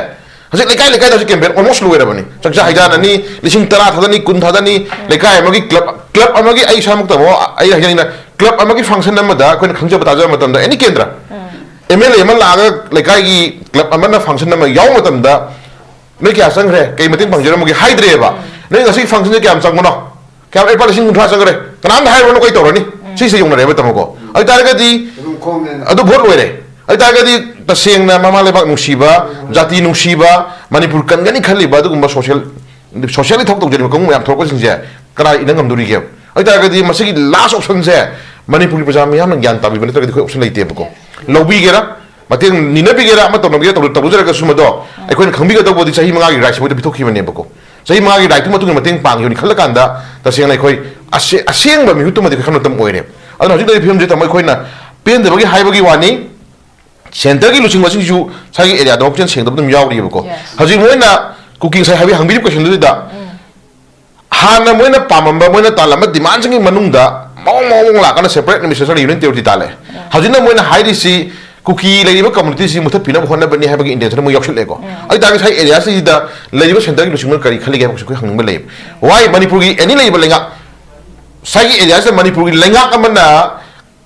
ꯍꯧꯖꯤꯛ ꯂꯩꯀꯥꯏ ꯂꯩꯀꯥꯏꯗ ꯍꯧꯖꯤꯛ campaign almost ꯂꯣꯏꯔꯕꯅꯤ꯫ ꯆꯥꯛꯆꯥ ꯍꯩꯖꯥꯟꯅꯅꯤ, ꯂꯤꯁꯤꯡ ꯇꯔꯥ ꯊꯥꯗꯅꯤ, ꯀꯨꯟ ꯊꯥꯗꯅꯤ, ꯂꯩꯀꯥꯏ ꯑꯃꯒꯤ club, club ꯑꯃꯒꯤ, ꯑꯩ ꯏꯁꯥꯃꯛ ꯇꯥꯃꯣ, ꯑꯩ ꯍꯥꯏꯖꯅꯤꯡꯉꯤꯅ, club ꯑꯃꯒꯤ function ꯑꯃꯗ ꯑꯩꯈꯣꯏꯅ ꯈꯪꯖꯕ ꯇꯥꯖꯕ ꯃꯇꯝꯗ, any ꯀꯦꯟꯗ꯭ꯔ, M L A ꯑꯃ ꯂꯥꯛꯑꯒ ꯂꯩꯀꯥꯏꯒꯤ club ꯑꯃꯅ function ꯑꯃ ꯌꯥꯎꯕ ꯃꯇꯝꯗ, "ꯅꯣꯏ ꯀꯌꯥ ꯆꯪꯈ꯭ꯔꯦ? ꯀꯩ ꯃꯇꯦꯡ ꯄꯥꯡꯖꯔꯝꯃꯒꯦ?" ꯍꯥꯏꯗ꯭ꯔꯦꯕ꯫ "ꯅꯣꯏ ꯉꯁꯤ function ꯁꯦ ꯀꯌꯥꯝ ꯆꯪꯕꯅꯣ? ꯀꯌꯥꯝ, ꯂꯨꯄꯥ ꯂꯤꯁꯤꯡ ꯀꯨꯟꯊ꯭ꯔꯥ ꯆꯪꯈ꯭ꯔꯦ"? ꯀꯅꯥꯝꯇ ꯍꯥꯏꯔꯨꯔꯅꯨ, ꯀꯩ ꯇꯧꯔꯅꯤ? ꯁꯤꯁꯦ ꯌꯧꯅꯔꯦꯕ, ꯇꯥꯃꯣꯀꯣ꯫ ꯑꯗꯨ ꯇꯥꯔꯒꯗꯤ ꯑꯗꯨꯝ ꯈꯣꯝꯃꯦꯅ꯫ ꯑꯗꯨ vote ꯂꯣꯏꯔꯦ꯫ ꯑꯗꯨ ꯇꯥꯔꯒꯗꯤ ꯇꯁꯦꯡꯅ ꯃꯃꯥ ꯂꯩꯕꯥꯛ ꯅꯨꯡꯁꯤꯕ, ꯖꯥꯇꯤ ꯅꯨꯡꯁꯤꯕ, ꯃꯅꯤꯄꯨꯔ ꯀꯟꯒꯅꯤ ꯈꯜꯂꯤꯕ ꯑꯗꯨꯒꯨꯝꯕ social, socially ꯊꯕꯛ ꯇꯧꯖꯔꯤꯕ ꯀꯥꯡꯕꯨ ꯃꯌꯥꯝ ꯊꯣꯛꯂꯛꯄꯁꯤꯡꯁꯦ ꯀꯅꯥ ꯏꯟꯅ ꯉꯝꯗꯣꯔꯤꯒꯦ? ꯑꯗꯨ ꯇꯥꯔꯒꯗꯤ ꯃꯁꯤꯒꯤ last option ꯁꯦ ꯃꯅꯤꯄꯨꯔꯒꯤ ꯄ꯭ꯔꯖꯥ ꯃꯤꯌꯥꯝꯅ ꯒ꯭ꯌꯥꯟ ꯇꯥꯕꯤꯕ ꯅꯠꯇ꯭ꯔꯒꯗꯤ ꯑꯩꯈꯣꯏ option ꯂꯩꯇꯦꯕꯀꯣ꯫ ꯂꯧꯕꯤꯒꯦꯔꯥ, ꯃꯇꯦꯡ ꯅꯤꯅꯕꯤꯒꯦꯔꯥ, ꯑꯃ ꯇꯧꯅꯕꯤꯒꯦꯔꯥ, ꯇꯧ-, ꯇꯧꯖꯔꯒꯁꯨ ꯃꯗꯣ ꯑꯩꯈꯣꯏꯅ ꯈꯪꯕꯤꯒꯗꯧꯕꯗꯤ ꯆꯍꯤ ꯃꯉꯥꯒꯤ right ꯁꯦ ꯃꯣꯏꯗ ꯄꯤꯊꯣꯛꯈꯤꯕꯅꯦꯕꯀꯣ꯫ ꯆꯍꯤ ꯃꯉꯥꯒꯤ right ꯇꯨ ꯃꯇꯨꯡꯗ ꯃꯇꯦꯡ ꯄꯥꯡꯈꯤꯕꯅꯤ ꯈꯜꯂ ꯀꯥꯟꯗ ꯇꯁꯦꯡꯅ ꯑꯩꯈꯣꯏ ꯑꯁꯦ-, ꯑꯁꯦꯡꯕ ꯃꯤꯍꯨꯠꯇꯨꯃꯗꯤ ꯑꯩꯈꯣꯏ ꯈꯪꯕ ꯃꯇꯝ ꯑꯣꯏꯔꯦ꯫ ꯑꯗꯨꯅ ꯍꯧꯖꯤꯛ ꯂꯩꯔꯤꯕ ꯐꯤꯕꯝꯁꯤꯗ ꯑꯃꯨꯛ ꯑꯩꯈꯣꯏꯅ ꯄꯦꯟꯗꯕꯒꯤ ꯍꯥꯏꯕꯒꯤ ꯋꯥꯅꯤ, centre ꯒꯤ ꯂꯨꯆꯤꯡꯕꯁꯤꯡꯁꯨ ꯉꯁꯥꯏꯒꯤ area ꯗ ꯋꯥꯈꯜ ꯁꯦꯡꯗꯕ ꯑꯗꯨꯝ ꯌꯥꯎꯔꯤꯕꯀꯣ꯫ Yes. ꯍꯧꯖꯤꯛ ꯃꯣꯏꯅ ꯀꯨꯀꯤ ꯉꯁꯥꯏ ꯍꯥꯏꯕꯤ-, ꯍꯪꯕꯤꯔꯤꯕ question ꯗꯨꯗ ꯍꯥꯟꯅ ꯃꯣꯏꯅ ꯄꯥꯝꯃꯝꯕ, ꯃꯣꯏꯅ ꯇꯥꯜꯂꯝꯕ demand ꯁꯤꯡꯒꯤ ꯃꯅꯨꯡꯗ ꯃꯑꯣꯡ ꯃꯑꯣꯡ ꯂꯥꯛꯀꯥꯟꯗ separate administration, union territory ꯇꯥꯜꯂꯦ꯫ ꯍꯧꯖꯤꯛꯅ ꯃꯣꯏꯅ ꯍꯥꯏꯔꯤꯁꯤ ꯀꯨꯀꯤ ꯂꯩꯔꯤꯕ community ꯁꯤ ꯃꯨꯊꯠꯄꯤꯅꯕ ꯍꯣꯠꯅꯕꯅꯤ ꯍꯥꯏꯕꯒꯤ intention ꯃꯣꯏ ꯌꯥꯎꯁꯜꯂꯛꯑꯦꯀꯣ꯫ ꯑꯗꯨ ꯇꯥꯔꯒꯗꯤ ꯉꯁꯥꯏ area ꯁꯤꯗ ꯂꯩꯔꯤꯕ centre ꯒꯤ ꯂꯨꯆꯤꯡꯕꯅ ꯀꯔꯤ ꯈꯜꯂꯤꯒꯦ ꯍꯥꯏꯕꯁꯤ ꯑꯩꯈꯣꯏ ꯈꯪꯅꯤꯡꯕ ꯂꯩꯌꯦ꯫ Why ꯃꯅꯤꯄꯨꯔꯒꯤ any ꯂꯩꯔꯤꯕ ꯂꯩꯉꯥꯛ, ꯉꯁꯥꯏꯒꯤ area ꯁꯤꯗ ꯃꯅꯤꯄꯨꯔꯒꯤ ꯂꯩꯉꯥꯛ ꯑꯃꯅ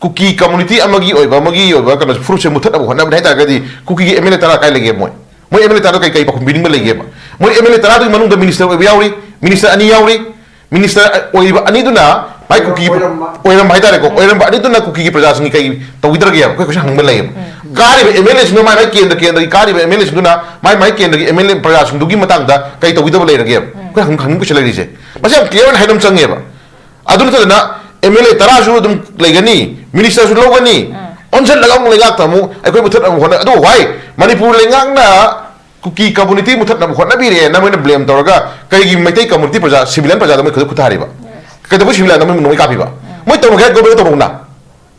ꯀꯨꯀꯤ community ꯑꯃꯒꯤ ꯑꯣꯏꯕ, ꯑꯃꯒꯤ ꯑꯣꯏꯕ ꯀꯩꯅꯣ, ꯐꯨꯔꯨꯞꯁꯦ ꯃꯨꯊꯠꯅꯕ ꯍꯣꯠꯅꯕꯅꯤ ꯍꯥꯏ ꯇꯥꯔꯒꯗꯤ ꯀꯨꯀꯤꯒꯤ M L A ꯇꯔꯥ ꯀꯥꯏ ꯂꯩꯒꯦ ꯃꯣꯏ? ꯃꯣꯏ M L A ꯇꯔꯥꯗ ꯀꯩ, ꯀꯩ ꯄꯥꯎꯈꯨꯝ ꯄꯤꯅꯤꯡꯕ ꯂꯩꯒꯦꯕ? ꯃꯣꯏ M L A ꯇꯔꯥꯗꯨꯒꯤ ꯃꯅꯨꯡꯗ minister ꯑꯣꯏꯕ ꯌꯥꯎꯔꯤ, minister ꯑꯅꯤ ꯌꯥꯎꯔꯤ, ꯃꯤꯅꯤꯁꯇꯔ ꯑꯣꯏꯕ ꯑꯅꯤꯗꯨꯅ ꯃꯥꯏ ꯀꯨꯀꯤ ꯑꯣꯏꯔꯝꯕ꯫ ꯑꯣꯏꯔꯝꯕ ꯍꯥꯏꯇꯥꯔꯦꯀꯣ, ꯑꯣꯏꯔꯝꯕ ꯑꯅꯤꯗꯨꯅ ꯀꯨꯀꯤꯒꯤ ꯄ꯭ꯔꯖꯥꯁꯤꯡꯒꯤ ꯀꯩ ꯇꯧꯕꯤꯗ꯭ꯔꯒꯦꯕ? ꯑꯩꯈꯣꯏ ꯀꯣꯏꯁꯟ ꯍꯪꯕ ꯂꯩꯌꯦꯕ꯫ ꯀꯥꯔꯤꯕ ꯑꯦꯝ ꯑꯦꯜ ꯑꯦꯁꯤꯡꯗꯨꯅ, ꯃꯥꯏ ꯃꯥꯏ ꯀꯦꯟꯗ꯭ꯔ ꯀꯦꯟꯗ꯭ꯔꯒꯤ ꯀꯥꯔꯤꯕ ꯑꯦꯝ ꯑꯦꯜ ꯑꯦꯁꯤꯡꯗꯨꯅ ꯃꯥꯏ ꯃꯥꯏ ꯀꯦꯟꯗ꯭ꯔꯒꯤ ꯑꯦꯝ ꯑꯦꯜ ꯑꯦ ꯄ꯭ꯔꯖꯥꯁꯤꯡꯗꯨꯒꯤ ꯃꯇꯥꯡꯗ ꯀꯩ ꯇꯧꯕꯤꯗꯕ ꯂꯩꯔꯒꯦꯕ? ꯑꯩꯈꯣꯏ ꯍꯪ-, ꯍꯪꯅꯤꯡꯕ ꯀꯣꯏꯁꯟ ꯂꯩꯔꯤꯁꯦ꯫ ꯃꯁꯤ ꯌꯥꯝ ꯀ꯭ꯂꯤꯌꯥꯔ ꯑꯣꯏꯅ ꯍꯥꯏꯕ ꯑꯃ ꯆꯪꯉꯦꯕ꯫ ꯑꯗꯨ ꯅꯠꯇꯗꯅ ꯑꯦꯝ ꯑꯦꯜ ꯑꯦ ꯇꯔꯥꯁꯨ ꯑꯗꯨꯝ ꯂꯩꯒꯅꯤ, ꯃꯤꯅꯤꯁꯇꯔꯁꯨ ꯂꯧꯒꯅꯤ, ꯑꯣꯟꯁꯤꯜꯂꯒ ꯑꯃꯨꯛ ꯂꯩꯉꯥꯛꯇ ꯑꯃꯨꯛ ꯑꯩꯈꯣꯏ ꯃꯨꯊꯠꯅꯕ ꯍꯣꯠꯅ-, ꯑꯗꯨ ꯋꯥꯏ ꯃꯅꯤꯄꯨꯔ ꯂꯩꯉꯥꯛꯅ ꯀꯨꯀꯤ ꯀꯝꯃꯨꯅꯤꯇꯤ ꯃꯨꯊꯠꯅꯕ ꯍꯣꯠꯅꯕꯤꯔꯦꯅ ꯃꯣꯏꯅ ꯕ꯭ꯂꯦꯝ ꯇꯧꯔꯒ ꯀꯔꯤꯒꯤ ꯃꯩꯇꯩ ꯀꯝꯃꯨꯅꯤꯇꯤ ꯄ꯭ꯔꯖꯥ, ꯁꯤꯚꯤꯂꯤꯌꯟ ꯄ꯭ꯔꯖꯥꯗ ꯃꯣꯏ ꯈꯨꯗꯛ ꯈꯨꯠ ꯊꯥꯔꯤꯕ? ꯀꯩꯗꯧꯕꯩ ꯁꯤꯚꯤꯂꯤꯌꯟꯗ ꯃꯣꯏ ꯅꯣꯡꯃꯩ ꯀꯥꯞꯄꯤꯕ? ꯃꯣꯏ ꯇꯧꯔꯒꯦ ꯒꯣꯔꯃꯦꯟꯒ ꯇꯧꯔꯛꯎꯅ꯫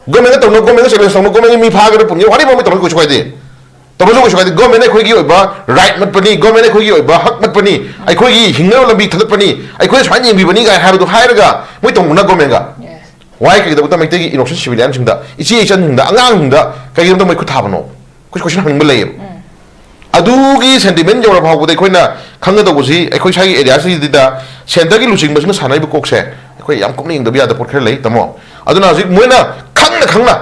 ꯒꯣꯔꯃꯦꯟꯒ ꯇꯧꯅ, ꯒꯣꯔꯃꯦꯟꯒ ꯆꯦꯂꯦꯟꯖ ꯇꯧꯅ, ꯒꯣꯔꯃꯦꯟꯒꯤ ꯃꯤ ꯐꯥꯒꯦꯔꯥ ꯄꯨꯟꯒꯦꯔꯥ, ꯋꯥꯔꯤꯕ ꯃꯣꯏ ꯇꯧꯅ ꯀꯩꯁꯨ ꯀꯥꯏꯗꯦ꯫ ꯇꯧꯔꯁꯨ ꯀꯩꯁꯨ ꯀꯥꯏꯗꯦ꯫ ꯒꯣꯔꯃꯦꯟꯅ ꯑꯩꯈꯣꯏꯒꯤ ꯑꯣꯏꯕ ꯔꯥꯏꯠ ꯃꯠꯄꯅꯤ, ꯒꯣꯔꯃꯦꯟꯅ ꯑꯩꯈꯣꯏꯒꯤ ꯑꯣꯏꯕ ꯍꯛ ꯃꯠꯄꯅꯤ, ꯑꯩꯈꯣꯏꯒꯤ ꯍꯤꯡꯅꯕ ꯂꯝꯕꯤ ꯊꯥꯗꯠꯄꯅꯤ, ꯑꯩꯈꯣꯏ ꯁꯨꯃꯥꯏꯅ ꯌꯦꯡꯕꯤꯕꯅꯤ ꯀꯥꯏꯅ ꯍꯥꯏꯕꯗꯨ ꯍꯥꯏꯔꯒ ꯃꯣꯏ ꯇꯧꯅꯨꯅ ꯒꯣꯔꯃꯦꯟꯒ꯫ ꯋꯥꯏ ꯀꯩꯒꯤꯗꯃꯛꯇ ꯃꯩꯇꯩꯒꯤ ꯏꯅꯣꯁꯦꯟ ꯁꯤꯚꯤꯂꯤꯌꯟꯁꯤꯡꯗ, ꯏꯆꯦ ꯏꯆꯟꯁꯤꯡꯗ, ꯑꯉꯥꯡꯁꯤꯡꯗ ꯀꯩꯒꯤꯗꯃꯛꯇ ꯃꯣꯏ ꯈꯨꯠ ꯊꯥꯕꯅꯣ? ꯑꯩꯈꯣꯏ ꯀꯣꯏꯁꯟ ꯍꯪꯅꯤꯡꯕ ꯂꯩꯌꯦꯕ꯫ ꯑꯗꯨꯒꯤ ꯁꯦꯟꯇꯤꯃꯦꯟ ꯌꯧꯔ ꯐꯥꯎꯕꯗ ꯑꯩꯈꯣꯏꯅ ꯈꯪꯒꯗꯧꯕꯁꯤ, ꯑꯩꯈꯣꯏ ꯁ꯭ꯋꯥꯏꯒꯤ ꯑꯦꯔꯤꯌꯥꯁꯤꯗ ꯁꯦꯟꯇꯔꯒꯤ ꯂꯨꯆꯤꯡꯕꯁꯤꯡꯅ ꯁꯥꯟꯅꯔꯤꯕ ꯀꯣꯛꯁꯦ ꯑꯩꯈꯣꯏ ꯌꯥꯝ ꯀꯨꯞꯅ ꯌꯦꯡꯗꯕ ꯌꯥꯗꯕ ꯄꯣꯠ ꯈꯔ ꯂꯩ, ꯇꯥꯃꯣ꯫ ꯑꯗꯨꯅ ꯍꯧꯖꯤꯛ ꯃꯣꯏꯅ ꯈꯪꯅ ꯈꯪꯅ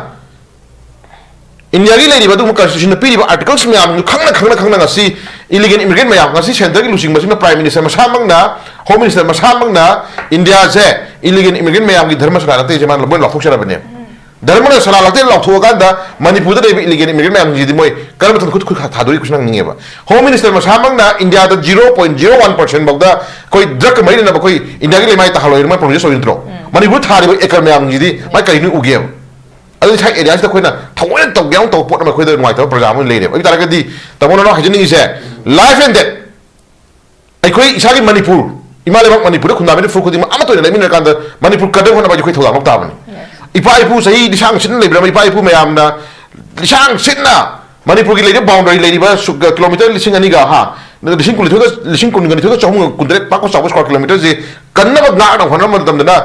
ꯏꯟꯗꯤꯌꯥꯒꯤ ꯂꯩꯔꯤꯕ ꯑꯗꯨꯒꯨꯝꯕ ꯀꯟꯁꯇꯤꯇ꯭ꯌꯨꯁꯟꯗ ꯄꯤꯔꯤꯕ ꯑꯥꯔꯇꯤꯀꯜꯁ ꯃꯌꯥꯝꯗꯨ ꯈꯪꯅ ꯈꯪꯅ ꯈꯪꯅ ꯉꯁꯤ ꯏꯂꯤꯒꯦꯜ ꯏꯃꯤꯒ꯭ꯔꯦꯟ ꯃꯌꯥꯝ, ꯉꯁꯤ ꯁꯦꯟꯇꯔꯒꯤ ꯂꯨꯆꯤꯡꯕꯁꯤꯅ, ꯄ꯭ꯔꯥꯏꯝ ꯃꯤꯅꯤꯁꯇꯔ ꯃꯁꯥꯃꯛꯅ, ꯍꯣꯝ ꯃꯤꯅꯤꯁꯇꯔ ꯃꯁꯥꯃꯛꯅ ꯏꯟꯗꯤꯌꯥꯁꯦ ꯏꯂꯤꯒꯦꯜ ꯏꯃꯤꯒ꯭ꯔꯦꯟ ꯃꯌꯥꯝꯒꯤ ꯙꯔꯃꯁꯥꯂꯥ ꯅꯠꯇꯦꯁꯦ ꯃꯥꯅ ꯂꯣꯏ ꯂꯥꯎꯊꯣꯛꯆꯔꯕꯅꯦ꯫ ꯙꯔꯃꯅ ꯁꯂꯥ ꯂꯥꯛꯇꯦ ꯂꯥꯎꯊꯣꯛꯑꯀꯥꯟꯗ ꯃꯅꯤꯄꯨꯔꯗ ꯂꯩꯕ ꯏꯂꯤꯒꯦꯜ ꯏꯃꯤꯒ꯭ꯔꯦꯟ ꯃꯌꯥꯝꯁꯤꯗꯤ ꯃꯣꯏ ꯀꯔꯝꯕ ꯃꯇꯝꯗ ꯈꯨꯠ, ꯈꯨꯠ ꯊꯥꯗꯣꯔꯤ ꯀꯣꯏꯁꯟ ꯍꯪꯅꯤꯡꯉꯦꯕ꯫ ꯍꯣꯝ ꯃꯤꯅꯤꯁꯇꯔ ꯃꯁꯥꯃꯛꯅ ꯏꯟꯗꯤꯌꯥꯗ zero point zero one percent ꯐꯥꯎꯗ ꯑꯩꯈꯣꯏ ꯗ꯭ꯔꯒꯀ ꯃꯔꯤ ꯂꯩꯅꯕ ꯑꯩꯈꯣꯏ ꯏꯟꯗꯤꯌꯥꯒꯤ ꯂꯩꯃꯥꯏ ꯇꯥꯍꯜꯂꯣꯏꯅ ꯃꯣꯏ ꯄ꯭ꯔꯣꯃꯤꯁ ꯇꯧꯔꯤ ꯅꯠꯇ꯭ꯔꯣ? ꯃꯅꯤꯄꯨꯔ ꯊꯥꯔꯤꯕ ꯑꯦꯀꯔ ꯃꯌꯥꯝꯁꯤꯗꯤ ꯃꯥꯏ ꯀꯔꯤꯅꯣ ꯎꯒꯦꯕ? ꯑꯗꯨ ꯉꯁꯥꯏ ꯑꯦꯔꯤꯌꯥꯁꯤꯗ ꯑꯩꯈꯣꯏꯅ ꯊꯑꯣꯏꯅ ꯇꯧꯒꯦ ꯌꯥꯎꯅ ꯇꯧꯕ ꯄꯣꯠ ꯑꯃ ꯑꯩꯈꯣꯏꯗ ꯅꯨꯡꯉꯥꯏꯇꯕ ꯄ꯭ꯔꯖꯥ ꯑꯃ ꯂꯩꯔꯦꯕ꯫ ꯑꯗꯨ ꯑꯣꯏ ꯇꯥꯔꯒꯗꯤ ꯇꯥꯃꯣ ꯅꯅꯥꯎ ꯍꯥꯏꯖꯅꯤꯡꯉꯤꯁꯦ, ꯂꯥꯏꯐ ꯑꯦꯟ ꯗꯦꯠ ꯑꯩꯈꯣꯏ ꯏꯁꯥꯒꯤ ꯃꯅꯤꯄꯨꯔ, ꯏꯃꯥ ꯂꯩꯕꯥꯛ ꯃꯅꯤꯄꯨꯔꯗ ꯈꯨꯟꯗꯥꯃꯤꯅ ꯐꯨꯔꯨꯞ ꯈꯨꯗꯤꯡꯃꯛ ꯑꯃꯠꯇ ꯑꯣꯏꯅ ꯂꯩꯃꯤꯟꯅꯔꯀꯥꯟꯗ ꯃꯅꯤꯄꯨꯔ ꯀꯟꯅꯕ ꯍꯣꯠꯅꯕ ꯍꯥꯏꯁꯦ ꯑꯩꯈꯣꯏ ꯊꯧꯗꯥꯡ ꯂꯧꯕ ꯇꯥꯕꯅꯤ꯫ ꯏꯄꯥ ꯏꯄꯨ ꯆꯍꯤ ꯂꯤꯁꯥꯡ ꯁꯤꯠꯅ ꯂꯩꯕꯤꯔꯝꯕ ꯏꯄꯥ ꯏꯄꯨ ꯃꯌꯥꯝꯅ ꯂꯤꯁꯥꯡ ꯁꯤꯠꯅ ꯃꯅꯤꯄꯨꯔꯒꯤ ꯂꯩꯔꯤꯕ ꯕꯥꯎꯟꯗꯔꯤ ꯂꯩꯔꯤꯕ ꯁꯨ-, ꯀꯤꯂꯣꯃꯤꯇꯔ ꯂꯤꯁꯤꯡ ꯑꯅꯤꯒ, ꯍꯥ, ꯂꯤꯁꯤꯡ ꯀꯨꯟꯅꯤꯊꯣꯏꯒ, ꯂꯤꯁꯤꯡ ꯀꯨꯟꯒ ꯅꯤꯊꯣꯏꯒ ꯆꯍꯨꯝꯒ ꯀꯨꯟꯇꯔꯦꯠ ꯄꯥꯛꯄ ꯆꯥꯎꯕ ꯁ꯭ꯀ꯭ꯋꯥꯔ ꯀꯤꯂꯣꯃꯤꯇꯔꯁꯤ ꯀꯟꯅꯕ ꯉꯥꯛꯅ ꯍꯣꯠꯅꯕ ꯃꯇꯝꯗꯅ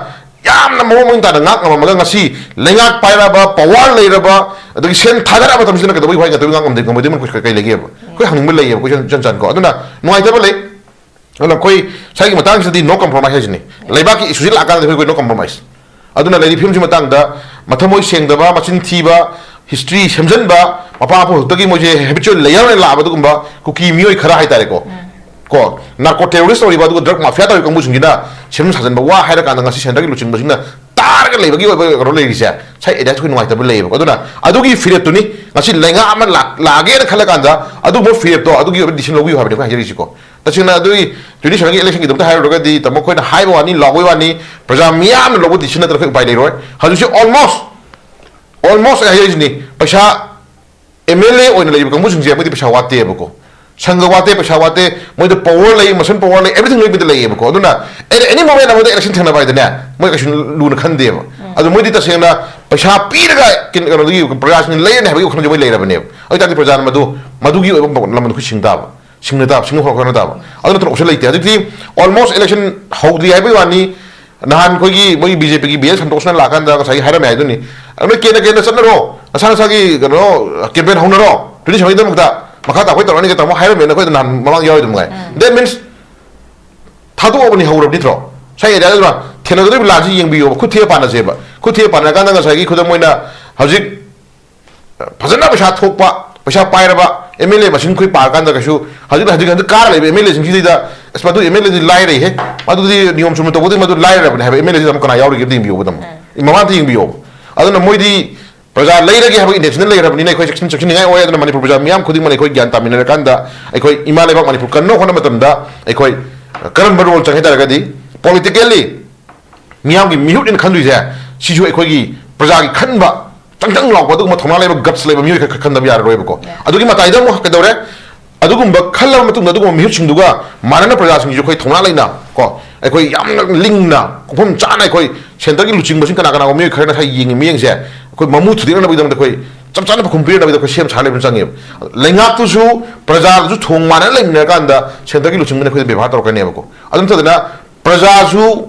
ꯌꯥꯝꯅ ꯃꯑꯣꯡ ꯃꯔꯤꯟ ꯇꯥꯅ ꯉꯥꯛ ꯉꯝꯃꯝꯃꯒ ꯉꯁꯤ ꯂꯩꯉꯥꯛ ꯄꯥꯏꯔꯛꯑꯕ, ꯄꯥꯋꯔ ꯂꯩꯔꯕ, ꯑꯗꯒꯤ ꯁꯦꯟ ꯊꯥꯗꯔꯛꯑꯕ ꯃꯇꯝꯁꯤꯗꯅ ꯀꯩꯗꯧꯕꯒꯤ ꯋꯥꯍꯩ ꯉꯥꯛꯇ ꯉꯥꯛ ꯉꯝꯗꯦ, ꯉꯝꯃꯣꯏꯗꯣꯏꯅꯣ? ꯑꯩꯈꯣꯏ ꯀꯩ ꯂꯩꯒꯦꯕ? ꯑꯩꯈꯣꯏ ꯍꯪꯅꯤꯡꯕ ꯂꯩꯌꯦꯕ, ꯑꯩꯈꯣꯏ ꯏꯆꯟ ꯏꯆꯟ ꯆꯟꯀꯣ꯫ ꯑꯗꯨꯅ ꯅꯨꯡꯉꯥꯏꯇꯕ ꯂꯩ꯫ ꯑꯗꯨꯅ ꯑꯩꯈꯣꯏ ꯁ꯭ꯋꯥꯏꯒꯤ ꯃꯇꯥꯡꯁꯤꯗꯗꯤ no compromise ꯍꯥꯏꯁꯤꯅꯤ꯫ ꯂꯩꯕꯥꯛꯀꯤ ꯏꯁꯨꯁꯤ ꯂꯥꯛꯑꯀꯥꯟꯗꯗꯤ ꯑꯩꯈꯣꯏ no compromise꯫ ꯑꯗꯨꯅ ꯂꯩꯔꯤꯕ ꯐꯤꯕꯝꯁꯤ ꯃꯇꯥꯡꯗ ꯃꯊꯃꯣꯏ ꯁꯦꯡꯗꯕ, ꯃꯆꯤꯟ ꯊꯤꯕ, ꯍꯤꯁꯇ꯭ꯔꯤ ꯁꯦꯝꯖꯤꯟꯕ, ꯃꯄꯥ ꯃꯄꯨ ꯍꯛꯇꯒꯤ ꯃꯣꯏꯁꯦ ꯍꯦꯕꯤꯆꯨꯋꯦꯜ ꯂꯦꯌꯔ ꯑꯣꯏꯅ ꯂꯥꯛꯑꯕ ꯑꯗꯨꯒꯨꯝꯕ ꯀꯨꯀꯤ ꯃꯤꯑꯣꯏ ꯈꯔ ꯍꯥꯏꯇꯥꯔꯦꯀꯣ꯫ ꯀꯣ, ꯅꯥꯔꯀꯣ ꯇꯦꯔꯣꯔꯤꯁ ꯇꯧꯔꯤꯕ, ꯑꯗꯨꯒ ꯗ꯭ꯔꯒ ꯃꯥꯐꯤꯌꯥ ꯇꯧꯔꯤꯕ ꯀꯥꯡꯕꯨꯁꯤꯡꯁꯤꯅ ꯁꯦꯝꯖꯤꯟ ꯁꯥꯖꯤꯟꯕ ꯋꯥ ꯍꯥꯏꯔꯀꯥꯟꯗ ꯉꯁꯤ ꯁꯦꯟꯇꯔꯒꯤ ꯂꯨꯆꯤꯡꯕꯁꯤꯡꯅ ꯇꯥꯔꯒ ꯂꯩꯕꯒꯤ ꯑꯣꯏꯕ ꯀꯩꯅꯣ ꯂꯩꯔꯤꯁꯦ, ꯉꯁꯥꯏ ꯑꯦꯔꯤꯌꯥꯁꯦ ꯑꯩꯈꯣꯏ ꯅꯨꯡꯉꯥꯏꯇꯕ ꯂꯩꯌꯦꯕꯀꯣ꯫ ꯑꯗꯨꯅ ꯑꯗꯨꯒꯤ ꯐꯤꯔꯦꯞꯇꯨꯅꯤ ꯉꯁꯤ ꯂꯩꯉꯥꯛ ꯑꯃ ꯂꯥꯛ-, ꯂꯥꯛꯑꯒꯦꯅ ꯈꯜꯂ ꯀꯥꯟꯗ ꯑꯗꯨꯒꯨꯝꯕ ꯐꯤꯔꯦꯞꯇꯣ, ꯑꯗꯨꯒꯤ ꯑꯣꯏꯕ ꯗꯤꯁꯤꯖꯟ ꯂꯧꯕꯤꯌꯨ ꯍꯥꯏꯕꯅꯤ ꯑꯩꯈꯣꯏ ꯍꯥꯏꯖꯔꯤꯁꯤꯀꯣ꯫ ꯇꯁꯦꯡꯅ ꯑꯗꯨꯒꯤ ꯇ꯭ꯋꯦꯟꯇꯤ ꯁꯚꯦꯟꯒꯤ ꯏꯂꯦꯛꯁꯟꯒꯤꯗꯃꯛꯇ ꯍꯥꯏꯔꯨꯔꯒꯗꯤ, ꯇꯥꯃꯣ, ꯑꯩꯈꯣꯏꯅ ꯍꯥꯏꯕ ꯋꯥꯅꯤ, ꯂꯥꯎꯕꯩ ꯋꯥꯅꯤ, ꯄ꯭ꯔꯖꯥ ꯃꯤꯌꯥꯝꯅ ꯂꯧꯕ ꯗꯤꯁꯤꯖꯟ ꯅꯠꯇꯅ ꯑꯩꯈꯣꯏ ꯎꯄꯥꯏ ꯂꯩꯔꯣꯏ꯫ ꯍꯧꯖꯤꯛꯁꯦ ꯑꯣꯜꯃꯣꯁ, ꯑꯣꯜꯃꯣꯁ ꯑꯩ ꯍꯥꯏꯖꯔꯤꯁꯤꯅꯤ, ꯄꯩꯁꯥ, ꯑꯦꯝ ꯑꯦꯜ ꯑꯦ ꯑꯣꯏꯅ ꯂꯩꯔꯤꯕ ꯀꯥꯡꯕꯨꯁꯤꯡꯁꯦ ꯃꯣꯏꯗꯤ ꯄꯩꯁꯥ ꯋꯥꯠꯇꯦꯕꯀꯣ꯫ ꯁꯪꯒ ꯋꯥꯠꯇꯦ, ꯄꯩꯁꯥ ꯋꯥꯠꯇꯦ, ꯃꯣꯏꯗ ꯄꯋꯥꯔ ꯂꯩ, ꯃꯁꯜ ꯄꯋꯥꯔ ꯂꯩ, ꯑꯦꯚ꯭ꯔꯤꯊꯤꯡ ꯂꯣꯏ ꯃꯣꯏꯗ ꯂꯩꯌꯦꯕꯀꯣ꯫ ꯑꯗꯨꯅ at any moment ꯑꯃꯗ ꯏꯂꯦꯛꯁꯟ ꯊꯦꯡꯅꯕ ꯍꯥꯏꯗꯅꯦ, ꯃꯣꯏ ꯀꯩꯁꯨ ꯂꯨꯅ ꯈꯟꯗꯦꯕ꯫ ꯑꯗꯣ ꯃꯣꯏꯗꯤ ꯇꯁꯦꯡꯅ ꯄꯩꯁꯥ ꯄꯤꯔꯒ ꯀꯩꯅꯣ-, ꯀꯩꯅꯣꯗꯒꯤ ꯄ꯭ꯔꯖꯥꯁꯤꯡꯅ ꯂꯩꯔꯅꯤ ꯍꯥꯏꯕꯒꯤ ꯋꯥꯈꯜꯁꯦ ꯃꯣꯏ ꯂꯩꯔꯕꯅꯦꯕ꯫ ꯑꯗꯨ ꯑꯣꯏꯇꯥꯔꯗꯤ ꯄ꯭ꯔꯖꯥꯅ ꯃꯗꯨ, ꯃꯗꯨꯒꯤ ꯑꯣꯏꯕ ꯂꯃꯟ ꯑꯩꯈꯣꯏ ꯁꯤꯡ ꯇꯥꯕ, ꯁꯤꯡꯅ ꯇꯥꯕ, ꯁꯤꯡꯅ ꯍꯣꯠꯅ ꯇꯥꯕ꯫ ꯑꯗꯨ ꯅꯠꯇꯅ ꯑꯣꯞꯁꯟ ꯂꯩꯇꯦ꯫ ꯍꯧꯖꯤꯛꯇꯤ ꯑꯣꯜꯃꯣꯁ ꯏꯂꯦꯛꯁꯟ ꯍꯧꯗ꯭ꯔꯤ ꯍꯥꯏꯕꯒꯤ ꯋꯥꯅꯤ, ꯅꯍꯥꯟ ꯑꯩꯈꯣꯏꯒꯤ ꯃꯣꯏ ꯕꯤ ꯖꯦ ꯄꯤꯒꯤ ꯕꯤ ꯑꯦꯜ ꯁꯟꯇꯣꯁꯅ ꯂꯥꯛꯑꯀꯥꯟꯗ ꯉꯁꯥꯏꯒꯤ ꯍꯥꯏꯔꯝꯃꯦ ꯍꯥꯏꯗꯨꯅꯤ, "ꯅꯣꯏ ꯀꯦꯟꯗ ꯀꯦꯟꯗ ꯆꯠꯅꯔꯣ, ꯅꯁꯥ ꯅꯁꯥꯒꯤ ꯀꯩꯅꯣ ꯀꯦꯝꯄꯦꯟ ꯍꯧꯅꯔꯣ, ꯇ꯭ꯋꯦꯟꯇꯤ ꯁꯚꯦꯟꯒꯤꯗꯃꯛꯇ ꯃꯈꯥ ꯇꯥꯕ ꯑꯩꯈꯣꯏ ꯇꯧꯔꯛꯑꯅꯤꯒ" ꯇꯥꯃꯣ ꯍꯥꯏꯔꯝꯃꯦꯅ ꯑꯩꯈꯣꯏꯗ ꯅꯍꯥꯟ ꯃꯃꯥꯡ ꯌꯥꯎꯔꯤꯗꯨ ꯃꯉꯥꯏ꯫ ꯗꯦꯠ ꯃꯤꯟꯁ ꯊꯥꯗꯣꯛꯑꯕꯅꯤ, ꯍꯧꯔꯕ ꯅꯠꯇ꯭ꯔꯣ? ꯉꯁꯥꯏ ꯑꯦꯔꯤꯌꯥꯗ ꯊꯦꯡꯅꯒꯗꯧꯔꯤꯕ ꯂꯥꯟꯁꯤ ꯌꯦꯡꯕꯤꯌꯣꯕ, ꯈꯨꯠ ꯊꯦꯛꯑ ꯄꯥꯟꯅꯁꯦꯕ꯫ ꯈꯨꯠ ꯊꯦꯛꯑ ꯄꯥꯟꯅꯔꯀꯥꯟꯗ ꯉꯁꯥꯏꯒꯤ ꯈꯨꯗꯝ ꯑꯣꯏꯅ ꯍꯧꯖꯤꯛ ꯐꯖꯅ ꯄꯩꯁꯥ ꯊꯣꯛꯄ, ꯄꯩꯁꯥ ꯄꯥꯏꯔꯕ ꯑꯦꯝ ꯑꯦꯜ ꯑꯦ ꯃꯁꯤꯡ ꯑꯩꯈꯣꯏ ꯄꯥꯔꯀꯥꯟꯗ ꯀꯩꯁꯨ ꯍꯧꯖꯤꯛ, ꯍꯧꯖꯤꯛ, ꯍꯧꯖꯤꯛ ꯀꯥꯔ ꯂꯩꯕ ꯑꯦꯝ ꯑꯦꯜ ꯑꯦꯁꯤꯡꯁꯤꯗ, "ꯑꯁ, ꯃꯗꯨ ꯑꯦꯝ ꯑꯦꯜ ꯑꯦꯗꯤ ꯂꯥꯏꯔꯩꯍꯦ, ꯃꯗꯨꯗꯤ ꯅꯤꯌꯣꯝ ꯆꯨꯝꯅ ꯇꯧꯕꯗꯤ ꯃꯗꯨ ꯂꯥꯏꯔꯕꯅꯤ" ꯍꯥꯏꯕ ꯑꯦꯝ ꯑꯦꯜ ꯑꯦꯁꯤ ꯑꯃꯨꯛ ꯀꯅꯥ ꯌꯥꯎꯔꯤꯒꯦ ꯑꯝꯇ ꯌꯦꯡꯕꯤꯌꯣꯕ, ꯇꯥꯃꯣ꯫ ꯎꯝ꯫ ꯃꯃꯥꯡꯗ ꯌꯦꯡꯕꯤꯌꯣꯕ꯫ ꯑꯗꯨꯅ ꯃꯣꯏꯗꯤ ꯄ꯭ꯔꯖꯥ ꯂꯩꯔꯒꯦ ꯍꯥꯏꯕ ꯏꯟꯇꯦꯟꯁꯟꯗ ꯂꯩꯔꯕꯅꯤꯅ ꯑꯩꯈꯣꯏ ꯆꯦꯛꯁꯤꯟ ꯆꯦꯛꯁꯤꯟꯅꯤꯡꯉꯥꯏ ꯑꯣꯏ꯫ ꯑꯗꯨꯅ ꯃꯅꯤꯄꯨꯔ ꯄ꯭ꯔꯖꯥ ꯃꯤꯌꯥꯝ ꯈꯨꯗꯤꯡꯃꯛ ꯑꯩꯈꯣꯏ ꯒ꯭ꯌꯥꯟ ꯇꯥꯃꯤꯟꯅꯔꯀꯥꯟꯗ ꯑꯩꯈꯣꯏ ꯏꯃꯥ ꯂꯩꯕꯥꯛ ꯃꯅꯤꯄꯨꯔ ꯀꯟꯅꯕ ꯍꯣꯠꯅꯕ ꯃꯇꯝꯗ ꯑꯩꯈꯣꯏ ꯀꯔꯝꯕ ꯔꯣꯜ ꯆꯪꯉꯤ ꯍꯥꯏ ꯇꯥꯔꯒꯗꯤ, ꯄꯣꯂꯤꯇꯤꯀꯦꯜꯂꯤ ꯃꯤꯌꯥꯝꯒꯤ ꯃꯤꯍꯨꯠꯅ ꯈꯟꯗꯣꯏꯁꯦ, ꯁꯤꯁꯨ ꯑꯩꯈꯣꯏꯒꯤ ꯄ꯭ꯔꯖꯥꯒꯤ ꯈꯟꯕ, ꯆꯪ ꯆꯪ ꯂꯥꯎꯕ, ꯑꯗꯨꯒꯨꯝꯕ ꯊꯧꯅꯥ ꯂꯩꯕ, ꯒꯠꯁ ꯂꯩꯕ ꯃꯤꯑꯣꯏ ꯈꯔ ꯈꯟꯗꯕ ꯌꯥꯔꯔꯣꯏꯕꯀꯣ꯫ ꯌꯥ꯫ ꯑꯗꯨꯒꯤ ꯃꯇꯥꯏꯗ ꯑꯃꯨꯛ ꯀꯩꯗꯧꯔꯦ? ꯑꯗꯨꯒꯨꯝꯕ ꯈꯜꯂꯕ ꯃꯇꯨꯡꯗ, ꯑꯗꯨꯒꯨꯝꯕ ꯃꯤꯍꯨꯠꯁꯤꯡꯗꯨꯒ ꯃꯥꯟꯅꯅ ꯄ꯭ꯔꯖꯥꯁꯤꯡꯁꯤꯁꯨ ꯑꯩꯈꯣꯏ ꯊꯧꯅꯥ ꯂꯩꯅ ꯀꯣ, ꯑꯩꯈꯣꯏ ꯌꯥꯝꯅ ꯂꯤꯡꯅ, ꯈꯣꯡꯐꯝ ꯆꯥꯅ ꯑꯩꯈꯣꯏ ꯁꯦꯟꯇꯔꯒꯤ ꯂꯨꯆꯤꯡꯕꯁꯤꯡ ꯀꯅꯥ ꯀꯅꯥꯒꯨꯝꯕ ꯃꯤꯑꯣꯏ ꯈꯔꯅ ꯉꯁꯥꯏ ꯌꯦꯡꯉꯤ ꯃꯤꯠꯌꯦꯡꯁꯦ ꯑꯩꯈꯣꯏ ꯃꯃꯨ ꯊꯨꯗꯦꯛꯅꯅꯕꯒꯤꯗꯃꯛꯇ ꯑꯩꯈꯣꯏ ꯆꯞ ꯆꯥꯅ ꯄꯥꯎꯈꯨꯝ ꯄꯤꯅꯅꯕꯒꯤꯗꯃꯛꯇ ꯑꯩꯈꯣꯏ ꯁꯦꯝ ꯁꯥ ꯂꯩꯕ ꯆꯪꯉꯦꯕ꯫ ꯂꯩꯉꯥꯛꯇꯨꯁꯨ ꯄ꯭ꯔꯖꯥꯗꯨꯁꯨ ꯊꯣꯡ ꯃꯥꯟꯅꯅ ꯂꯩꯃꯤꯟꯅꯔꯀꯥꯟꯗ ꯁꯦꯟꯇꯔꯒꯤ ꯂꯨꯆꯤꯡꯕꯅ ꯑꯩꯈꯣꯏꯗ ꯕꯦꯕꯥꯔ ꯇꯧꯔꯛꯀꯅꯦꯕꯀꯣ꯫ ꯑꯗꯨ ꯅꯠꯇꯗꯅ ꯄ꯭ꯔꯖꯥꯁꯨ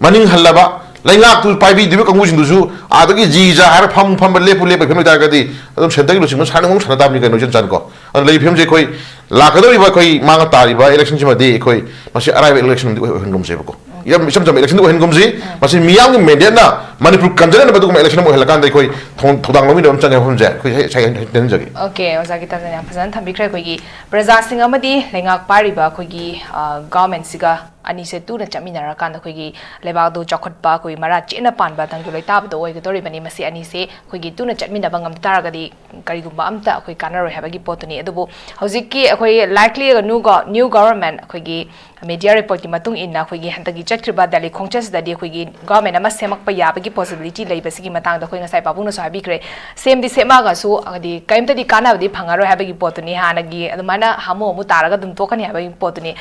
ꯃꯅꯤꯡ ꯍꯜꯂꯕ, ꯂꯩꯉꯥꯛꯇꯨ ꯄꯥꯏꯕꯤꯗ꯭ꯔꯤꯕ ꯀꯥꯡꯕꯨꯁꯤꯡꯗꯨꯁꯨ ꯑꯥꯗꯒꯤ ꯖꯤ ꯖꯥ ꯍꯥꯏꯔ ꯐꯝ ꯐꯝꯕ, ꯂꯦꯞꯄꯨ ꯂꯦꯞꯄ ꯐꯤꯕꯝ ꯂꯩꯇꯥꯔꯒꯗꯤ ꯑꯗꯨꯝ ꯁꯦꯟꯇꯔꯒꯤ ꯂꯨꯆꯤꯡꯕ ꯁꯥꯟꯅ ꯑꯃꯨꯛ ꯁꯥꯟꯅ ꯇꯥꯕꯅꯤ ꯀꯩꯅꯣ, ꯏꯆꯟ ꯆꯟ ꯀꯣ꯫ ꯑꯗꯨꯅ ꯂꯩꯔꯤꯕ ꯐꯤꯕꯝꯁꯦ ꯑꯩꯈꯣꯏ ꯂꯥꯛꯀꯗꯧꯔꯤꯕ ꯑꯩꯈꯣꯏ ꯃꯥꯡꯉ ꯇꯥꯔꯤꯕ ꯏꯂꯦꯛꯁꯟꯁꯤꯃꯗꯤ ꯑꯩꯈꯣꯏ ꯃꯁꯤ ꯑꯔꯥꯏꯕ ꯏꯂꯦꯛꯁꯟ ꯑꯃꯗꯤ ꯑꯣꯏꯍꯟꯒꯨꯝꯁꯦꯕꯀꯣ꯫ ꯌꯥꯝ ꯏꯆꯝ ꯆꯝꯕ ꯏꯂꯦꯛꯁꯟꯗꯤ ꯑꯣꯏꯍꯟꯒꯨꯝꯁꯤ꯫ ꯃꯁꯤ ꯃꯤꯌꯥꯝꯒꯤ ꯃꯦꯟꯗꯦꯠꯅ ꯃꯅꯤꯄꯨꯔ ꯀꯟꯖꯅꯅꯕ ꯑꯗꯨꯒꯨꯝꯕ election ꯑꯃ ꯑꯣꯏꯍꯜꯂꯀꯥꯟꯗ ꯑꯩꯈꯣꯏ ꯊꯧ- ꯊꯧꯗꯥꯡ ꯂꯧꯃꯤꯟꯅꯕ ꯑꯃ ꯆꯪꯉꯦ ꯍꯥꯏꯕ ꯋꯥꯐꯝꯁꯦ ꯑꯩꯈꯣꯏ ꯁꯥꯏ- ꯁꯥꯏ- ꯍꯥꯏꯖꯅꯤꯡꯖꯒꯦ꯫ ꯑꯣꯀꯦ, ꯑꯣꯖꯥꯒꯤ ꯇꯥꯖꯅ ꯌꯥꯝ ꯐꯖꯅ ꯊꯝꯕꯤꯈ꯭ꯔꯦ꯫ ꯑꯩꯈꯣꯏꯒꯤ ꯄ꯭ꯔꯖꯥꯁꯤꯡ ꯑꯃꯗꯤ ꯂꯩꯉꯥꯛ ꯄꯥꯏꯔꯤꯕ ꯑꯩꯈꯣꯏꯒꯤ ꯒꯚꯔꯟꯃꯦꯟꯠꯁꯤꯒ ꯑꯅꯤꯁꯦ ꯇꯨꯅ ꯆꯠꯃꯤꯟꯅꯔꯀꯥꯟꯗ ꯑꯩꯈꯣꯏꯒꯤ ꯂꯩꯕꯥꯛ ꯑꯗꯨ ꯆꯥꯎꯈꯠꯄ, ꯑꯩꯈꯣꯏꯒꯤ ꯃꯔꯥ ꯆꯦꯠꯅ ꯄꯥꯟꯕ ꯇꯪꯗꯨ ꯂꯩꯇꯥꯕꯗꯣ ꯑꯣꯏꯒꯗꯧꯔꯤꯕꯅꯤ꯫ ꯃꯁꯤ ꯑꯅꯤꯁꯦ ꯑꯩꯈꯣꯏꯒꯤ ꯇꯨꯅ ꯆꯠꯃꯤꯟꯅꯕ ꯉꯝ ꯇꯥꯔꯒꯗꯤ ꯀꯔꯤꯒꯨꯝꯕ ꯑꯝꯇ ꯑꯩꯈꯣꯏ ꯀꯥꯟꯅꯔꯣꯏ ꯍꯥꯏꯕꯒꯤ ꯄꯣꯠꯇꯨꯅꯤ꯫ ꯑꯗꯨꯕꯨ ꯍꯧꯖꯤꯛꯀꯤ ꯑꯩꯈꯣꯏ likely new go- new government ꯑꯩꯈꯣꯏꯒꯤ media reportꯀꯤ ꯃꯇꯨꯡ ꯏꯟꯅ ꯑꯩꯈꯣꯏꯒꯤ ꯍꯟꯗꯛꯀꯤ ꯆꯠꯈ꯭ꯔꯤꯕ ꯗꯦꯜꯂꯤ ꯈꯣꯡꯆꯠꯁꯤꯗꯗꯤ ꯑꯩꯈꯣꯏꯒꯤ government ꯑꯃ ꯁꯦꯝꯃꯛꯄ ꯌꯥꯕꯒꯤ possibility ꯂꯩꯕꯁꯤꯒꯤ ꯃꯇꯥꯡꯗ ꯑꯩꯈꯣꯏ ꯉꯁꯥꯏ ꯄꯥꯕꯨꯡꯅꯁꯨ ꯍꯥꯏꯕꯤꯈ꯭ꯔꯦ꯫ ꯁꯦꯝꯗꯤ ꯁꯦꯝꯃꯛꯑꯒꯁꯨ ꯍꯥꯏꯗꯤ ꯀꯔꯤꯝꯇꯗꯤ ꯀꯥꯟꯅꯕꯗꯤ ꯐꯪꯉꯔꯣꯏ ꯍꯥꯏꯕꯒꯤ ꯄꯣꯠꯇꯨꯅꯤ꯫ ꯍꯥꯟꯅꯒꯤ ꯑꯗꯨꯃꯥꯏꯅ ꯍꯥꯃꯨ ꯍꯥꯃꯨ ꯇꯥꯔꯒ ꯑꯗꯨꯝ ꯇꯣꯛꯀꯅꯤ ꯍꯥꯏꯕꯒꯤ ꯄꯣꯠꯇꯨꯅꯤ꯫